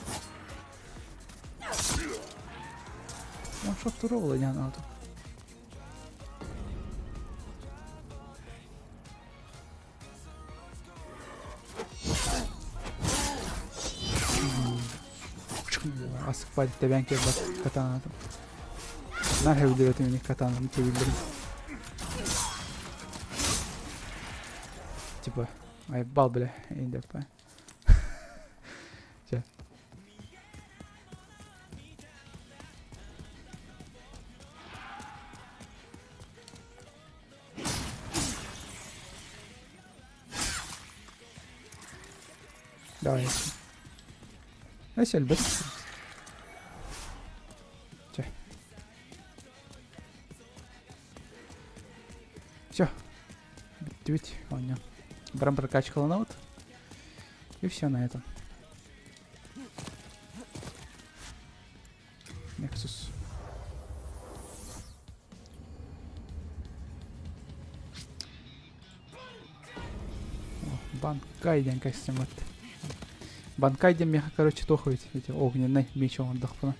Он что-то диэн аата. Хватит тэбээн кэлбэт катанатын. Наар хэвлибэтим ини катананы тэбиллэрин. Типа, айбал бля, индеппа. Чэ. Давай. Өс өлбөт. Чэ. Все. Бүттүбүт оонньоон. Баран прокачкаланабыт. И все на этом. Nexus. Банкай диэн кэстиммит. Банкай диэн миэхэ, короче, туох эбит эти огненный меч оҥордохпуна.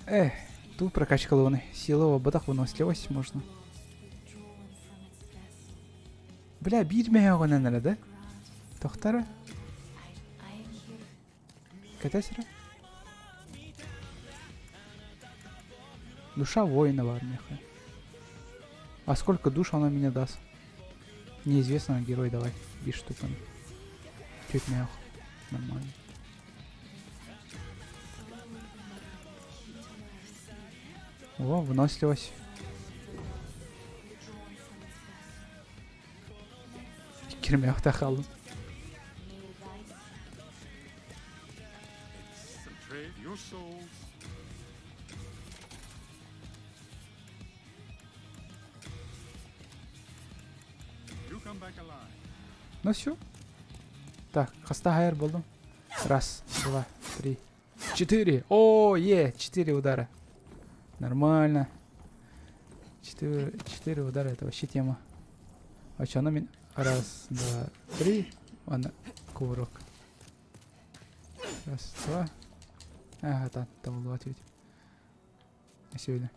Эх, ту прокачкалованы. Сила оботах выносливость можно. Бля, биир мөһөөҕүнэн эрэ да? Тохтара? Кэтэс эрэ. Душа воина в армиях. А сколько душ она мне даст? Неизвестно, герой давай. Биш штука. Чуть мех. Нормально. О, выносливость. Кирмеохта хааллым. Ну все. Так, хаста хайар болдум. Раз, два, три, четыре. О, е, четыре удара. Нормально. Четыре, четыре удара, это вообще тема. Оччону мин раз, два, три. Аны кувырок. Раз, два. Ага, там, табыллыбат эбит. Сегодня.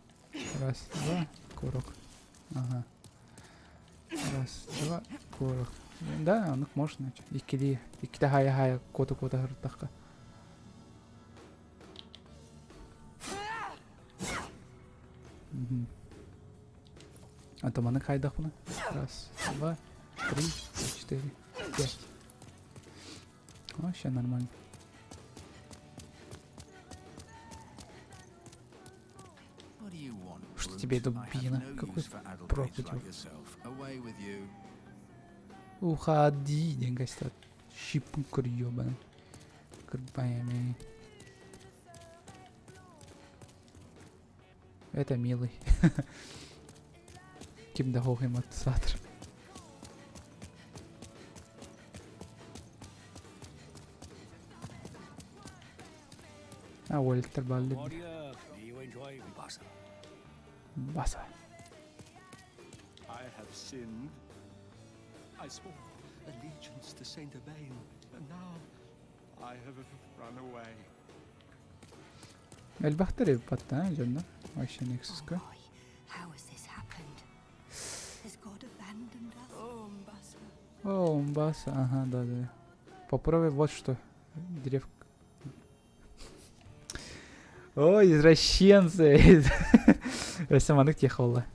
Раз, два, кувырок. Ага. Раз, два, кувырок. Да, оннук можно. Иккилии, иккитэ хайа-хайа куота-куота сырыттахха. Мгм. Атаманы хайдахпына? Раз, два, три, четыре, пять. Вообще нормально. Что тебе дубина? Какой прок у тебя? Уходи, деньгастат. Щипукар ебаный. Кырбаями. Это милый. Ким да хоһимат саатыр. А Уолтер балли. Баса. I have sinned. I swore allegiance to Saint Urbain, and now I have run away. Элбэхтэр эбиппат дьонно. Вообще Nexus-ка. О, Мбаса, ага, да, да. Попробуй вот что. Древко. Ой, извращенцы! Өссө маннык тиэх буолла.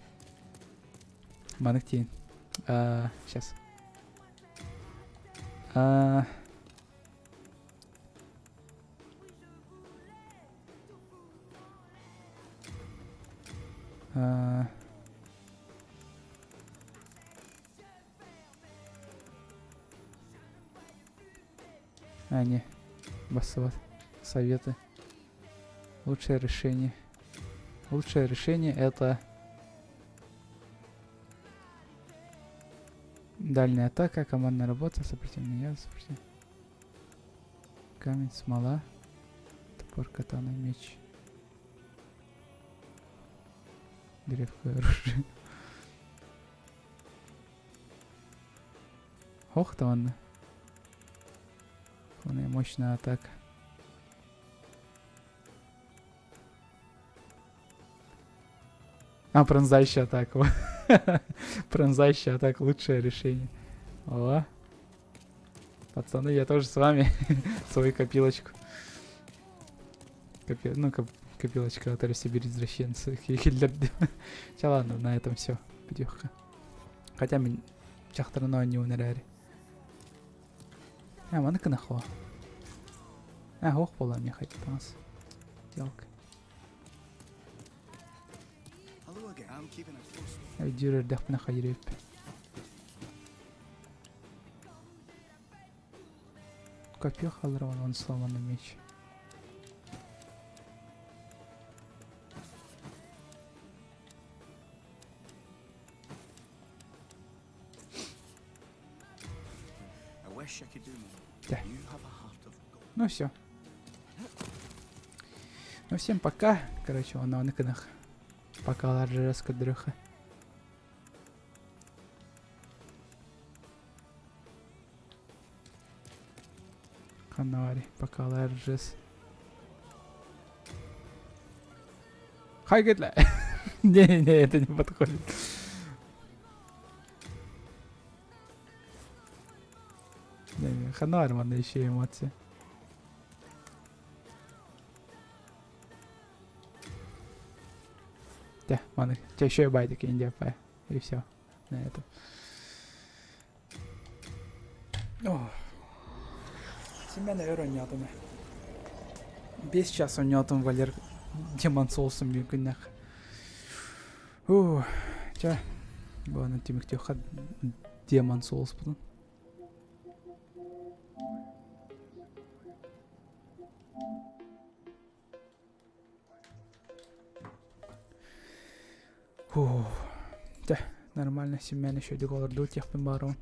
Маннык тиин. Сейчас. А, А, не. Басоват. Советы. Лучшее решение. Лучшее решение это дальняя атака, командная работа, сопротивление, сопротивление. Камень, смола, топор, катана, меч. Древко оружие. Ох, там Вполне мощная атака. А, пронзающая атака. Пронзающая атака. Лучшее решение. О. Пацаны, я тоже с вами. Свою копилочку. Копи... Ну, коп... копилочка, которая Сибирь извращенцы. Ча ладно, на этом все. Пятюхка. Хотя мин чахтарына не үнэрээри. А, маны кынахо. А, ох буолла мне хотелось. Делка. Өйдүүр эрдэхпинэ хайырыып. Копье халырван он сломанный меч. Да. Ну все. Ну всем пока. Короче, он на канах. Пока ларжеска дрыха. Канари, пока ларжес. Хай Не-не, это не подходит. Не, ханар, манна еще эмоции. Да, маны, тебя еще и байтик индия И все. На этом. Ох. Семен өрө Без часа оонньоотум Валер Демон Соусом күннэх. Ух, чэ, ладно, түмүктүөххэ Демон Соуспутун. Фух. Чэ, нормально, Семен еще олордуу тиэхпин баарабын.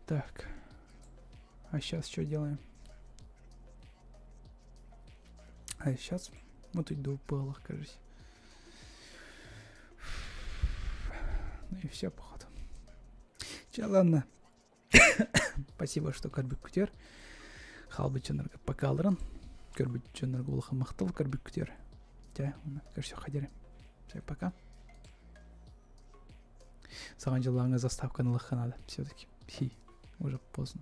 Так. А сейчас что делаем? А сейчас вот иду в кажется. Ну и все, походу. Че, ладно. Спасибо, что көрбүккүтүгэр. Хаалбыт дьоннорго пока алыран. Көрбүт дьоннорго улахан махтал көрбүккүтүгэр. Дьэ, көрсүөххэ диэри. Все, пока. Саҥа дьыллааҥҥа заставканы ылыахха наада все-таки. Хи, уже поздно.